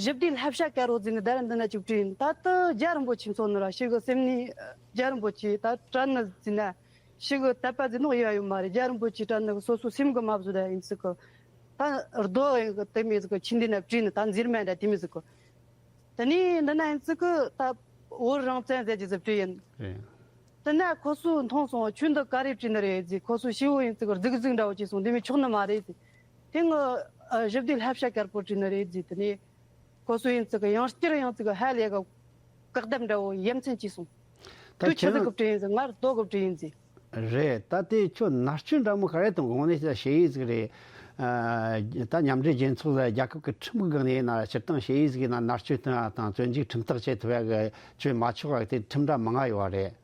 ཞི་བདེའི་བསླབ་བྱ་དཀར་པོ་ཟེར་ནས་ད་ར་འདི་ན་ཅིག་བྲིས་ཡིན། ད་དུ་རྒྱལ་རིན་པོ་ཆེ་མཚོན་ནི་ར་ཞིག་གི་སེམས་ནས་རྒྱལ་རིན་པོ་ཆེ་ད་དྲན་ནི་ཟེར་ན་ཞིག་གི་དད་པ་ཟེར་ནོ་ཡ་ཡོད་མ་རེད། རྒྱལ་རིན་པོ་ཆེ་དྲན་ནི་སོ་སོ་སེམས་གི་མ་བཟོ་ད་ཡིན་ཟིག་གི། ད་རྡོ་ཡིན་གི་དེ་མི་ཟིག་གི་ཆིན་དེ་ན་བྲིས་ནི་ད་འཛིར་མེད་འདྲ་དེ་མི་ཟིག་གི། དེ་ནས་འདི་ན་ཡིན་ཙི་གི་ད་བོད་རང་བཙན་ཟེར་གྱི་ཟིག་བྲིས་ཡིན། རེད། དེ་ན་ཁོ་ཚོས་མཐོང་སོང་། ཆུ་འདི་ག་རེ་བྲིས་ནི་རེད་ཟེར། ཁོ་ཚོས་ཤི་བོ་ཡིན་ཙི་གི་རྫིག་རྫིག་འདྲ་བོ་བྱས་སོང་། འདི་མི་ཆོག་ནི་མ་རེད་ཟེར། དེ་ངི་ཨ་ཞི་བདེའི་བསླབ་བྱ་དཀར་པོ་བྲིས་ནི་རེད་ཟེར། དེ་ནས་ཁོ་ཚོས་ཡིན་ཙི་གི་ཡང་བསྐྱར་ཡང་ཙི་གི་ཧ་ལས་གི་བཀག་སྡོམ་འདྲ་བོ་ཡ་མཚན་བྱས་སོང་། ད་ཁྱོད་ཆི་ཁྱེད་ཟིག་གི་བྲིས་ཡིན་ཟེར། ང་རྡོ་གི་བྲིས་ཡིན་ཟེར། རེད། ད་དེ་ཁྱོད་མནར་གཅོད་འདྲ་མོ་ག་རེ་དང་དགོངས་ནས་ཞེ་ཡིས་ཟིག་རེད། ཨ་ད་མཉམ་འབྲེལ་རྒྱལ་ཚོགས་ལ་རྒྱལ་ཁབ་ཀྱི་ཁྲིམས་ཀྱི་སྒང་ནས་ཡིན་ན་སྤྱིར་བཏང་ཞེ་ཡིས་ཟིག་ཡིན་ན་མནར་གཅོད་དང་དང་བཙོན་འཇུག་ཁྲིམས་ཐག་བཅད་ཐུབ་ཡ་གི་བཅོས་མ་ཆོག་ཡ་དེ་ཁྲིམས་འདྲ་མང་ང་ཡོད་རེད།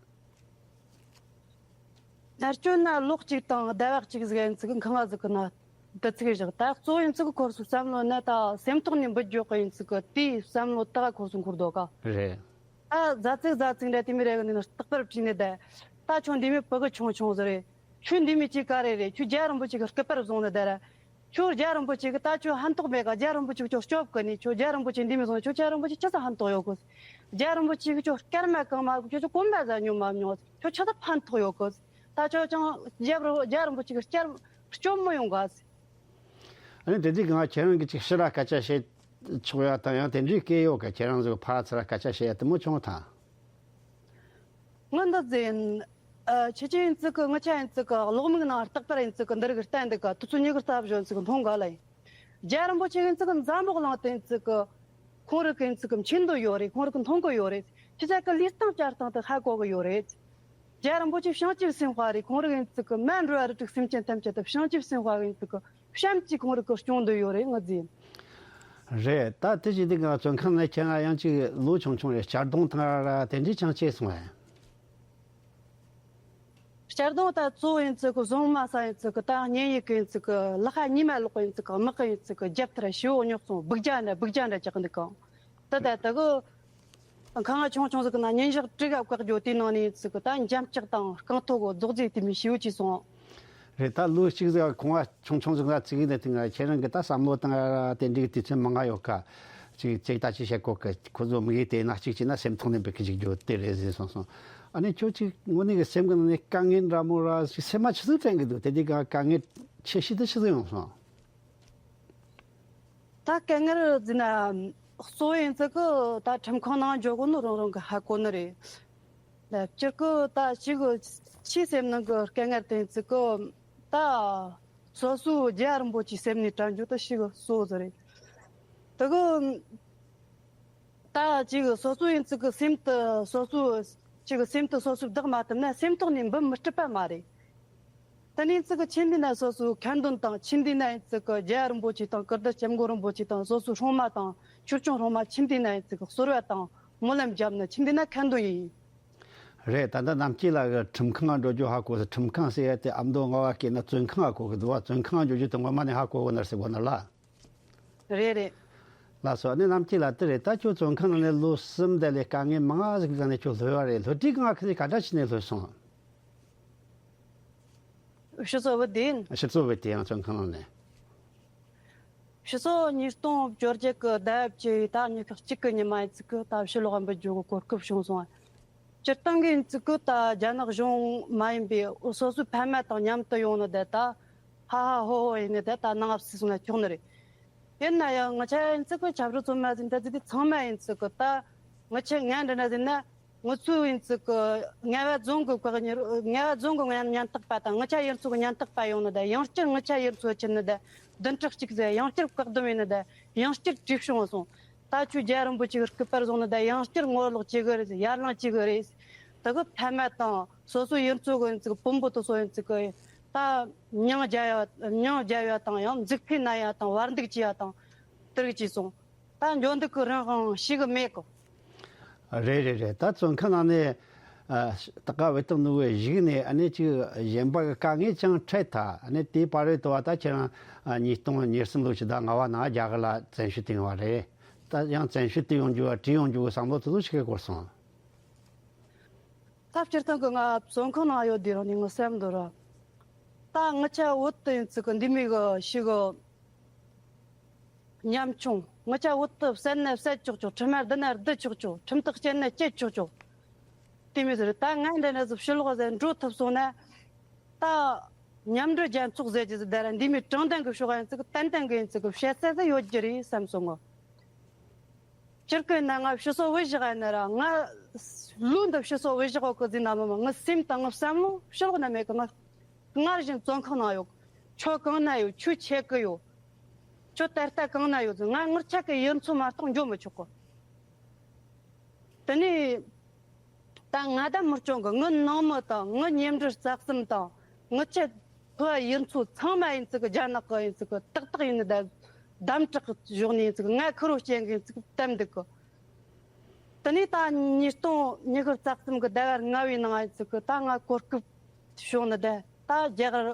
མནར་གཅོད་ན་ལོ་གཅིག་དང་ཟླ་བ་གཅིག་ཟིག་ཡིན་ཙི་གི་ཁང་བ་ཟིག་གི་ནང་བསྡད་ཚིག་བཞག་ད་གཙོ་བོ་ཡིན་ཙི་གི་ཁོ་ཚོའི་བསམ་བློ་ན་ད་སེམས་ཐོག་ནས་འབུད་འཇོག་གི་ཡིན་ཙི་གི་དེའི་བསམ་བློ་ད་ཁོ་ཚོ་འཁོར་འདུག་ག་རེད། ད་ཟ་ཚིག་ཟ་ཚིག་འདྲ་དེ་མི་རེ་གི་ནས་རྟག་པར་བྲིས་ནས་བསྡད། ད་ཁྱོད་འདི་མི་ཕྲུ་གུ་ཆུང་ཆུང་ཟིག་རེད། ཁྱོད་འདི་མི་གཅིག་ག་རེ་རེད། ཁྱོད་རྒྱལ་རིན་པོ་ཆེ་གི་སྐུ་པར་བཟུང་ནས་བསྡད་ར། ཁྱོད་རྒྱལ་རིན་པོ་ཆེ་གི་ད་ཁྱོད་ཕན་ཐོགས་མེད་ག་རྒྱལ་རིན་པོ་ཆེ་གི་ཁྱོད་སྐྱོབ་གི་ནས། ཁྱོད་རྒྱལ་རིན་པོ་ཆེ་འདི་མི་བཟུང་། ཁྱོད་རྒྱལ་རིན་པོ་ཆེ་ཆི་ཟིག་ཕན་ཐོགས་ཡོད་གི། རྒྱལ་རིན་པོ་ཆེ་གི་ཁྱོད་སྐར་མ་གང་མ་ཁྱོད་ཚོ་གོམ་པ་ཟ་མྱོང་མ་མྱོང་། ཁྱོད་ཆི་ཟིག་ཕན་ཐོགས་ཡོད་གི། ད་ཁྱོད་ཅང་རྒྱལ་རིན་རྒྱལ་རིན་པོ་ཆེ་གི་སྐྱབས་སྐྱོབ་མི་ཡོང་ག་ཨ་ནི་དེ་དུས་ང་ཁྱེད་རང་གི་ཅིག་ཕྱི་ར་སྐད་ཆ་བཤད་ཆོག་ཡ་དང་ཡང་དེ་འདྲའི་སྐད་ཡོད་ག་ཁྱེད་རང་ཚོ་ཕར་ཚུར་སྐད་ཆ་བཤད་ཡ་དེ་མོ་བྱུང་ཐལ། ང་འདི་ཟིན། ཨ་ཁྱེད་ཅག་ཡིན་ཙི་གི་ང་ཆ་ཡིན་ཙི་གི་གློག་མིག་ནང་རྟག་པར་ཡིན་ཙི་གི་འདི་རིགས་བལྟས་འདུག་ག་དུས་ཚོད་ཉི་ཤུ་རྩ་བཞི་ཡིན་ཙི་གི་མཐོང་ག་ལ་ཡིན། རྒྱལ་རིན་པོ་ཆེ་ཡིན་ཙི་གི་འཛམ་བུ་གླིང་དེ་ཡིན་ཙི་གི་ཁོང་རིགས་ཡིན་ཙི་གི་མཁྱེན་འདོད་ཡོད་རེད། ཁོང་རིགས་མཐོང་གི་ཡོད་རེད། ཁྱེད་ཅག་གི་ལུས་སྟེང་བཅར་སྟེང་དུ་ཧ་གོ་གི་ཡོད་རེད། རྒྱལ་རིན་པོ་ཆེ་བྱང་ཆུབ་སེམས་དཔའ་རེད། ཁོང་རིགས་ཡིན་ཙི་གི་མ་འགྲོ་བ་རིགས་དྲུག་སེམས་ཅན་ཐམས་ཅད་དུ་བྱང་ཆུབ་སེམས་དཔའ་ཡིན་ཙི་གི་བྱམས་ཀྱིས་ཁོང་རིགས་ཀྱི་སྐྱོང་འདོད་ཡོད་རེད། ང་ཟིན། རེད། ད་དེ་བཞིན་དུ་ང་བཙོན་ཁང་ནས་ཁྱེད་ང་ཡང་ཅིག་ལོ་ཆུང་ཆུང་རེད། གཅར་རྡུང་དང་ར་དེ་འདྲའི་ཅང་བྱས་སོང་ཨེ། གཅར་རྡུང་ད་གཙོ་བོ་ཡིན་ཙི་གི་བཟུང་མ་ས་ཡིན་ཙི་གི་ད་གཉེན་ཡིག་གི་ཡིན་ཙི་གི་ལག་ཁ་ཉི་མ་ལོག་གི་ཡིན་ཙི་གི་དམག་གི་ཡིན་ཙི་གི་རྒྱབ་ཐེར་ཞི་བོ་རྙོག་སོང་སྦུག་རྒྱ་འདྲ་སྦུག་རྒྱ་འདྲ་རྒྱག་གི་འདུག་གང་ད་ད་ད་གི་ཁང་བ་ཆུང་ཆུང་ཟིག་གི་ནང་ཉིན་ཞག་དྲུག་ག་བཀག་རྒྱུ་དེའི་ནང་ནས་ཡིན་ཙི་གི་ད་འཇམ་ལྕག་དང་རྐང་ཐོག་གི་རྫོགས་རྫས་དེ་མི་ཞི་བོ་ཅིག་སོང་། རེད། ད་ལོ་གཅིག་ཟིག་ཁང་བ་ཆུང་ཆུང་ཟིག་ལ་ཙི་གི་ནས་དེ་ང་ཁྱེད་རང་གི་ད་བསམ་བློ་དང་དེ་འདྲའི་དུས་ཚོད་མང་ང་ཡོད་ཀ་ཅིག་ཅིག་ད་ཅི་བཤད་གོ་གི་ཁོ་ཚོ་མི་ཡིས་དེ་ན་གཅིག་བྱས་ན་སེམས་ཐོག་ནས་འབུད་གི་ཅིག་རྒྱུ་དེ་རེད་ཟེར་སོང་སོང་། ཨ་ནི་ཁྱོད་ཅིག་དངོས་གནས་གི་སེམས་གི་ནང་ནས་དཀའ་ངལ་འདྲ་མོ་ར་ཅིག་སེམས་མ་ཆི་ཟིག་དྲན་གི་འདུག་དེ་དུས་ག་དཀའ་ངལ་ཆེ་ཤོས་དེ་ཆི་ཟིག་ཡོང་སོང་། ད་དཀའ་ངལ་ཟེར་ན་གཙོ་བོ་ཡིན་ཙི་གི་ད་ཁྲིམས་ཁང་ནང་འཇོག་གོ་ནོ་རང་རང་གི་ཧ་གོ་ནི་རེད། ལབ་སྤྱིར་གི་ད་ཅིག་ཆེས་སེམས་ནང་གི་དཀའ་ངལ་དེ་ཡིན་ཙི་གི་ད་སོ་སོའི་རྒྱལ་བ་རིན་པོ་ཆེའི་སེམས་ནས་དྲན་རྒྱུ་དེ་ཞིག་གཙོ་བོ་ཟིག་རེད། དེ་གི་ད་ཅིག་སོ་སོ་ཡིན་ཙི་གི་སེམས་དེ་སོ་སོ་ཅིག་སེམས་དེ་སོ་སོས་བདག་མ་ཐུབ་ན་སེམས་ཐོག་ནས་འབུད་མི་སྲིད་པ་མ་རེད། དེ་ནས་ཡིན་ཙི་གི་ཆེན་དེ་ན་སོ་སོའི་ཁ་འདོན་དང་ཆེན་དེ་ན་ཡིན་ཙི་གི་རྒྱལ་བ་རིན་པོ་ཆེ་དང་ཀིརྟི་སྐྱབས་མགོན་རིན་པོ་ཆེ་དང་སོ་སོའི་སྲུང་མ་དང་ཆོས་སྐྱོང་སྲུང་མ་ཆེན་དེ་ན་ཡིན་ཙི་གི་གསོལ་བ་དང་སྨོན་ལམ་བརྒྱབ་ནས་ཆེན་དེ་ན་ཁ་འདོན་ཡིན། རེད། ད་ལྟ་རྣམ་རྒྱལ་ལགས་ཀྱིས་ཁྲིམས་ཁང་འགྲོ་རྒྱུ་ཧ་གོ་ཟེར། ཁྲིམས་ཁང་ཟེར་ཡ་དེ་ཨ་མདོ་རྔ་བ་སྐད་ན་བཙོན་ཁང་ཧ་གོ་གི་འདུག་བ། བཙོན་ཁང་འགྲོ་རྒྱུ་དེ་ངོ་མ་ནས་ཧ་གོ་གི་ན་ཟེར་གོ་ན་ལ། རེད་རེད། ལགས་སོ། ཨ་ནི་རྣམ་རྒྱལ་ལགས་དེ་རེད། ད་ཁྱོད་བཙོན་ཁང་ནང་ནས་ལོ་གསུམ་དེ་ལས་དཀའ་ངལ་མང་ང་ཟིག་གི་སྒང་ནས་ཁྱོད་ལྷོད་པ་རེད། ལྷོད་དུས་གང་ང་ཁི་ཟིག་ག་འདྲ་བྱས་ནས་ལྷོད་སོང་། ཕྱི་སོ་བུ་དེ་ཡིན། ཕྱི་སོ་བུ་དེ་ཡང་བཙོན་ཁང་ནང་ནས། ཕྱི་ཚོ་ཉིས་སྟོང་བཅོ་བརྒྱད་ཀྱི་ཟླ་བཅུ་ཡི་ད་ཉི་ཤུ་གཅིག་གི་ཉི་མ་ཡིན་ཚིག་གི་ད་ཕྱི་ལོགས་འབུད་རྒྱུ་གི་གོ་སྐབས་བྱུང་སོང་། སྤྱིར་བཏང་གི་ཡིན་ཚིག་གི་ད་རྒྱ་ནག་གཞུང་མ་ཡིན་པའི་སོ་སོའི་ཕ་མ་དང་མཉམ་དུ་ཡོང་ནི་དེ་ད་ཧ་ཧ་ཧོ་ཧོ་ཡིན་ནི་དེ་ད་ནང་ཨབ་སི་སོང་ན་ཆོག་ནི་རེད། ཡིན་ན་ཡང་ང་ཆ་ཡིན་ཚིག་གི་ཆབ་སྲིད་ཚོ་མ་ཟིན་ད་ཙི་དེ་ཚང་མ་ཡིན་ཚིག་གི་ད་ང་ཆ་ངན་འདྲ་ན་ཟིན་ན། ང་ཚོའི་ཡིན་ཚིག་གི་ངལ་བ་རྫོང་གི་བཀག་ཉར་ངལ་བ་རྫོང་གི་ཉམ་ཉམ་ཐག་པ་དང་ངི་ཆ་ཡིན་ཚོ་གི་ཉམ་ཐག་པ་ཡོང་ནི་དང་ཡང་བསྐྱར་ངི་ཆ་ཡིན་ཚོ་ཆེ་ནི་དང་བདུན་ཕྲག་གཅིག་ཟེར་ཡང་བསྐྱར་བཀག་སྡོམ་ཡིན་ནི་དང་ཡང་བསྐྱར་བྲིས་བྱུང་སོང་། ད་ཁྱོད་རྒྱལ་རིན་པོ་ཆེ་གི་སྐུ་པར་བཟུང་ནི་དང་ཡང་བསྐྱར་ངོ་ལོག་བྱེད་གི་རེད་ཡར་ལངས་བྱེད་གི་རེད། ད་གི་ཕ་མ་དང་སོ་སོ་ཡིན་ཚོ་གི་ཡིན་ཚིག་བུམ་པོ་དུ་སོ་ཡིན་ཚིག་གི་ད་མྱང་རྒྱ་ཡ་མྱང་རྒྱ་ཡ་དང་ཡང་འཛུགས་ཕན་ན་ཡ་དང་བར་འདུག་བྱེད་ཡ་དང་དེ་རིགས་བྱས་སོང་། ད་འཇོན་འདུག་གི་རང་དབང་ཞིག་གི་མེད་གི། རེད་རེད་རེད། ད་བཙོན་ཁང་ནང་ནས་ཨ་ད་ག་བའི་སྟེང་ནུ་བའི་གཞུག་ནས་ཨ་ནེ་ཅིག་གཞན་པ་གི་དཀའ་ངལ་ཅང་འཕྲད་ཐལ། ཨ་ནེ་དེའི་བར་རེད་དོ་བ་ད་ཁྱེད་རང་ཨ་ཉིས་སྟོང་ཉེར་གསུམ་ལོ་ཕྱི་ཟླ་ལྔ་བ་ནང་རྒྱ་གར་ལ་བཙན་བྱོལ་དུ་ཡོང་བ་རེད། ད་ཡང་བཙན་བྱོལ་དུ་ཡོང་རྒྱུ་བ་བྲིས་ཡོང་རྒྱུ་གི་བསམ་བློ་དེ་ཚོ་ཞིག་གི་སྐོར་སོང་། ད་སྤྱིར་བཏང་གི་ང་བཙོན་ཁང་ནང་ཡོད་དུས་རང་ནས་ངི་སེམས་འདི་ར། ད་ངི་ཆ་བོད་དུ་ཡིན་ཚིག་གི་འདི་མི་གི་ཞིག་གི་ཉམ་ཆུང་། ངི་ཆ་བོད་དུ་བསད་ན་བསད་ཆོག་ཆོག་ཁྲིམས་མ་བསྡུ་ན་བསྡུ་ཆོག་ཆོག་ཁྲིམས་ཐག་བཅད་ན་བཅད་ཆོག་ཆོག་དེ་མི་ཟེར་ད་ང་འདྲ་ན་ཟིག་ཕྱི་ལོགས་ཟེར་འགྲོ་ཐུབ་སོང་ན། ད་མཉམ་འབྲེལ་རྒྱལ་ཚོགས་ཟེར་གྱི་ཟིག་ད་ར་འདི་མི་དྲང་བདེན་གི་ཕྱོགས་ཡིན་ཚིག་གི་ཏན་ཏན་གི་ཡིན་ཚིག་གི་བཤད་ས་ཟིག་ཡོད་རྒྱུ་རེད་བསམ་སོང་ངོ་། སྤྱིར་གི་ན་ང་ཕྱི་སོ་བུ་བཞག་ཡ་ན་ར་ང་ལུས་འདི་ཕྱི་སོ་བུ་བཞག་གོ་གི་ཟིན་ན་མི་མ་ངི་སེམས་དང་ངི་བསམ་བློ་ཕྱི་ལོགས་ན་མེད་གི་ང་སྔར་བཞིན་བཙོན་ཁང་ནང་ཡོད། ཁྱོད་གང་ན་ཡོད། ཁྱོད་ཆེ་གི་ཡོད། ཁྱོད་ད་ལྟ་གང་ན་ཡོད་ཟིན་ང་ངར་ཆ་གི་ཡིན་ཚོད་མ་གཏོགས་འགྱོ་མི་ཆོག་གི། དེ་ནས་ད་ང་ད་མི་སྐྱོང་གི་ངི་ནང་མི་དང་ངི་ཉེ་འབྲེལ་རྩ་གསུམ་དང་ངི་ཆེ་ཕོ་ཡིན་ཚོད་ཚང་མ་ཡིན་ཚིག་གི་རྒྱ་ནག་གི་ཡིན་ཚིག་གི་ཏག་ཏག་ཡིན་ནི་ད་དམ་དྲག་གི་གཞོགས་ནས་ཡིན་ཚིག་གི་ང་ཁུར་བོ་སྐྱེན་གི་ཡིན་ཚིག་གི་བསྟན་འདུག་གི། དེ་ནས་ད་ཉིས་སྟོང་ཉི་ཤུ་རྩ་གསུམ་གི་ཟླ་བ་ལྔ་བའི་ནང་ཡིན་ཚིག་གི་ད་ང་གོ་སྐབས་བྱུང་ནི་ད་ད་རྒྱ་གར་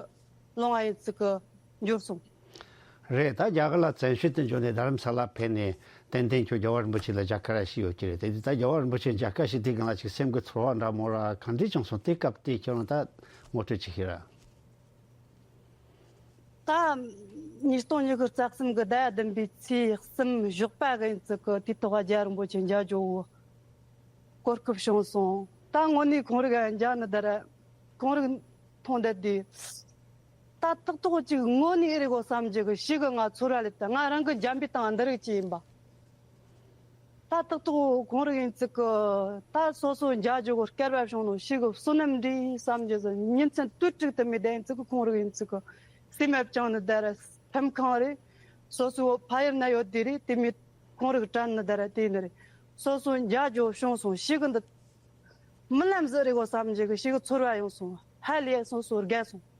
ལོང་བ་ཡིན་ཚིག་གི་འབྱོར་སོང་། རེད། ད་རྒྱ་གར་ལ་བཙན་བྱོལ་དུ་འབྱོར་ནས་རྡ་རམ་ས་ལ་ཕེབས་ནས་ཏན་ཏན་ཁྱོད་རྒྱལ་བ་རིན་པོ་ཆེ་ལ་མཇལ་ཁ་ར་ཞུས་ཡོད་ཀྱི་རེད། དེ་དུས་ད་རྒྱལ་བ་རིན་པོ་ཆེ་མཇལ་ཁ་ཞུས་དུས་སྒང་ལ་ཅིག་སེམས་ཀྱི་ཚོར་བ་འདྲ་མོ་ར་གང་འདྲ་བྱུང་སོང་། དེ་སྐབས་དེ་ཁྱོད་རང་ད་ངོ་སྤྲོད་ཅིག་ཞུས་ར། ད་ཉིས་སྟོང་ཉི་ཤུ་རྩ་གསུམ་གི་ཟླ་བདུན་པའི་ཚེས་གསུམ་ཞོགས་པ་གི་ཡིན་ཚིག་གི་དུས་ཐོག་རྒྱལ་བ་རིན་པོ་ཆེ་མཇལ་རྒྱུ་གོ་སྐབས་བྱུང་སོང་། ད་དངོས་གནས་ཁོང་རིག་མཇལ་ནི་ད་ར་ཁོང་རིག་མཐོང་བསྡད་དུས། ད་ཏག་ཏག་ཅིག་དངོས་གནས་ཨེ་རེད་གོ་བསམ་རྒྱུ་གི་ཞིག་གི་ང་ཚོར་བ་ལེབ་ད་ང་རང་གི་འཇམ་པའི་སྟེང་འདི་རིགས་ཅིག་ཡིན་པ། ད་ཏག་ཏག་ཁོང་རིག་ཡིན་ཚིག་གི་ད་སོ་སོ་མཇལ་རྒྱུ་གི་སྐལ་བ་བྱུང་ནོ་ཞིག་གི་བསོད་ནམས་འདྲ་བསམ་རྒྱུ་ཟིག་ཉིན་མཚན་དུས་དྲུག་ཏུ་མི་བསྡད་ཡིན་ཚིག་གི་ཁོང་རིག་ཡིན་ཚིག་གི་སེམས་ཨེབ་ཅང་ནི་ད་ར་ཕམ་ཁང་རེད། སོ་སོའི་ཕ་ཡུལ་ན་ཡོད་དེ་རེད། དེ་མི་ཁོང་རིག་དྲན་ནི་ད་ར་དེ་ནི་རེད། སོ་སོ་མཇལ་རྒྱུ་བྱུང་སོང་ཞིག་གི་འདི། རྨི་ལམ་ཟིག་རེད་གོ་བསམ་གྱི་གི་ཞིག་ཚོར་བ་ཡོང་སོང་། ཧ་ལས་སོང་སོ་རྒས་སོང་།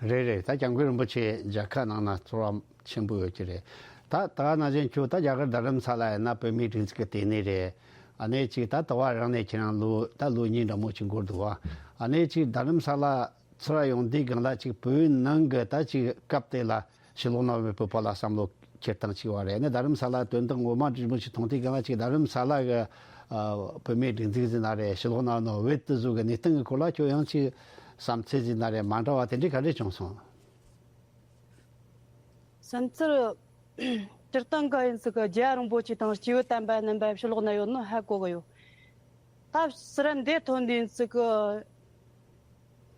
རེད་རེད། ད་སྐྱབས་མགོན་རིན་པོ་ཆེ་མཇལ་ཁ་གནང་ན་ཚོར་བ་ཆེན་པོ་ཡོད་ཀྱི་རེད། ད་ད་ག་ནང་བཞིན་ཁྱོད་ད་རྒྱ་གར་རྡ་རམ་ས་ལ་ཡིན་ན་བོད་མིའི་སྒྲིག་འཛུགས་ཀྱི་ལྟེ་གནས་རེད། ཨ་ནེ་གཅིག་ད་ད་བར་རང་ནས་ཁྱེད་རང་ལོ་ད་ལོ་གཉིས་འདྲ་མོ་ཅིག་འགོར་འདུག་བ། ཨ་ནེ་གཅིག་རྡ་རམ་ས་ལ་ཚུར་ཡོང་དུས་སྒང་ལ་ཅིག་བོད་ནང་གི་ད་ཅིག་སྐབས་དེ་ལ་ཕྱི་ལོགས་ན་བོད་པ་ལ་བསམ་བློ་འཁྱེར་སྟངས་གཅིག་བ་རེད། ནི་རྡ་རམ་ས་ལ་དོན་དག་ངོ་མ་འདྲི་མོ་ཞིག་མཐོང་དུས་སྒང་ལ་ཅིག་རྡ་རམ་ས་ལ་གི་ཨ་བོད་མིའི་སྒྲིག་འཛུགས་ཟིན་ན་རེད། ཕྱི་ལོགས་ན་ནོ་བོད་དུ་བཟོ་གི་གནས་སྟངས་གི་སྐོར་ལ་ཁྱོད་ཡང་ཅིག་བསམ་ཚུལ་ཟིན་ན་རེད། མ་འདྲ་བ་དེ་འདྲའི་ག་འདྲ་བྱུང་སོང་། བསམ་ཚུལ་སྤྱིར་བཏང་གི་ཡིན་ཚིག་གི་རྒྱལ་བ་རིན་པོ་ཆེ་དང་སྐྱེས་བུ་དམ་པ་རྣམ་པ་ཕྱི་ལོགས་ན་ཡོད་ནོ་ཧ་གོ་གི་ཡོད། ད་སི་ར་འདས་ཐོན་དུས་ཚིག་གི་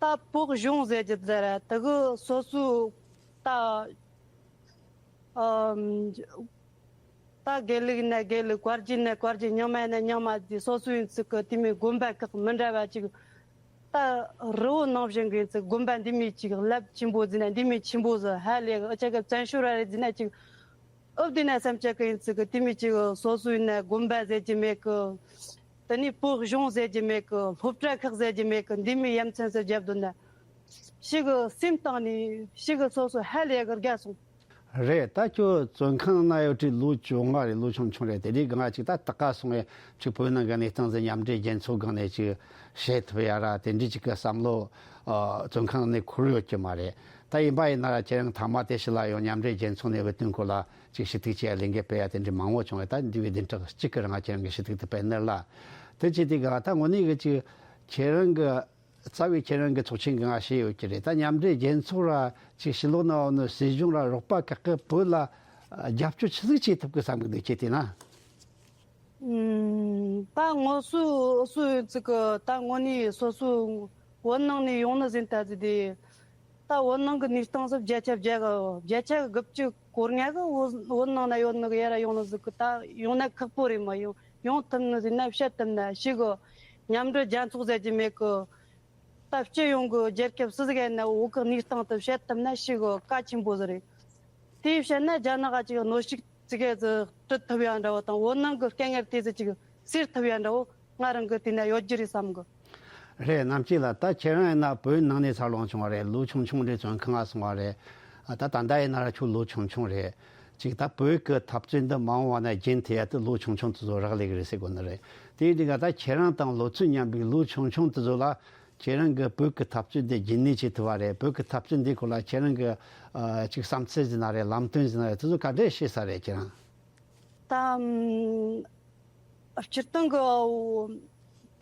ད་བོད་གཞུང་ཟེར་གྱི་ཟེར་དེ་གི་སོ་སོའི་ད་ཨམ་ད་དགེ་ལུགས་ན་དགེ་ལུགས། བཀའ་བརྒྱུད་ན་བཀའ་བརྒྱུད། རྙིང་མ་ན་རྙིང་མ་ཟེར་སོ་སོའི་ཚིག་གི་དེ་མོ་དགོན་པ་ཁག་མི་འདྲ་བ་ཅིག་ད་རི་བོ་ནང་བཞིན་གི་ཚིག་དགོན་པ་འདི་མོ་ཅིག་རླབས་ཆེན་པོ་ཟེར་ན་འདི་མོ་ཆེན་པོ་ཟིག་ཧ་ལས་གི་ཨ་ཅག་གི་བཙན་བྱོལ་བ་རེད་ཟེར་ན་ཅིག་ཨུབ་དེ་ན་སེམས་ཅན་གི་ཡིན་ཚིག་གི་དེ་མོ་ཅིག་སོ་སོའི་ན་དགོན་པ་ཟེར་གྱི་མེད་གི། དེ་ནས་བོད་གཞུང་ཟེར་གྱི་མེད་གི། སློབ་གྲྭ་ཁག་ཟེར་གྱི་མེད་གི། འདི་མོ་ཡ་མཚན་ཟིག་བརྒྱབ་འདུག་ན། ཞིག་གི་སེམས་གཏིང་ནས་ཞིག་གི་སོ་སོ་ཧ་ལས་གི་དགའ་སོང་། རེད། ད་ཁྱོད་བཙོན་ཁང་ན་ཡོད་དུས་ལོ་བཅོ་ལྔ་རེད། ལོ་ཆུང་ཆུང་རེད། དེ་རིང་སྒང་ཅིག་ད་ད་ག་སོང་བས་ཅིག་བོད་ནང་གི་གནས་སྟངས་ཟིག་མཉམ་འབྲེལ་རྒྱལ་ཚོགས་སྒང་ནས་ཅིག་བཤད་ཐུབ་ཡ་ར་དེ་འདྲའི་ཅིག་གི་བསམ་བློ་ཨ་བཙོན་ཁང་ནས་འཁུར་ཡོད་ཀྱི་མ་རེད། ད་ཡིན་པ་ཡིན་ན་ར་ཁྱེད་རང་ཐ་མ་དེ་ཕྱི་ལ་ཡོང་མཉམ་འབྲེལ་རྒྱལ་ཚོགས་ནས་བོད་དོན་སྐོར་ལ་ཅིག་ཞུ་གཏུག་བྱེད་ཡ་ལས་འགུལ་སྤེལ་ཡ་དེ་འདྲའི་མང་བོ་བྱུང་བས། ད་འདི་བའི་བདུན་ཕྲག་གཅིག་གི་རིང་ཁྱེད་རང་གི་ཞུ་གཏུག་དེ་སྤེལ་ནི་ལ་དེ་བྱས་དུས་སྒང་ད་དངོས་གནས་གི་ཅིག་ཁྱེད་རང་གི་ རྩ་བའི་ཁྱེད་རང་གི་ཚོགས་ཆེན་གི་ང་ཞེས་ཡོད་ཀྱི་རེད། ད་མཉམ་འབྲེལ་རྒྱལ་ཚོགས་ར་ཅིག་ཕྱི་ལོགས་ན་འོ་ནི་སྲིད་གཞུང་ར་རོགས་པ་ཁག་གི་བོད་ལ་རྒྱབ་སྐྱོར་ཆི་ཟིག་བྱེད་ཐུབ་གི་བསམ་གི་འདུག་ཁྱེད་བལྟས་ན། ཨུམ། ད་ངོ་སོ་སོའི་ཚིག་གི་ད་དངོས་གནས་སོ་སོའི་བོད་ནང་ནས་ཡོང་ནི་ཟིན་ད་ཟི་དེ། ད་བོད་ནང་གི་གནས་སྟངས་སུ་བརྒྱ་ཆ་བརྒྱ་གི་བརྒྱ་ཆ་དགུ་བཅུ་གོ་ལྔ་གི་བོད་བོད་ནང་ན་ཡོད་ནི་གི་ཡ་ར་ཡོང་ནི་ཟིག་གི། ད་ཡོང་ན་ཁག་པོ་རེད། མ་ཡོང་ཡོང་ཐུབ་ནི་ཟིན་ན་བཤད་ཐུབ་ན་ཞིག་གི། མཉམ་འབྲེལ་རྒྱལ་ཚོགས་ཟེར་གྱི་མེད་གི། ད་སྤྱི་ཡོངས་ཀྱི་རྒྱལ་ཁབ་སུ་ཟིག་ཡིན་ན་བོད་ཀྱི་གནས་སྟངས་དེ་བཤད་ཐུབ་ན་ཞིག་གི་གལ་ཆེན་པོ་ཟིག་རེད། དེ་བཤད་ན་རྒྱ་ནག་ག་ཅིག་གནོད་ཤུགས་ཙི་གེ་ཟིག་སྤྲད་ཐུབ་ཡ་འདྲ་བོ་དང་བོད་ནང་གི་དཀའ་ངལ་དེ་ཟིག་ཅིག་སེལ་ཐུབ་ཡ་འདྲ་བོ་ང་རང་གི་དེ་ན་ཡོད་རྒྱུ་རེད་བསམ་གི། རེད། རྣམ་དཔྱོད་ལགས། ད་ཁྱེད་རང་ཡིན་ན་བོད་ནང་ནས་འཚར་ལོངས་བྱུང་བ་རེད། ལོ་ཆུང་ཆུང་རེད། བཙོན་ཁང་ང་སོང་བ་རེད། ད་ད་ལྟ་ཡིན་ན་ར་ཁྱོད་ལོ་ཆུང་ཆུང་རེད། ཅིག་ད་བོད་ཀྱི་འཐབ་རྩོད་འདི་མ་འོངས་པ་ན་རྒྱུན་མཐུད་ཡ་དེ་ལོ་ཆུང་ཆུང་དེ་ཚོ་རག་ལས་ཀྱི་རེད་ཟེར་དགོས་ནི་རེད། དེའི་འདི་ག་ད་ཁྱེད་རང་དང་ལོ་ཚོད་མཉམ་པའི་ལོ་ཆུང་ཆུང་དེ་ཚོ་ལ་ཁྱེད་རང་གི་བོད་ཀྱི་འཐབ་རྩོད་འདི་རྒྱུན་གནས་བྱེད་ཐུབ་པ་རེད། བོད་ཀྱི་འཐབ་རྩོད་འདིའི་སྐོར་ལ་ཁྱེད་རང་གི་ཨ་ཅིག་བསམ་ཚུལ་ཟིན་ན་རེད། ལམ་སྟོན་ཟིན་ན་རེད། དེ་ཚོ་ག་འདྲས་ཤེས་ས་རེད་ཁྱེད་རང་། ད་ཨམ། སྤྱིར་བཏང་གི་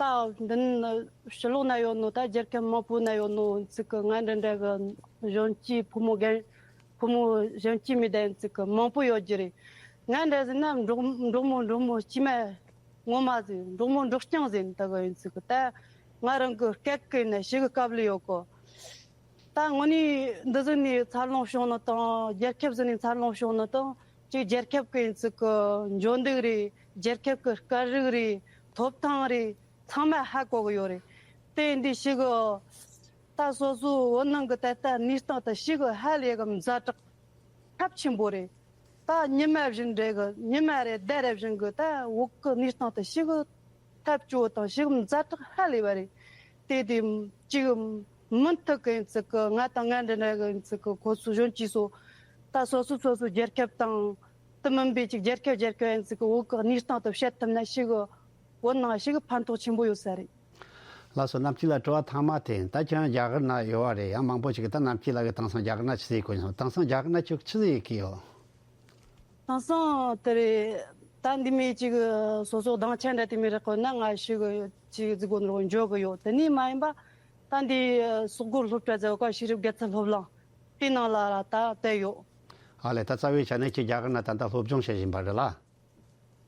ད་འདི་ནི་ཕྱི་ལོགས་ན་ཡོད་ནོ། ད་རྒྱལ་ཁབ་མང་པོ་ན་ཡོད་ནོ་ཚིག་གི་ང་འདྲ་འདྲ་གི་གཞོན་སྐྱེས་ཕོ་མོ་རྒན་ཕོ་མོ་གཞོན་སྐྱེས་མི་དེ་ཚིག་གི་མང་པོ་ཡོད་རྒྱུ་རེད། ང་འདྲ་ཟིན་ན་འབྲོག་འབྲོག་མོ་འབྲོག་མོ་སྐྱེས་མ་ངོ་མ་ཟིན། འབྲོག་མོ་འབྲོག་རྐྱང་ཟིན་ད་གི་ཡིན་ཚིག་གི། ད་ང་རང་གི་སྐད་ཀི་ན་ཞིག་གི་སྐབས་ལ་ཡོད་གོ། ད་དངོས་གནས་འདི་ཟིག་ནས་འཚར་ལོངས་བྱུང་ནི་དང་རྒྱལ་ཁབ་ཟིག་ནས་འཚར་ལོངས་བྱུང་ནི་དང་ཅིག་རྒྱལ་ཁབ་ཀྱི་ཡིན་ཚིག་གི་འཇོན་འདུག་རེད། རྒྱལ་ཁབ་ཀྱི་སྐད་རིགས་རེད། ཐོབ་ཐང་རེད། ཚང་མ་ཧ་གོ་གི་ཡོད་རེད། དེ་འདི་ཞིག་གི་ད་སོ་སོ་བོད་ནང་གི་ད་ལྟ་གནས་སྟངས་ད་ཞིག་གི་ཧ་ལས་གི་ཛ་དྲག་ཚབས་ཆེན་པོ་རེད། ད་ཉི་མ་བཞིན་རེད་གི། ཉི་མ་རེད་ཟླ་རེ་བཞིན་གི་ད་བོད་གི་གནས་སྟངས་ད་ཞིག་གི་ཐབས་སྐྱོ་དང་ཞིག་ཛ་དྲག་ཧ་ལས་པ་རེད། དེ་དེ་ཅིག་མུ་མཐུད་གི་ཡིན་ཚིག་གི་ང་དང་ང་འདྲ་འདྲ་གི་ཡིན་ཚིག་གི་ཁོ་ཚོ་གཞོན་སྐྱེས་ཚོ་ད་སོ་སོ་སོ་སོ་རྒྱལ་ཁབ་དང་དེ་མིན་པའི་ཅིག་རྒྱལ་ཁབ་རྒྱལ་ཁབ་ཡིན་ཚིག་གི་བོད་གི་གནས་སྟངས་དེ་བཤད་ཐུབ་ན་ཞིག་གི་བོད་ནང་ཞིག་གི་ཕན་ཐོགས་ཆེན་པོ་ཡོད་ས་རེད། ལགས་སོ། རྣམ་དཔྱོད་ལགས། དྲི་བ་ཐ་མ་དེ། ད་ཁྱེད་རང་རྒྱ་གར་ན་ཡོད་པ་རེད། ཡང་མང་པོ་ཞིག་གིས་ད་རྣམ་དཔྱོད་ལགས་ཀྱིས་དེང་སང་རྒྱ་གར་ན་ཆི་ཟིག་གོ་སོང་། དེང་སང་རྒྱ་གར་ན་ཁྱོད་ཆི་ཟིག་ཡེད་ཀྱི་ཡོད། དེང་སང་དེ་རེད། ད་འདི་མོ་ཅིག་སོ་སོ་སྡིངས་ཆ་འདྲ་དེ་མོ་རེ་བསྐོར་ན་ང་ཞིག་ཅིག་ཟིག་གོ་ནོར་འཇོག་གི་ཡོད། དེ་ནས་མ་ཡིན་པ་ད་འདི་སོག་པོའི་སློབ་གྲྭ་ཟེར་བ་ཤེས་རིག་དགེ་རྩ་སློབ་གླིང་དེ་ནང་ལ་ད་བསྡད་ཡོད། ཨ་ལས། ད་རྩ་བའི་ཆ་ནས་ཁྱེད་རྒྱ་གར་ན་ད་ལྟ་སློབ་སྦྱོང་བྱེད་བཞིན་པ་རེད་ལ།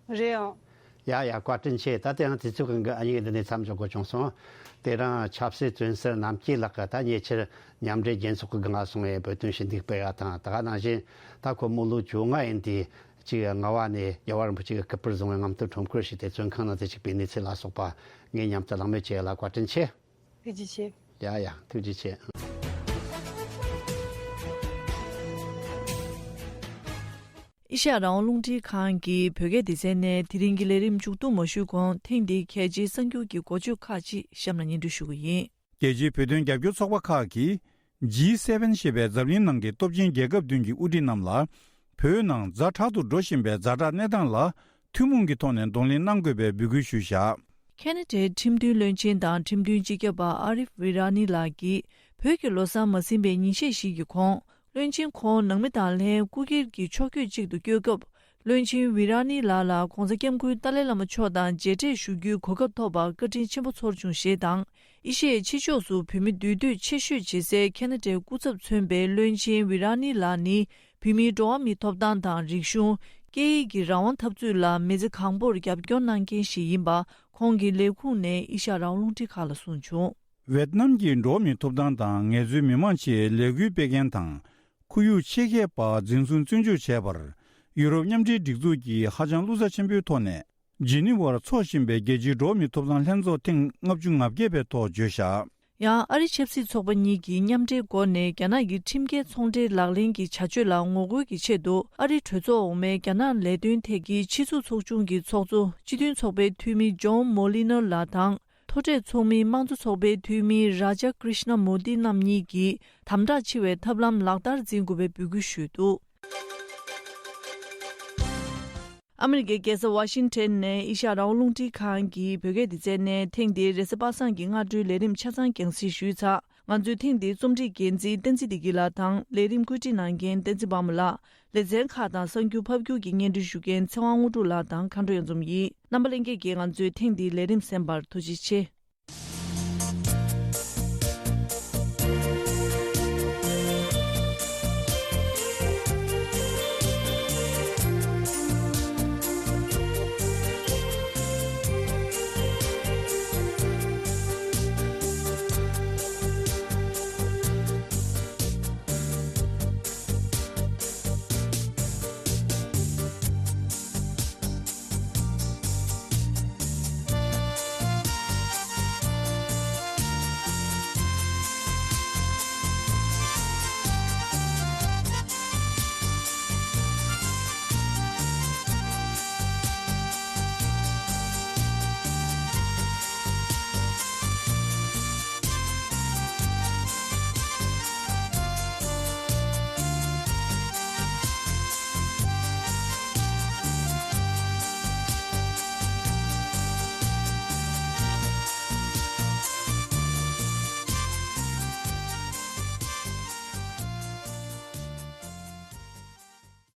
རེད་ཨང་། ཡ་ཡ། བཀའ་དྲིན་ཆེ། ད་དེ་རིང་དུས་ཚོད་ཀྱི་འགན་ཨ་མྱེས་འདི་ནས་མཚམས་འཇོག་དགོས་བྱུང་སོང་། དེ་རིང་ཆབ་སྲིད་བཙོན་ཟུར་རྣམ་རྒྱལ་ལགས་ཀྱིས་ད་ཉེ་ཆར་མཉམ་འབྲེལ་རྒྱལ་ཚོགས་ཀྱི་སྒང་ང་སོང་བའི་བོད་དོན་ཞུ་གཏུག་སྤེལ་བ་དང་། ད་ག་ནང་བཞིན་ད་ཁོ་མི་ལོ་བཅོ་ལྔ་ཡིན་དུས་ཅིག་རྔ་བ་ནས་རྒྱལ་བ་རིན་པོ་ཆེ་གི་སྐུ་པར་བཟུང་བའི་རྔམ་སྟོན་ཁྲོམ་སྐོར་ཞུས་ཏེ་བཙོན་ཁང་ནང་དུ་ཞུགས་པའི་གནས་ཚུལ་ལ་སོགས་པ་ངས་མཉམ་དུ་གླེང་མོལ་བྱས་ཡོད་ལ། བཀའ་དྲིན་ཆེ། ཐུགས་རྗེ་ཆེ། ཡ་ཡ། ཐུགས་རྗེ་ཆེ། ཨེ་ཤ་ཡ་རང་དབང་རླུང་འཕྲིན་ཁང་གི་བོད་སྐད་སྡེ་ཚན་ནས་དེ་རིང་གི་ལས་རིམ་མཇུག་བསྡོམས་མ་ཞུས་གོང་། ཐེངས་འདིའི་གལ་ཆེའི་གསར་འགྱུར་གྱི་འགོ་བརྗོད་ཁག་ཅིག་གཤམ་ལ་སྙན་སྒྲོན་ཞུ་གི་ཡིན། རྒྱལ་སྤྱིའི་བོད་དོན་རྒྱབ་སྐྱོར་ཚོགས་པ་ཁག་གིས་ཇི་སེ་བེན་ཞེས་པའི་འཛམ་གླིང་ནང་གི་སྟོབས་ཆེན་རྒྱལ་ཁབ་བདུན་གྱི་དབུ་ཁྲིད་རྣམས་ལ། བོད་ནང་ཛ་དྲག་ཏུ་འགྲོ་བཞིན་པའི་ཛ་དྲག་གནས་སྟངས་ལ་ཐུན་མོང་གི་ཐོག་ནས་གདོང་ལེན་གནང་དགོས་པའི་འབོད་སྐུལ་ཞུས་བཞག། ཁེ་ན་ཌའི་ཁྲིམས་མཐུན་བློན་ཆེན་དང་ཁྲིམས་མཐུན་སྤྱི་ཁྱབ་པ་ཨ་རིབ་ཝི་ར་ནི་ལགས་ཀྱིས། བོད་ཀྱི་ལོ་གསར་མ་ཟིན་པའི་ཉིན་ཤས་ཤིག་གི་གོང་། བློན་ཆེན་ཁོང་ནང་མི་དང་ལྷན་སྐུ་སྒེར་གྱི་ཕྱོགས་བསྐྱོད་ཅིག་ཏུ་བསྐྱོད་སྐབས། བློན་ཆེན་ཝི་ར་ནི་ལགས་ལ་༧གོང་ས་༧སྐྱབས་མགོན་ཏཱ་ལའི་བླ་མ་མཆོག་དང་མཇལ་འཕྲད་ཞུ་རྒྱུའི་གོ་སྐབས་ཐོབ་པར་བཀའ་དྲིན་ཆེན་པོ་ཚོར་བྱུང་ཞེས་དང་། ཨེ་ཤ་ཡའི་ཕྱི་ཕྱོགས་སུ་བོད་མི་འདུས་སྡོད་ཆེ་ཤོས་བྱེད་སའི་ཁེ་ན་ཌའི་སྐུ་ཚབ་མཚོན་པའི་བློན་ཆེན་ཝི་ར་ནི་ལགས་ནི། བོད་མིའི་འགྲོ་བ་མིའི་ཐོབ་ཐང་དང་རིག་གཞུང་། སྐད་ཡིག་གི་རང་དབང་འཐབ་རྩོད་ལ་མི་ཚེ་གང་པོར་རྒྱབ་སྐྱོར་གནང་མཁན་ཞིག་ཡིན་པ། ཁོང་གི་ལས་ཁུངས་ནས་ཨེ་ཤ་ཡ་རང་དབང་རླུང་འཕྲིན་ཁང་ལ་གསུངས་བྱུང་། ཝེད་ནམ་གྱི་འགྲོ་བ་མིའི་ཐོབ་ཐང་དང་ངལ་རྩོལ་མི་མང་ཆེད་ལས་འགུལ་སྤེལ་མཁན་དང་། ཁོར་ཡུག་ཆེད་མཁས་པ་འཛིན་བཟུང་བཙོན་འཇུག་བྱས་པར། ཡུ་རོབ་མཉམ་འབྲེལ་སྒྲིག་འཛུགས་ཀྱིས་ཧ་ཅང་བློ་འཚབ་ཆེན་པོའི་ཐོག་ནས། ཇི་ནི་ཝར་འཚོགས་བཞིན་པའི་རྒྱལ་སྤྱིའི་འགྲོ་བ་མིའི་ཐོབ་ཐང་ལྷན་ཚོགས་ཐེངས་ལྔ་བཅུ་ང་བརྒྱད་པའི་ཐོག་བརྗོད་བཞག། ཡང་ཨ་རི་ཆབ་སྲིད་ཚོགས་པ་གཉིས་ཀྱིས་མཉམ་འབྲེལ་སྒོ་ནས་རྒྱ་ནག་གི་ཁྲིམས་འགལ་ཚོང་འབྲེལ་ལག་ལེན་གྱི་བྱ་སྤྱོད་ལ་ངོ་རྒོལ་གྱི་ཆེད་དུ། ཨ་རིའི་གྲོས་ཚོགས་འོག་མའི་རྒྱ་ནག་ལས་དོན་ཐད་ཀྱི་སྤྱི་ཚོགས་ཚོགས་ཆུང་གི་ཚོགས་གཙོ་སྤྱི་མཐུན་ཚོགས་པའི་འཐུས་མི་ཇོན་མོ་ལི་ནར་ལགས་དང་། མཐོ་གྲས་ཚོགས་མིའི་དམངས་གཙོ་ཚོགས་པའི་འཐུས་མི་རཱ་ཇཱ་ཀྲིཤ་ན་མོ་དི་རྣམ་གཉིས་ཀྱིས་དམ་དྲག་ཆེ་བའི་ཐབས་ལམ་ལག་བསྟར་འཛིན་དགོས་པའི་འབོད་སྐུལ་ཞུས་འདུག། ཨ་མི་རི་ཀའི་རྒྱལ་ས་ཝ་ཤིང་ཊོན་ནས་ཨེ་ཤ་ཡ་རང་དབང་རླུང་འཕྲིན་ཁང་གི་བོད་སྐད་སྡེ་ཚན་ནས་ཐེངས་འདིའི་རེས་གཟའ་པ་སངས་ཀྱི་སྔ་དྲོའི་ལས་རིམ་ཆ་ཚང་རྒྱང་སྲིང་ཞུས་ཚར། ང་ཚོའི་ཐེངས་འདིའི་རྩོམ་སྒྲིག་འགན་འཛིན་བསྟན་འཛིན་བདེ་སྐྱིད་ལགས་དང་ལས་རིམ་བཀོད་སྒྲིག་གནང་མཁན་བསྟན་འཛིན་དཔའ་མོ་ལགས། ལེ་ཚན་ཁག་དང་གསར་འགྱུར་ཕབ་སྒྱུར་གྱི་སྙན་སྒྲོན་ཞུ་མཁན་ཚེ་དབང་དངོས་གྲུབ་ལགས་དང་མཁའ་འགྲོ་གཡང་འཛོམས་ཡིན། རྣམ་པ་ལྷན་རྒྱས་ཀྱིས་ང་ཚོའི་ཐེངས་འདིའི་ལས་རིམ་གསན་པར་ཐུགས་རྗེ་ཆེ།